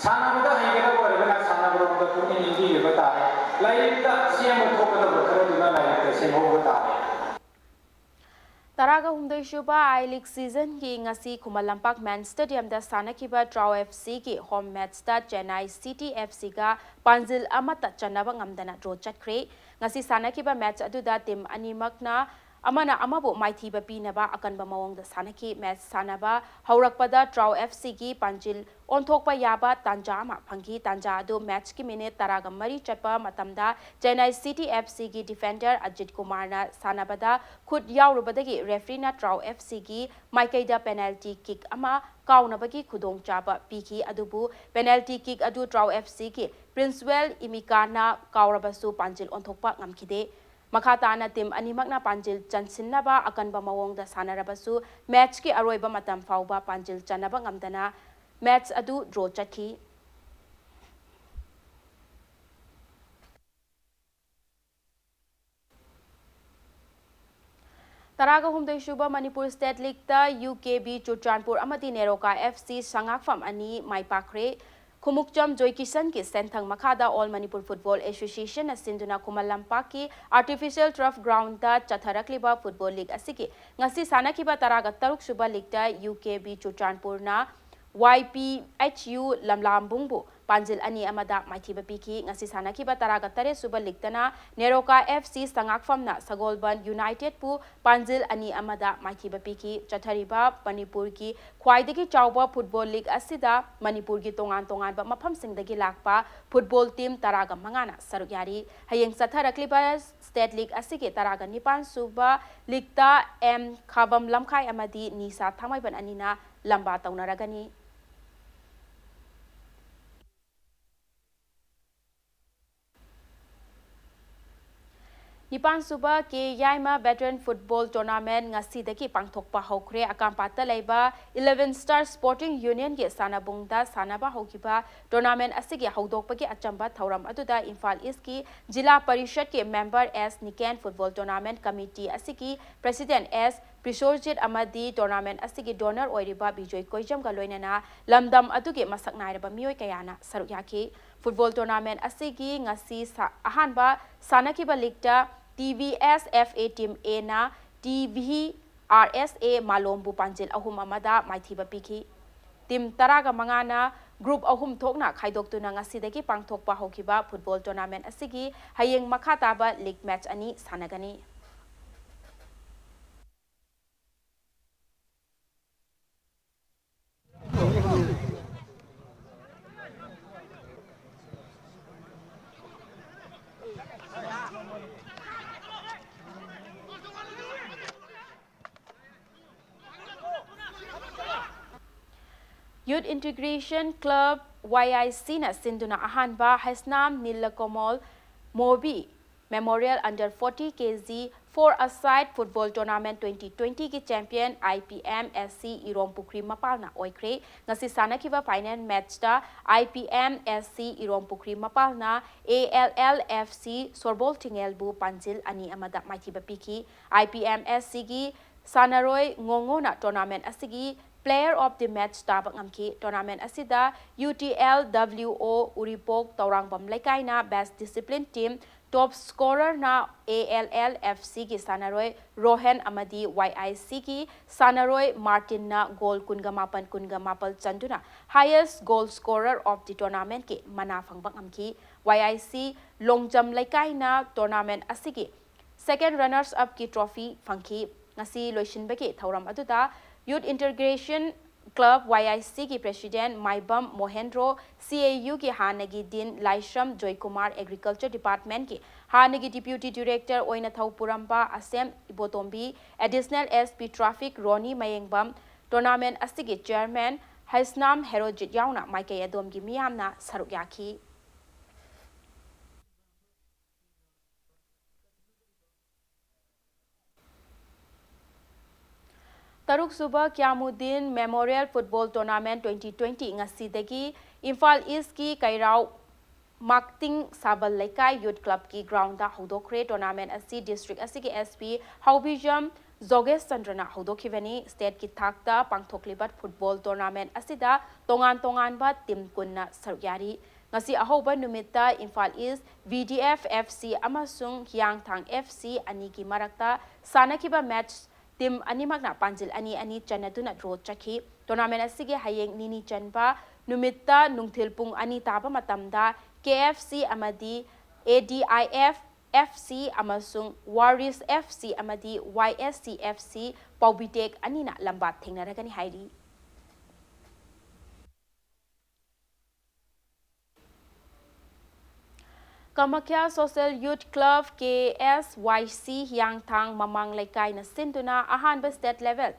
ꯁꯥꯟꯅꯕꯗ ꯍꯩꯒꯗꯕ ꯑꯣꯏꯔꯒꯅ ꯁꯥꯟꯅꯕꯔꯣꯝꯗ ꯄꯨꯛꯅꯤꯡ ꯏꯟꯕꯤꯔꯤꯕ ꯇꯥꯔꯦ꯫ ꯂꯥꯏꯔꯤꯛꯇ ꯁꯦꯝꯕ ꯊꯣꯛꯀꯗꯕ ꯈꯔꯗꯨꯅ ꯂꯥꯏꯔꯤꯛꯇ ꯁꯦꯝꯍꯧꯕ ꯇꯥꯔꯦ꯫ ꯇꯔꯥꯒ ꯍꯨꯝꯗꯣꯏ ꯁꯨꯕ ꯑꯥꯏ ꯂꯤꯒ ꯁꯤꯖꯟꯒꯤ ꯉꯁꯤ ꯈꯨꯃꯟ ꯂꯝꯄꯥꯛ ꯃꯦꯟ ꯁ꯭ꯇꯦꯗꯤꯌꯝꯗ ꯁꯥꯟꯅꯈꯤꯕ ꯇ꯭ꯔꯥꯎ ꯑꯦꯐ ꯁꯤꯒꯤ ꯍꯣꯝ ꯃꯦꯠꯁꯇ ꯆꯦꯟꯅꯥꯏ ꯁꯤꯇꯤ ꯑꯦꯐ ꯁꯤꯒ ꯄꯥꯟꯖꯤꯜ ꯑꯃꯠꯇ ꯆꯟꯅꯕ ꯉꯝꯗꯅ ꯗ꯭ꯔꯣ ꯆꯠꯈ꯭ꯔꯦ꯫ ꯉꯁꯤ ꯁꯥꯟꯅꯈꯤꯕ ꯃꯦꯠꯁ ꯑꯗꯨꯗ ꯇꯤꯝ ꯑꯅꯤꯃꯛꯅ ꯑꯃꯅ ꯑꯃꯕꯨ ꯃꯥꯏꯊꯤꯕ ꯄꯤꯅꯕ ꯑꯀꯟꯕ ꯃꯑꯣꯡꯗ ꯁꯥꯟꯅꯈꯤ꯫ ꯃꯦꯠꯁ ꯁꯥꯟꯅꯕ ꯍꯧꯔꯛꯄꯗ ꯇ꯭ꯔꯥꯎ ꯑꯦꯐ ꯁꯤꯒꯤ ꯄꯥꯟꯖꯤꯜ ꯑꯣꯟꯊꯣꯛꯄ ꯌꯥꯕ ꯇꯥꯟꯖꯥ ꯑꯃ ꯐꯪꯈꯤ꯫ ꯇꯥꯟꯖꯥ ꯑꯗꯨ ꯃꯦꯠꯁꯀꯤ ꯃꯤꯅꯤꯠ ꯇꯔꯥꯒ ꯃꯔꯤ ꯆꯠꯄ ꯃꯇꯝꯗ ꯆꯦꯟꯅꯥꯏ ꯁꯤꯇꯤ ꯑꯦꯐ ꯁꯤꯒꯤ ꯗꯤꯐꯦꯟꯗꯔ ꯑꯖꯤꯠ ꯀꯨꯃꯥꯔꯅ ꯁꯥꯟꯅꯕꯗ ꯈꯨꯠ ꯌꯥꯎꯔꯨꯕꯗꯒꯤ ꯔꯦꯐ꯭ꯔꯤꯅ ꯇ꯭ꯔꯥꯎ ꯑꯦꯐ ꯁꯤꯒꯤ ꯃꯥꯏꯀꯩꯗ ꯄꯦꯅꯥꯜꯇꯤ ꯀꯤꯛ ꯑꯃ ꯀꯥꯎꯅꯕꯒꯤ ꯈꯨꯗꯣꯡꯆꯥꯕ ꯄꯤꯈꯤ꯫ ꯑꯗꯨꯕꯨ ꯄꯦꯅꯥꯜꯇꯤ ꯀꯤꯛ ꯑꯗꯨ ꯇ꯭ꯔꯥꯎ ꯑꯦꯐ ꯁꯤꯒꯤ ꯄ꯭ꯔꯤꯟꯁꯋꯦꯜ ꯏꯃꯤꯀꯥꯅ ꯀꯥꯎꯔꯕꯁꯨ ꯄꯥꯟꯖꯤꯜ ꯑꯣꯟꯊꯣꯛꯄ ꯉꯝꯈꯤꯗꯦ꯫ ꯃꯈꯥ ꯇꯥꯅ ꯇꯤꯝ ꯑꯅꯤꯃꯛꯅ ꯄꯥꯟꯖꯤꯜ ꯆꯟꯁꯤꯟꯅꯕ ꯑꯀꯟꯕ ꯃꯑꯣꯡꯗ ꯁꯥꯟꯅꯔꯕꯁꯨ ꯃꯦꯠꯁꯀꯤ ꯑꯔꯣꯏꯕ ꯃꯇꯝ ꯐꯥꯎꯕ ꯄꯥꯟꯖꯤꯜ ꯆꯟꯅꯕ ꯉꯝꯗꯅ ꯃꯦꯠꯁ ꯑꯗꯨ ꯗ꯭ꯔꯣ ꯆꯠꯈꯤ꯫ ꯇꯔꯥꯒ ꯍꯨꯝꯗꯣꯏ ꯁꯨꯕ ꯃꯅꯤꯄꯨꯔ ꯁ꯭ꯇꯦꯠ ꯂꯤꯒꯇ ꯌꯨ ꯀꯦ ꯕꯤ ꯆꯨꯔꯆꯥꯟꯄꯨꯔ ꯑꯃꯗꯤ ꯅꯦꯔꯣꯀꯥ ꯑꯦꯐ ꯁꯤ ꯁꯉꯥꯛꯐꯝ ꯑꯅꯤ ꯃꯥꯏ ꯄꯥꯛꯈ꯭ꯔꯦ꯫ ꯈꯨꯃꯨꯛꯆꯝ ꯖꯣꯏꯀꯤꯁꯟꯒꯤ ꯁꯦꯟꯊꯪ ꯃꯈꯥꯗ ꯑꯣꯜ ꯃꯅꯤꯄꯨꯔ ꯐꯨꯠꯕꯣꯜ ꯑꯦꯁꯣꯁꯤꯌꯦꯁꯟꯅ ꯁꯤꯟꯗꯨꯅ ꯈꯨꯃꯟ ꯂꯝꯄꯥꯛꯀꯤ ꯑꯥꯔꯇꯤꯐꯤꯁꯤꯌꯦꯜ ꯇꯔꯐ ꯒ꯭ꯔꯥꯎꯟꯗ ꯆꯠꯊꯔꯛꯂꯤꯕ ꯐꯨꯠꯕꯣꯜ ꯂꯤꯒ ꯑꯁꯤꯒꯤ ꯉꯁꯤ ꯁꯥꯟꯅꯈꯤꯕ ꯇꯔꯥꯒ ꯇꯔꯨꯛ ꯁꯨꯕ ꯂꯤꯒꯇ ꯌꯨ ꯀꯦ ꯕꯤ ꯆꯨꯔꯆꯥꯟꯄꯨꯔꯅ ꯋꯥꯏ ꯄꯤ ꯑꯩꯆ ꯌꯨ ꯂꯝꯂꯥꯝꯕꯨꯡꯕꯨ ꯄꯥꯟꯖꯤꯜ ꯑꯅꯤ ꯑꯃꯗ ꯃꯥꯏꯊꯤꯕ ꯄꯤꯈꯤ꯫ ꯉꯁꯤ ꯁꯥꯟꯅꯈꯤꯕ ꯇꯔꯥꯒ ꯇꯔꯦꯠ ꯁꯨꯕ ꯂꯤꯒꯇꯅ ꯅꯦꯔꯣꯀꯥ ꯑꯦꯐ ꯁꯤ ꯁꯉꯥꯛꯐꯝꯅ ꯁꯒꯣꯜꯕꯟ ꯌꯨꯅꯥꯏꯇꯦꯗꯄꯨ ꯄꯥꯟꯖꯤꯜ ꯑꯅꯤ ꯑꯃꯗ ꯃꯥꯏꯊꯤꯕ ꯄꯤꯈꯤ꯫ ꯆꯠꯊꯔꯤꯕ ꯃꯅꯤꯄꯨꯔꯒꯤ ꯈ꯭ꯋꯥꯏꯗꯒꯤ ꯆꯥꯎꯕ ꯐꯨꯠꯕꯣꯜ ꯂꯤꯒ ꯑꯁꯤꯗ ꯃꯅꯤꯄꯨꯔꯒꯤ ꯇꯣꯉꯥꯟ ꯇꯣꯉꯥꯟꯕ ꯃꯐꯝꯁꯤꯡꯗꯒꯤ ꯂꯥꯛꯄ ꯐꯨꯠꯕꯣꯜ ꯇꯤꯝ ꯇꯔꯥꯒ ꯃꯉꯥꯅ ꯁꯔꯨꯛ ꯌꯥꯔꯤ꯫ ꯍꯌꯦꯡ ꯆꯠꯊꯔꯛꯂꯤꯕ ꯁ꯭ꯇꯦꯠ ꯂꯤꯒ ꯑꯁꯤꯒꯤ ꯇꯔꯥꯒ ꯅꯤꯄꯥꯟ ꯁꯨꯕ ꯂꯤꯒꯇ ꯑꯦꯝ ꯈꯥꯕꯝ ꯂꯝꯈꯥꯏ ꯑꯃꯗꯤ ꯅꯤꯁꯥ ꯊꯥꯡꯃꯩꯕꯟ ꯑꯅꯤꯅ ꯂꯝꯕꯥ ꯇꯧꯅꯔꯒꯅꯤ꯫ ꯅꯤꯄꯥꯟꯁꯨꯕ ꯀꯦ ꯌꯥꯏꯃ Veteran Football Tournament ꯉꯁꯤꯗꯒꯤ ꯄꯥꯡꯊꯣꯛꯄ ꯍꯧꯈ꯭ꯔꯦ꯫ ꯑꯀꯥꯝꯄꯥꯠꯇ ꯂꯩꯕ Eleven Star Sporting Union ꯒꯤ ꯁꯥꯟꯅꯕꯨꯡꯗ ꯁꯥꯟꯅꯕ ꯍꯧꯈꯤꯕ tournament ꯑꯁꯤꯒꯤ ꯍꯧꯗꯣꯛꯄꯒꯤ ꯑꯆꯝꯕ ꯊꯧꯔꯝ ꯑꯗꯨꯗ ꯏꯝꯐꯥꯜ East ꯀꯤ ꯖꯤꯂꯥ ꯄꯔꯤꯁꯠꯀꯤ member ꯑꯦꯁ ꯅꯤꯀꯦꯟ, Football Tournament Committee ꯑꯁꯤꯒꯤ President ꯑꯦꯁ ꯄ꯭ꯔꯤꯁꯣꯔꯖꯤꯠ ꯑꯃꯗꯤ tournament ꯑꯁꯤꯒꯤ donor ꯑꯣꯏꯔꯤꯕ ꯕꯤꯖꯣꯏ ꯀꯣꯏꯖꯝꯒ ꯂꯣꯏꯅꯅ ꯂꯝꯗꯝ ꯑꯗꯨꯒꯤ ꯃꯁꯛ ꯅꯥꯏꯔꯕ ꯃꯤꯑꯣꯏ ꯀꯌꯥꯅ ꯁꯔꯨꯛ ꯌꯥꯈꯤ꯫ Football tournament ꯑꯁꯤꯒꯤ ꯉꯁꯤ ꯁꯥ-, ꯑꯍꯥꯟꯕ ꯁꯥꯟꯅꯈꯤꯕ league ꯇ T V S F A Team A ꯅ ꯇꯤ ꯚꯤ ꯑꯥꯔ ꯑꯦꯁ ꯑꯦ ꯃꯥꯂꯣꯝꯕꯨ ꯄꯥꯟꯖꯤꯜ ꯑꯍꯨꯝ ꯑꯃꯗ ꯃꯥꯏꯊꯤꯕ ꯄꯤꯈꯤ꯫ Team ꯇꯔꯥꯒ ꯃꯉꯥꯅ group ꯑꯍꯨꯝ ꯊꯣꯛꯅ ꯈꯥꯏꯗꯣꯛꯇꯨꯅ ꯉꯁꯤꯗꯒꯤ ꯄꯥꯡꯊꯣꯛꯄ ꯍꯧꯈꯤꯕ football tournament ꯑꯁꯤꯒꯤ ꯍꯌꯦꯡ ꯃꯈꯥ ꯇꯥꯕ league match ꯑꯅꯤ ꯁꯥꯟꯅꯒꯅꯤ꯫ Youth Integration Club, Y I C ꯅ ꯁꯤꯟꯗꯨꯅ ꯑꯍꯥꯟꯕ Heisnam ꯅꯤꯂꯀꯃꯜ movie Memorial Under forty K G Four-a-side Football Tournament twenty twenty ꯒꯤ champion I P M S C ꯏꯔꯣꯝ ꯄꯨꯈ꯭ꯔꯤ ꯃꯄꯥꯜꯅ ꯑꯣꯏꯈ꯭ꯔꯦ꯫ ꯉꯁꯤ ꯁꯥꯟꯅꯈꯤꯕ final match ꯇ I P M S C ꯏꯔꯣꯝ ꯄꯨꯈ꯭ꯔꯤ ꯃꯄꯥꯜꯅ A L L F C ꯁꯣꯔꯕꯣꯜ ꯊꯤꯡꯉꯦꯜꯕꯨ ꯄꯥꯟꯖꯤꯜ ꯑꯅꯤ ꯑꯃꯗ ꯃꯥꯏꯊꯤꯕ ꯄꯤꯈꯤ꯫ I P M S C ꯒꯤ ꯁꯥꯟꯅꯔꯣꯏ ꯉꯣꯉꯣꯅ tournament ꯑꯁꯤꯒꯤ Player of the Match ꯇꯥꯕ ꯉꯝꯈꯤ꯫ Tournament ꯑꯁꯤꯗ U T L W O ꯎꯔꯤꯄꯣꯛ Tourangbam ꯂꯩꯀꯥꯏꯅ Best Discipline Team, top scorer ꯅ A L L F C ꯒꯤ ꯁꯥꯟꯅꯔꯣꯏ ꯔꯣꯍꯟ ꯑꯃꯗꯤ Y I C ꯒꯤ ꯁꯥꯟꯅꯔꯣꯏ ꯃꯥꯔꯇꯤꯟꯅ goal ꯀꯨꯟꯒ ꯃꯥꯄꯟ, ꯀꯨꯟꯒ ꯃꯥꯄꯟ ꯆꯟꯗꯨꯅ highest goal scorer of the tournament ꯀꯤ ꯃꯅꯥ ꯐꯪꯕ ꯉꯝꯈꯤ꯫ Y I C Longjam ꯂꯩꯀꯥꯏꯅ tournament ꯑꯁꯤꯒꯤ second runners up ꯀꯤ trophy ꯐꯪꯈꯤ꯫ ꯉꯁꯤ ꯂꯣꯏꯁꯤꯟꯕꯒꯤ ꯊꯧꯔꯝ ꯑꯗꯨꯗ Youth Integration Club Y I C ꯒꯤ President Maibam ꯃꯣꯍꯦꯟꯗ꯭ꯔꯣ, C A U ꯒꯤ ꯍꯥꯟꯅꯒꯤ Dean ꯂꯥꯏꯁ꯭ꯔꯝ ꯖꯣꯏꯀꯨꯃꯥꯔ, Agriculture Department ꯀꯤ ꯍꯥꯟꯅꯒꯤ Deputy Director ꯑꯣꯏꯅ ꯊꯧ ꯄꯨꯔꯝꯕ ꯑꯁꯦꯝ ꯏꯕꯣꯇꯣꯝꯕꯤ, Additional S P Traffic ꯔꯣꯅꯤ ꯃꯌꯦꯡꯕꯝ, tournament ꯑꯁꯤꯒꯤ Chairman ꯍꯩꯁꯅꯥꯝ ꯍꯦꯔꯣꯖꯤꯠ ꯌꯥꯎꯅ ꯃꯥꯏꯀꯩ ꯑꯗꯣꯝꯒꯤ ꯃꯤꯌꯥꯝꯅ ꯁꯔꯨꯛ ꯌꯥꯈꯤ꯫ ꯇꯔꯨꯛꯁꯨꯕ ꯀ꯭ꯌꯥꯃꯨꯗꯤꯟ memorial football tournament twenty twenty ꯉꯁꯤꯗꯒꯤ ꯏꯝꯐꯥꯜ ꯏꯁꯀꯤ ꯀꯩꯔꯥꯎ ꯃꯥꯛꯇꯤꯡ ꯁꯥꯕꯜ ꯂꯩꯀꯥꯏ ꯌꯨꯠ ꯀ꯭ꯂꯕꯀꯤ ꯒ꯭ꯔꯥꯎꯟꯗ ꯍꯧꯗꯣꯛꯈ꯭ꯔꯦ꯫ ꯇꯣꯔꯅꯥꯃꯦꯟ ꯑꯁꯤ ꯗꯤꯁꯇ꯭ꯔꯤꯛ ꯑꯁꯤꯒꯤ SP ꯍꯥꯎꯕꯤꯖꯝ ꯖꯣꯒꯦꯁ ꯆꯟꯗ꯭ꯔꯅ ꯍꯧꯗꯣꯛꯈꯤꯕꯅꯤ꯫ ꯁ꯭ꯇꯦꯠꯀꯤ ꯊꯥꯛꯇ ꯄꯥꯡꯊꯣꯛꯂꯤꯕ ꯐꯨꯠꯕꯣꯜ ꯇꯣꯔꯅꯥꯃꯦꯟ ꯑꯁꯤꯗ ꯇꯣꯉꯥꯟ ꯇꯣꯉꯥꯟꯕ ꯇꯤꯝ ꯀꯨꯟꯅ ꯁꯔꯨꯛ ꯌꯥꯔꯤ꯫ ꯉꯁꯤ ꯑꯍꯧꯕ ꯅꯨꯃꯤꯠꯇ ꯏꯝꯐꯥꯜ ꯏꯁ VDF FC ꯑꯃꯁꯨꯡ ꯍꯤꯌꯥꯡꯊꯥꯡ FC ꯑꯅꯤꯒꯤ ꯃꯔꯛꯇ ꯁꯥꯟꯅꯈꯤꯕ ꯃꯦꯠꯆ ꯇꯤꯝ ꯑꯅꯤꯃꯛꯅ ꯄꯥꯟꯖꯤꯜ ꯑꯅꯤ ꯑꯅꯤ ꯆꯟꯅꯗꯨꯅ ꯗ꯭ꯔꯣ ꯆꯠꯈꯤ꯫ ꯇꯣꯔꯅꯥꯃꯦꯟ ꯑꯁꯤꯒꯤ ꯍꯌꯦꯡ ꯅꯤꯅꯤ ꯆꯟꯕ ꯅꯨꯃꯤꯠꯇ ꯅꯨꯡꯊꯤꯜ ꯄꯨꯡ ꯑꯅꯤ ꯇꯥꯕ ꯃꯇꯝꯗ KFC ꯑꯃꯗꯤ ADIF FC ꯑꯃꯁꯨꯡ Warriors FC ꯑꯃꯗꯤ YSC FC ꯄꯥꯎꯕꯤꯇꯦꯛ ꯑꯅꯤꯅ ꯂꯝꯕꯥ ꯊꯦꯡꯅꯔꯒꯅꯤ ꯍꯥꯏꯔꯤ꯫ Kamakhya Social Youth Club, KSYC, ꯍꯤꯌꯥꯡꯊꯥꯡ ꯃꯃꯥꯡ ꯂꯩꯀꯥꯏꯅ ꯁꯤꯟꯗꯨꯅ ꯑꯍꯥꯟꯕ state level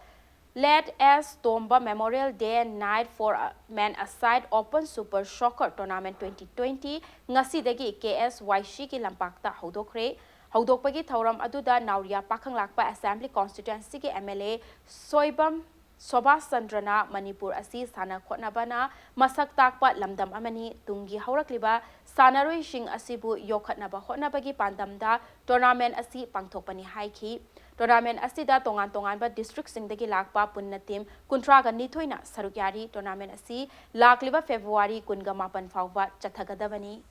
Late S Tomba Memorial Day Night for Men Aside Open Super Soccer Tournament twenty twenty ꯉꯁꯤꯗꯒꯤ KSYCꯒꯤ ꯂꯝꯄꯥꯛꯇ ꯍꯧꯗꯣꯛꯈ꯭ꯔꯦ꯫ ꯍꯧꯗꯣꯛꯄꯒꯤ ꯊꯧꯔꯝ ꯑꯗꯨꯗ ꯅꯥꯎꯔꯤꯌꯥ ꯄꯥꯈꯪꯂꯥꯛꯄ Assembly Constituencyꯒꯤ MLA ꯁꯣꯏꯕꯝ ꯁꯣꯕꯥꯁ ꯆꯟꯗ꯭ꯔꯅ ꯃꯅꯤꯄꯨꯔ ꯑꯁꯤ ꯁꯥꯟꯅ ꯈꯣꯠꯅꯕꯅ ꯃꯁꯛ ꯇꯥꯛꯄ ꯂꯝꯗꯝ ꯑꯃꯅꯤ, ꯇꯨꯡꯒꯤ ꯍꯧꯔꯛꯂꯤꯕ ꯁꯥꯟꯅꯔꯣꯏꯁꯤꯡ ꯑꯁꯤꯕꯨ ꯌꯣꯛꯈꯠꯅꯕ ꯍꯣꯠꯅꯕꯒꯤ ꯄꯥꯟꯗꯝꯗ ꯇꯣꯔꯅꯥꯃꯦꯟ ꯑꯁꯤ ꯄꯥꯡꯊꯣꯛꯄꯅꯤ ꯍꯥꯏꯈꯤ꯫ ꯇꯣꯔꯅꯥꯃꯦꯟ ꯑꯁꯤꯗ ꯇꯣꯉꯥꯟ ꯇꯣꯉꯥꯟꯕ ꯗꯤꯁꯇ꯭ꯔꯤꯛꯁꯤꯡꯗꯒꯤ ꯂꯥꯛꯄ ꯄꯨꯟꯅ ꯇꯤꯝ ꯀꯨꯟꯊ꯭ꯔꯥꯒ ꯅꯤꯊꯣꯏꯅ ꯁꯔꯨꯛ ꯌꯥꯔꯤ꯫ ꯇꯣꯔꯅꯥꯃꯦꯟ ꯑꯁꯤ ꯂꯥꯛꯂꯤꯕ February ꯀꯨꯟꯒ ꯃꯥꯄꯟ ꯐꯥꯎꯕ ꯆꯠꯊꯒꯗꯕꯅꯤ꯫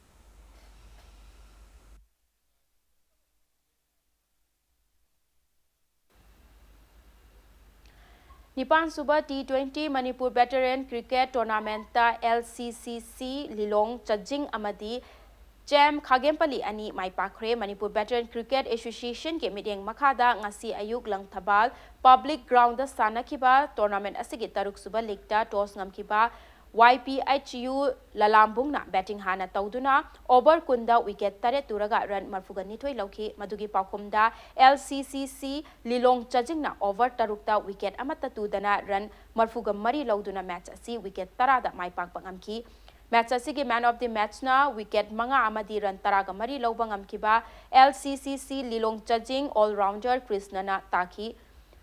ꯅꯤꯄꯥꯟꯁꯨꯕ T twenty Manipur Veteran Cricket Tournamentꯇ LCCC ꯂꯤꯂꯣꯡ ꯆꯖꯤꯡ ꯑꯃꯗꯤ ꯆꯦꯝ ꯈꯥꯒꯦꯝꯄꯂꯤ ꯑꯅꯤ ꯃꯥꯏ ꯄꯥꯛꯈ꯭ꯔꯦ꯫ ꯃꯅꯤꯄꯨꯔ Veteran Cricket Associationꯒꯤ ꯃꯤꯠꯌꯦꯡ ꯃꯈꯥꯗ ꯉꯁꯤ ꯑꯌꯨꯛ ꯂꯪꯊꯕꯥꯜ Public Groundꯗ ꯁꯥꯟꯅꯈꯤꯕ ꯇꯣꯔꯅꯥꯃꯦꯟ ꯑꯁꯤꯒꯤ ꯇꯔꯨꯛꯁꯨꯕ ꯂꯤꯒꯇ ꯇꯣꯁ ꯉꯝꯈꯤꯕ YPHU ꯂꯂꯥꯝꯕꯨꯡꯅ ꯕꯦꯇꯤꯡ ꯍꯥꯟꯅ ꯇꯧꯗꯨꯅ ꯑꯣꯚꯔ ꯀꯨꯟꯗ ꯋꯤꯀꯦꯠ ꯇꯔꯦꯠ ꯇꯨꯔꯒ ꯔꯟ ꯃꯔꯐꯨꯒ ꯅꯤꯊꯣꯏ ꯂꯧꯈꯤ꯫ ꯃꯗꯨꯒꯤ ꯄꯥꯎꯈꯨꯝꯗ LCCC ꯂꯤꯂꯣꯡ ꯆꯖꯤꯡꯅ ꯑꯣꯚꯔ ꯇꯔꯨꯛꯇ ꯋꯤꯀꯦꯠ ꯑꯃꯠꯇ ꯇꯨꯗꯅ ꯔꯟ ꯃꯔꯐꯨꯒ ꯃꯔꯤ ꯂꯧꯗꯨꯅ ꯃꯦꯠꯆ ꯑꯁꯤ ꯋꯤꯀꯦꯠ ꯇꯔꯥꯗ ꯃꯥꯏ ꯄꯥꯛꯄ ꯉꯝꯈꯤ꯫ ꯃꯦꯠꯆ ꯑꯁꯤꯒꯤ Man of the Matchꯅ ꯋꯤꯀꯦꯠ ꯃꯉꯥ ꯑꯃꯗꯤ ꯔꯟ ꯇꯔꯥꯒ ꯃꯔꯤ ꯂꯧꯕ ꯉꯝꯈꯤꯕ LCCC ꯂꯤꯂꯣꯡ ꯆꯖꯤꯡ all-rounder ꯀ꯭ꯔꯤꯁꯅꯅ ꯇꯥꯈꯤ꯫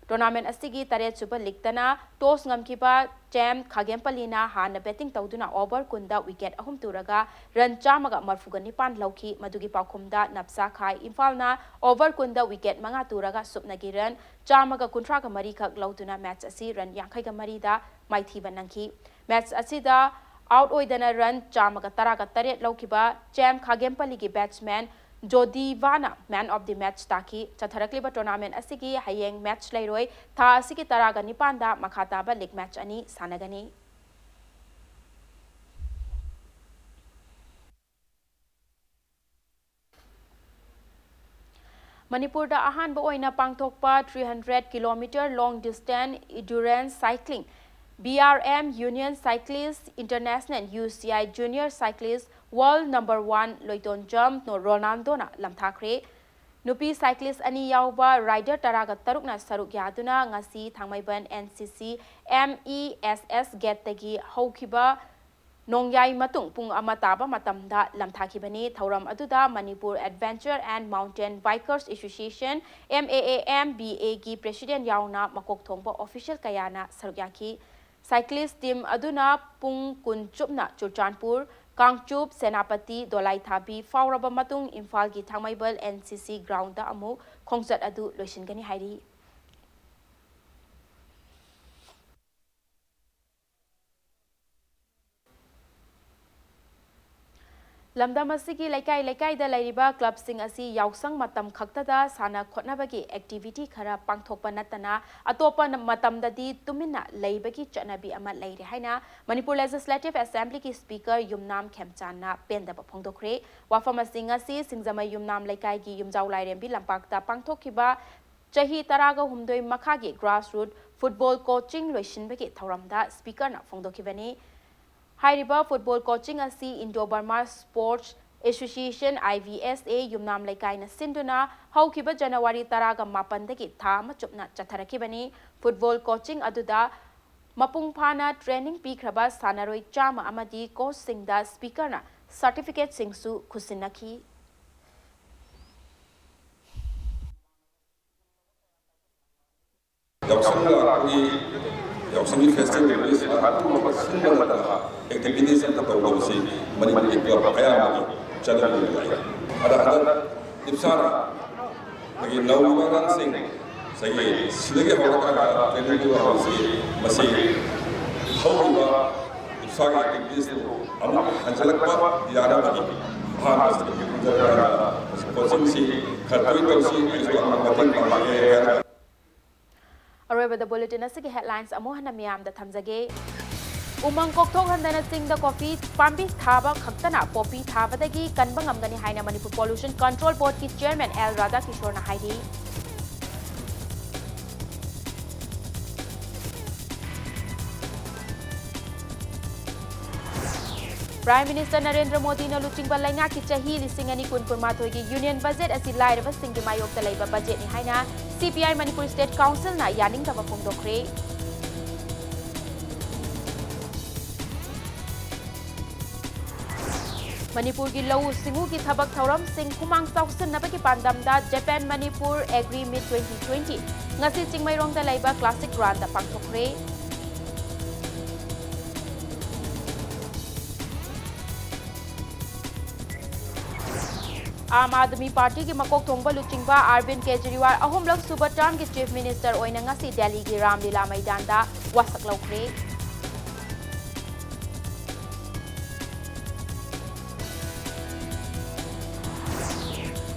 Tournament ꯑꯁꯤꯒꯤ ꯇꯔꯦꯠ ꯁꯨꯕ ꯂꯤꯛꯇꯅ toss ꯉꯝꯈꯤꯕ ꯆꯦꯝ ꯈꯥꯒꯦꯝꯄꯜꯂꯤꯅ ꯍꯥꯟꯅ batting ꯇꯧꯗꯨꯅ over ꯀꯨꯟꯗ wicket ꯑꯍꯨꯝ ꯇꯨꯔꯒ run ꯆꯥꯝꯃꯒ ꯃꯔꯐꯨꯒ ꯅꯤꯄꯥꯟ ꯂꯧꯈꯤ꯫ ꯃꯗꯨꯒꯤ ꯄꯥꯎꯈꯨꯝꯗ ꯅꯞꯁꯥ ꯈꯥꯏ ꯏꯝꯐꯥꯜꯅ over ꯀꯨꯟꯗ wicket ꯃꯉꯥ ꯇꯨꯔꯒ ꯁꯨꯞꯅꯒꯤ run ꯆꯥꯝꯃꯒ ꯀꯨꯟꯊ꯭ꯔꯥꯒ ꯃꯔꯤꯈꯛ ꯂꯧꯗꯨꯅ match ꯑꯁꯤ run ꯌꯥꯡꯈꯩꯒ ꯃꯔꯤꯗ ꯃꯥꯏꯊꯤꯕ ꯅꯪꯈꯤ꯫ Match ꯑꯁꯤꯗ out ꯑꯣꯏꯗꯅ run ꯆꯥꯝꯃꯒ ꯇꯔꯥꯒ ꯇꯔꯦꯠ ꯂꯧꯈꯤꯕ ꯆꯦꯝ ꯈꯥꯒꯦꯝꯄꯜꯂꯤꯒꯤ batsman ꯖꯣꯗꯤꯚꯥꯅ man of the match ꯇꯥꯈꯤ꯫ ꯆꯠꯊꯔꯛꯂꯤꯕ tournament ꯑꯁꯤꯒꯤ ꯍꯌꯦꯡ match ꯂꯩꯔꯣꯏ꯫ ꯊꯥ ꯑꯁꯤꯒꯤ ꯇꯔꯥꯒ ꯅꯤꯄꯥꯟꯗ ꯃꯈꯥ ꯇꯥꯕ league match ꯑꯅꯤ ꯁꯥꯟꯅꯒꯅꯤ꯫ ꯃꯅꯤꯄꯨꯔꯗ ꯑꯍꯥꯟꯕ ꯑꯣꯏꯅ ꯄꯥꯡꯊꯣꯛꯄ three hundred kilometer long distance endurance cycling, B R M Union Cyclist International, U C I Junior Cyclist World Number One ꯂꯣꯏꯇꯣꯟꯖꯝ ꯔꯣꯅꯥꯜꯗꯣꯅ ꯂꯝꯊꯥꯈ꯭ꯔꯦ꯫ ꯅꯨꯄꯤ cyclist ꯑꯅꯤ ꯌꯥꯎꯕ rider ꯇꯔꯥꯒ ꯇꯔꯨꯛꯅ ꯁꯔꯨꯛ ꯌꯥꯗꯨꯅ ꯉꯁꯤ ꯊꯥꯡꯃꯩꯕꯟ N C C M E S S gateꯇꯒꯤ ꯍꯧꯈꯤꯕ ꯅꯣꯡꯌꯥꯏ ꯃꯇꯨꯡ ꯄꯨꯡ ꯑꯃ ꯇꯥꯕ ꯃꯇꯝꯗ ꯂꯝꯊꯥꯈꯤꯕꯅꯤ꯫ ꯊꯧꯔꯝ ꯑꯗꯨꯗ Manipur Adventure and Mountain Bikers Association, M A A M B A ꯒꯤ president ꯌꯥꯎꯅ ꯃꯀꯣꯛ ꯊꯣꯡꯕ official ꯀꯌꯥꯅ ꯁꯔꯨꯛ ꯌꯥꯈꯤ꯫ Cyclist team ꯑꯗꯨꯅ ꯄꯨꯡ ꯀꯨꯟ ꯆꯨꯞꯅ ꯆꯨꯔꯆꯥꯟꯄꯨꯔ, ꯀꯥꯡꯆꯨꯞ, ꯁꯦꯅꯥꯄꯇꯤ, ꯗꯣꯂꯥꯏꯊꯥꯕꯤ ꯐꯥꯎꯔꯕ ꯃꯇꯨꯡ ꯏꯝꯐꯥꯜꯒꯤ ꯊꯥꯡꯃꯩꯕꯟ N C C groundꯗ ꯑꯃꯨꯛ ꯈꯣꯡꯆꯠ ꯑꯗꯨ ꯂꯣꯏꯁꯤꯟꯒꯅꯤ ꯍꯥꯏꯔꯤ꯫ ꯂꯝꯗꯝ ꯑꯁꯤꯒꯤ ꯂꯩꯀꯥꯏ ꯂꯩꯀꯥꯏꯗ ꯂꯩꯔꯤꯕ clubꯁꯤꯡ ꯑꯁꯤ ꯌꯥꯎꯁꯪ ꯃꯇꯝ ꯈꯛꯇꯗ ꯁꯥꯟꯅ ꯈꯣꯠꯅꯕꯒꯤ activity ꯈꯔ ꯄꯥꯡꯊꯣꯛꯄ ꯅꯠꯇꯅ ꯑꯇꯣꯞꯄ ꯃꯇꯝꯗꯗꯤ ꯇꯨꯃꯤꯟꯅ ꯂꯩꯕꯒꯤ ꯆꯠꯅꯕꯤ ꯑꯃ ꯂꯩꯔꯦ ꯍꯥꯏꯅ ꯃꯅꯤꯄꯨꯔ Legislative Assemblyꯒꯤ speaker ꯌꯨꯝꯅꯥꯝ ꯈꯦꯝꯆꯥꯟꯅ ꯄꯦꯟꯗꯕ ꯐꯣꯡꯗꯣꯛꯈ꯭ꯔꯦ꯫ ꯋꯥꯐꯝ ꯑꯁꯤ ꯉꯁꯤ ꯁꯤꯡꯖꯃꯩ ꯌꯨꯝꯅꯥꯝ ꯂꯩꯀꯥꯏꯒꯤ ꯌꯨꯝꯖꯥꯎ ꯂꯥꯏꯔꯦꯝꯕꯤ ꯂꯝꯄꯥꯛꯇ ꯄꯥꯡꯊꯣꯛꯈꯤꯕ ꯆꯍꯤ ꯇꯔꯥꯒ ꯍꯨꯝꯗꯣꯏ ꯃꯈꯥꯒꯤ grassroot football coaching ꯂꯣꯏꯁꯤꯟꯕꯒꯤ ꯊꯧꯔꯝꯗ speakerꯅ ꯐꯣꯡꯗꯣꯛꯈꯤꯕꯅꯤ꯫ ꯍꯥꯏꯔꯤꯕ football coaching ꯑꯁꯤ Indo Burma Sports Association, I B S A, ꯌꯨꯝꯅꯥꯝ ꯂꯩꯀꯥꯏꯅ ꯁꯤꯟꯗꯨꯅ ꯍꯧꯈꯤꯕ ꯖꯅꯋꯥꯔꯤ ꯇꯔꯥꯒ ꯃꯥꯄꯟꯗꯒꯤ ꯊꯥ ꯑꯃ ꯆꯨꯞꯅ ꯆꯠꯊꯔꯛꯈꯤꯕꯅꯤ꯫ Football coaching ꯑꯗꯨꯗ ꯃꯄꯨꯡ ꯐꯥꯅ training ꯄꯤꯈ꯭ꯔꯕ ꯁꯥꯟꯅꯔꯣꯏ ꯆꯥꯝꯃ ꯑꯃꯗꯤ coachꯁꯤꯡꯗ speakerꯅ certificateꯁꯤꯡꯁꯨ ꯈꯨꯠꯁꯤꯟꯅꯈꯤ꯫ ꯌꯥꯎꯁꯪ ꯂꯥꯛꯄꯒꯤ, ꯌꯥꯎꯁꯪꯒꯤ festival ꯁꯤꯗ ꯑꯗꯨꯒꯨꯝꯕ ꯁꯤꯟꯕ ꯅꯠꯇꯅ activities ꯑꯝꯇ ꯇꯧꯗꯕꯁꯤ ꯃꯅꯤꯄꯨꯔꯒꯤ club ꯑꯌꯥꯝꯕꯒꯤ ꯆꯠꯅꯕꯤ ꯑꯣꯏ꯫ ꯑꯗ ꯍꯟꯗꯛ ꯏꯞꯁꯥꯅ ꯑꯩꯈꯣꯏꯒꯤ ꯅꯧꯔꯤꯕ ꯑꯉꯥꯡꯁꯤꯡ ꯉꯁꯥꯏꯒꯤ ꯁꯤꯗꯒꯤ ꯍꯧꯔꯀꯥꯟꯗ training ꯄꯤꯕ ꯍꯧꯔꯤꯁꯤ, ꯃꯁꯤ ꯍꯧꯔꯤꯕ ꯏꯞꯁꯥꯒꯤ activities ꯇꯨ ꯑꯃꯨꯛ ꯍꯟꯖꯤꯜꯂꯛꯄ ꯌꯥꯅꯕꯒꯤ ꯑꯍꯥꯟꯕꯁꯤꯗꯒꯤ ꯈꯟꯖꯔꯀꯥꯟꯗ ꯃꯁꯤ coaching ꯁꯤ ꯈꯔ ꯇꯣꯏꯅ ꯇꯧꯁꯤ, ꯑꯩꯁꯨ ꯑꯉꯥꯡ ꯃꯇꯦꯡ ꯄꯥꯡꯖꯒꯦ ꯍꯥꯏꯅ꯫ ꯑꯔꯣꯏꯕꯗ bulletin ꯑꯁꯤꯒꯤ headlines ꯑꯃꯨꯛ ꯍꯟꯅ ꯃꯤꯌꯥꯝꯗ ꯊꯝꯖꯒꯦ꯫ ꯎꯃꯪ ꯀꯣꯛꯊꯣꯛꯍꯟꯗꯅ ꯆꯤꯡꯗ ꯀꯣꯐꯤ ꯄꯥꯝꯕꯤ ꯊꯥꯕ ꯈꯛꯇꯅ ꯄꯣꯄꯤ ꯊꯥꯕꯗꯒꯤ ꯀꯟꯕ ꯉꯝꯒꯅꯤ ꯍꯥꯏꯅ ꯃꯅꯤꯄꯨꯔ Pollution Control Board ꯀꯤ chairman ꯑꯦꯜ ꯔꯥꯙꯥꯀꯤꯁꯣꯔꯅ ꯍꯥꯏꯔꯤ꯫ Prime Minister ꯅꯔꯦꯟꯗ꯭ꯔ ꯃꯣꯗꯤꯅ ꯂꯨꯆꯤꯡꯕ ꯂꯩꯉꯥꯛꯀꯤ ꯆꯍꯤ ꯂꯤꯁꯤꯡ ꯑꯅꯤ ꯀꯨꯟ ꯀꯨꯟꯃꯥꯊꯣꯏꯒꯤ union budget ꯑꯁꯤ ꯂꯥꯏꯔꯕꯁꯤꯡꯒꯤ ꯃꯥꯌꯣꯛꯇ ꯂꯩꯕ budget ꯅꯤ ꯍꯥꯏꯅ C P I Manipur State Council ꯅ ꯌꯥꯅꯤꯡꯗꯕ ꯐꯣꯡꯗꯣꯛꯈ꯭ꯔꯦ꯫ ꯃꯅꯤꯄꯨꯔꯒꯤ ꯂꯧꯎ ꯁꯤꯡꯎꯒꯤ ꯊꯕꯛ ꯊꯧꯔꯝꯁꯤꯡ ꯈꯨꯃꯥꯡ ꯆꯥꯎꯁꯤꯟꯅꯕꯒꯤ ꯄꯥꯟꯗꯝꯗ Japan Manipur Agri Meet twenty twenty ꯉꯁꯤ ꯆꯤꯡꯃꯩꯔꯣꯡꯗ ꯂꯩꯕ Classic Ground ꯗ ꯄꯥꯡꯊꯣꯛꯈ꯭ꯔꯦ꯫ ꯑꯥꯝ ꯑꯥꯗꯃꯤ ꯄꯥꯔꯇꯤꯒꯤ ꯃꯀꯣꯛ ꯊꯣꯡꯕ ꯂꯨꯆꯤꯡꯕ ꯑꯔꯕꯤꯟ ꯀꯦꯖꯔꯤꯋꯥꯜ ꯑꯍꯨꯝꯂꯛ ꯁꯨꯕ term ꯒꯤ Chief Minister ꯑꯣꯏꯅ ꯉꯁꯤ ꯗꯦꯜꯂꯤꯒꯤ ꯔꯥꯝꯂꯤꯂꯥ ꯃꯩꯗꯥꯟꯗ ꯋꯥꯁꯛ ꯂꯧꯈ꯭ꯔꯦ꯫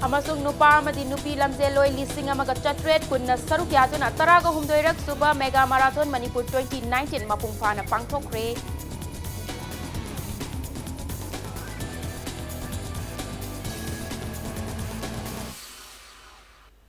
ꯑꯃꯁꯨꯡ ꯅꯨꯄꯥ ꯑꯃꯗꯤ ꯅꯨꯄꯤ ꯂꯝꯖꯦꯜꯂꯣꯏ ꯂꯤꯁꯤꯡ ꯑꯃꯒ ꯆꯥꯇ꯭ꯔꯦꯠ ꯀꯨꯟꯅ ꯁꯔꯨꯛ ꯌꯥꯗꯨꯅ ꯇꯔꯥꯒ ꯍꯨꯝꯗꯣꯏꯔꯛ ꯁꯨꯕ Mega Marathon Manipur twenty nineteen ꯃꯄꯨꯡ ꯐꯥꯅ ꯄꯥꯡꯊꯣꯛꯈ꯭ꯔꯦ꯫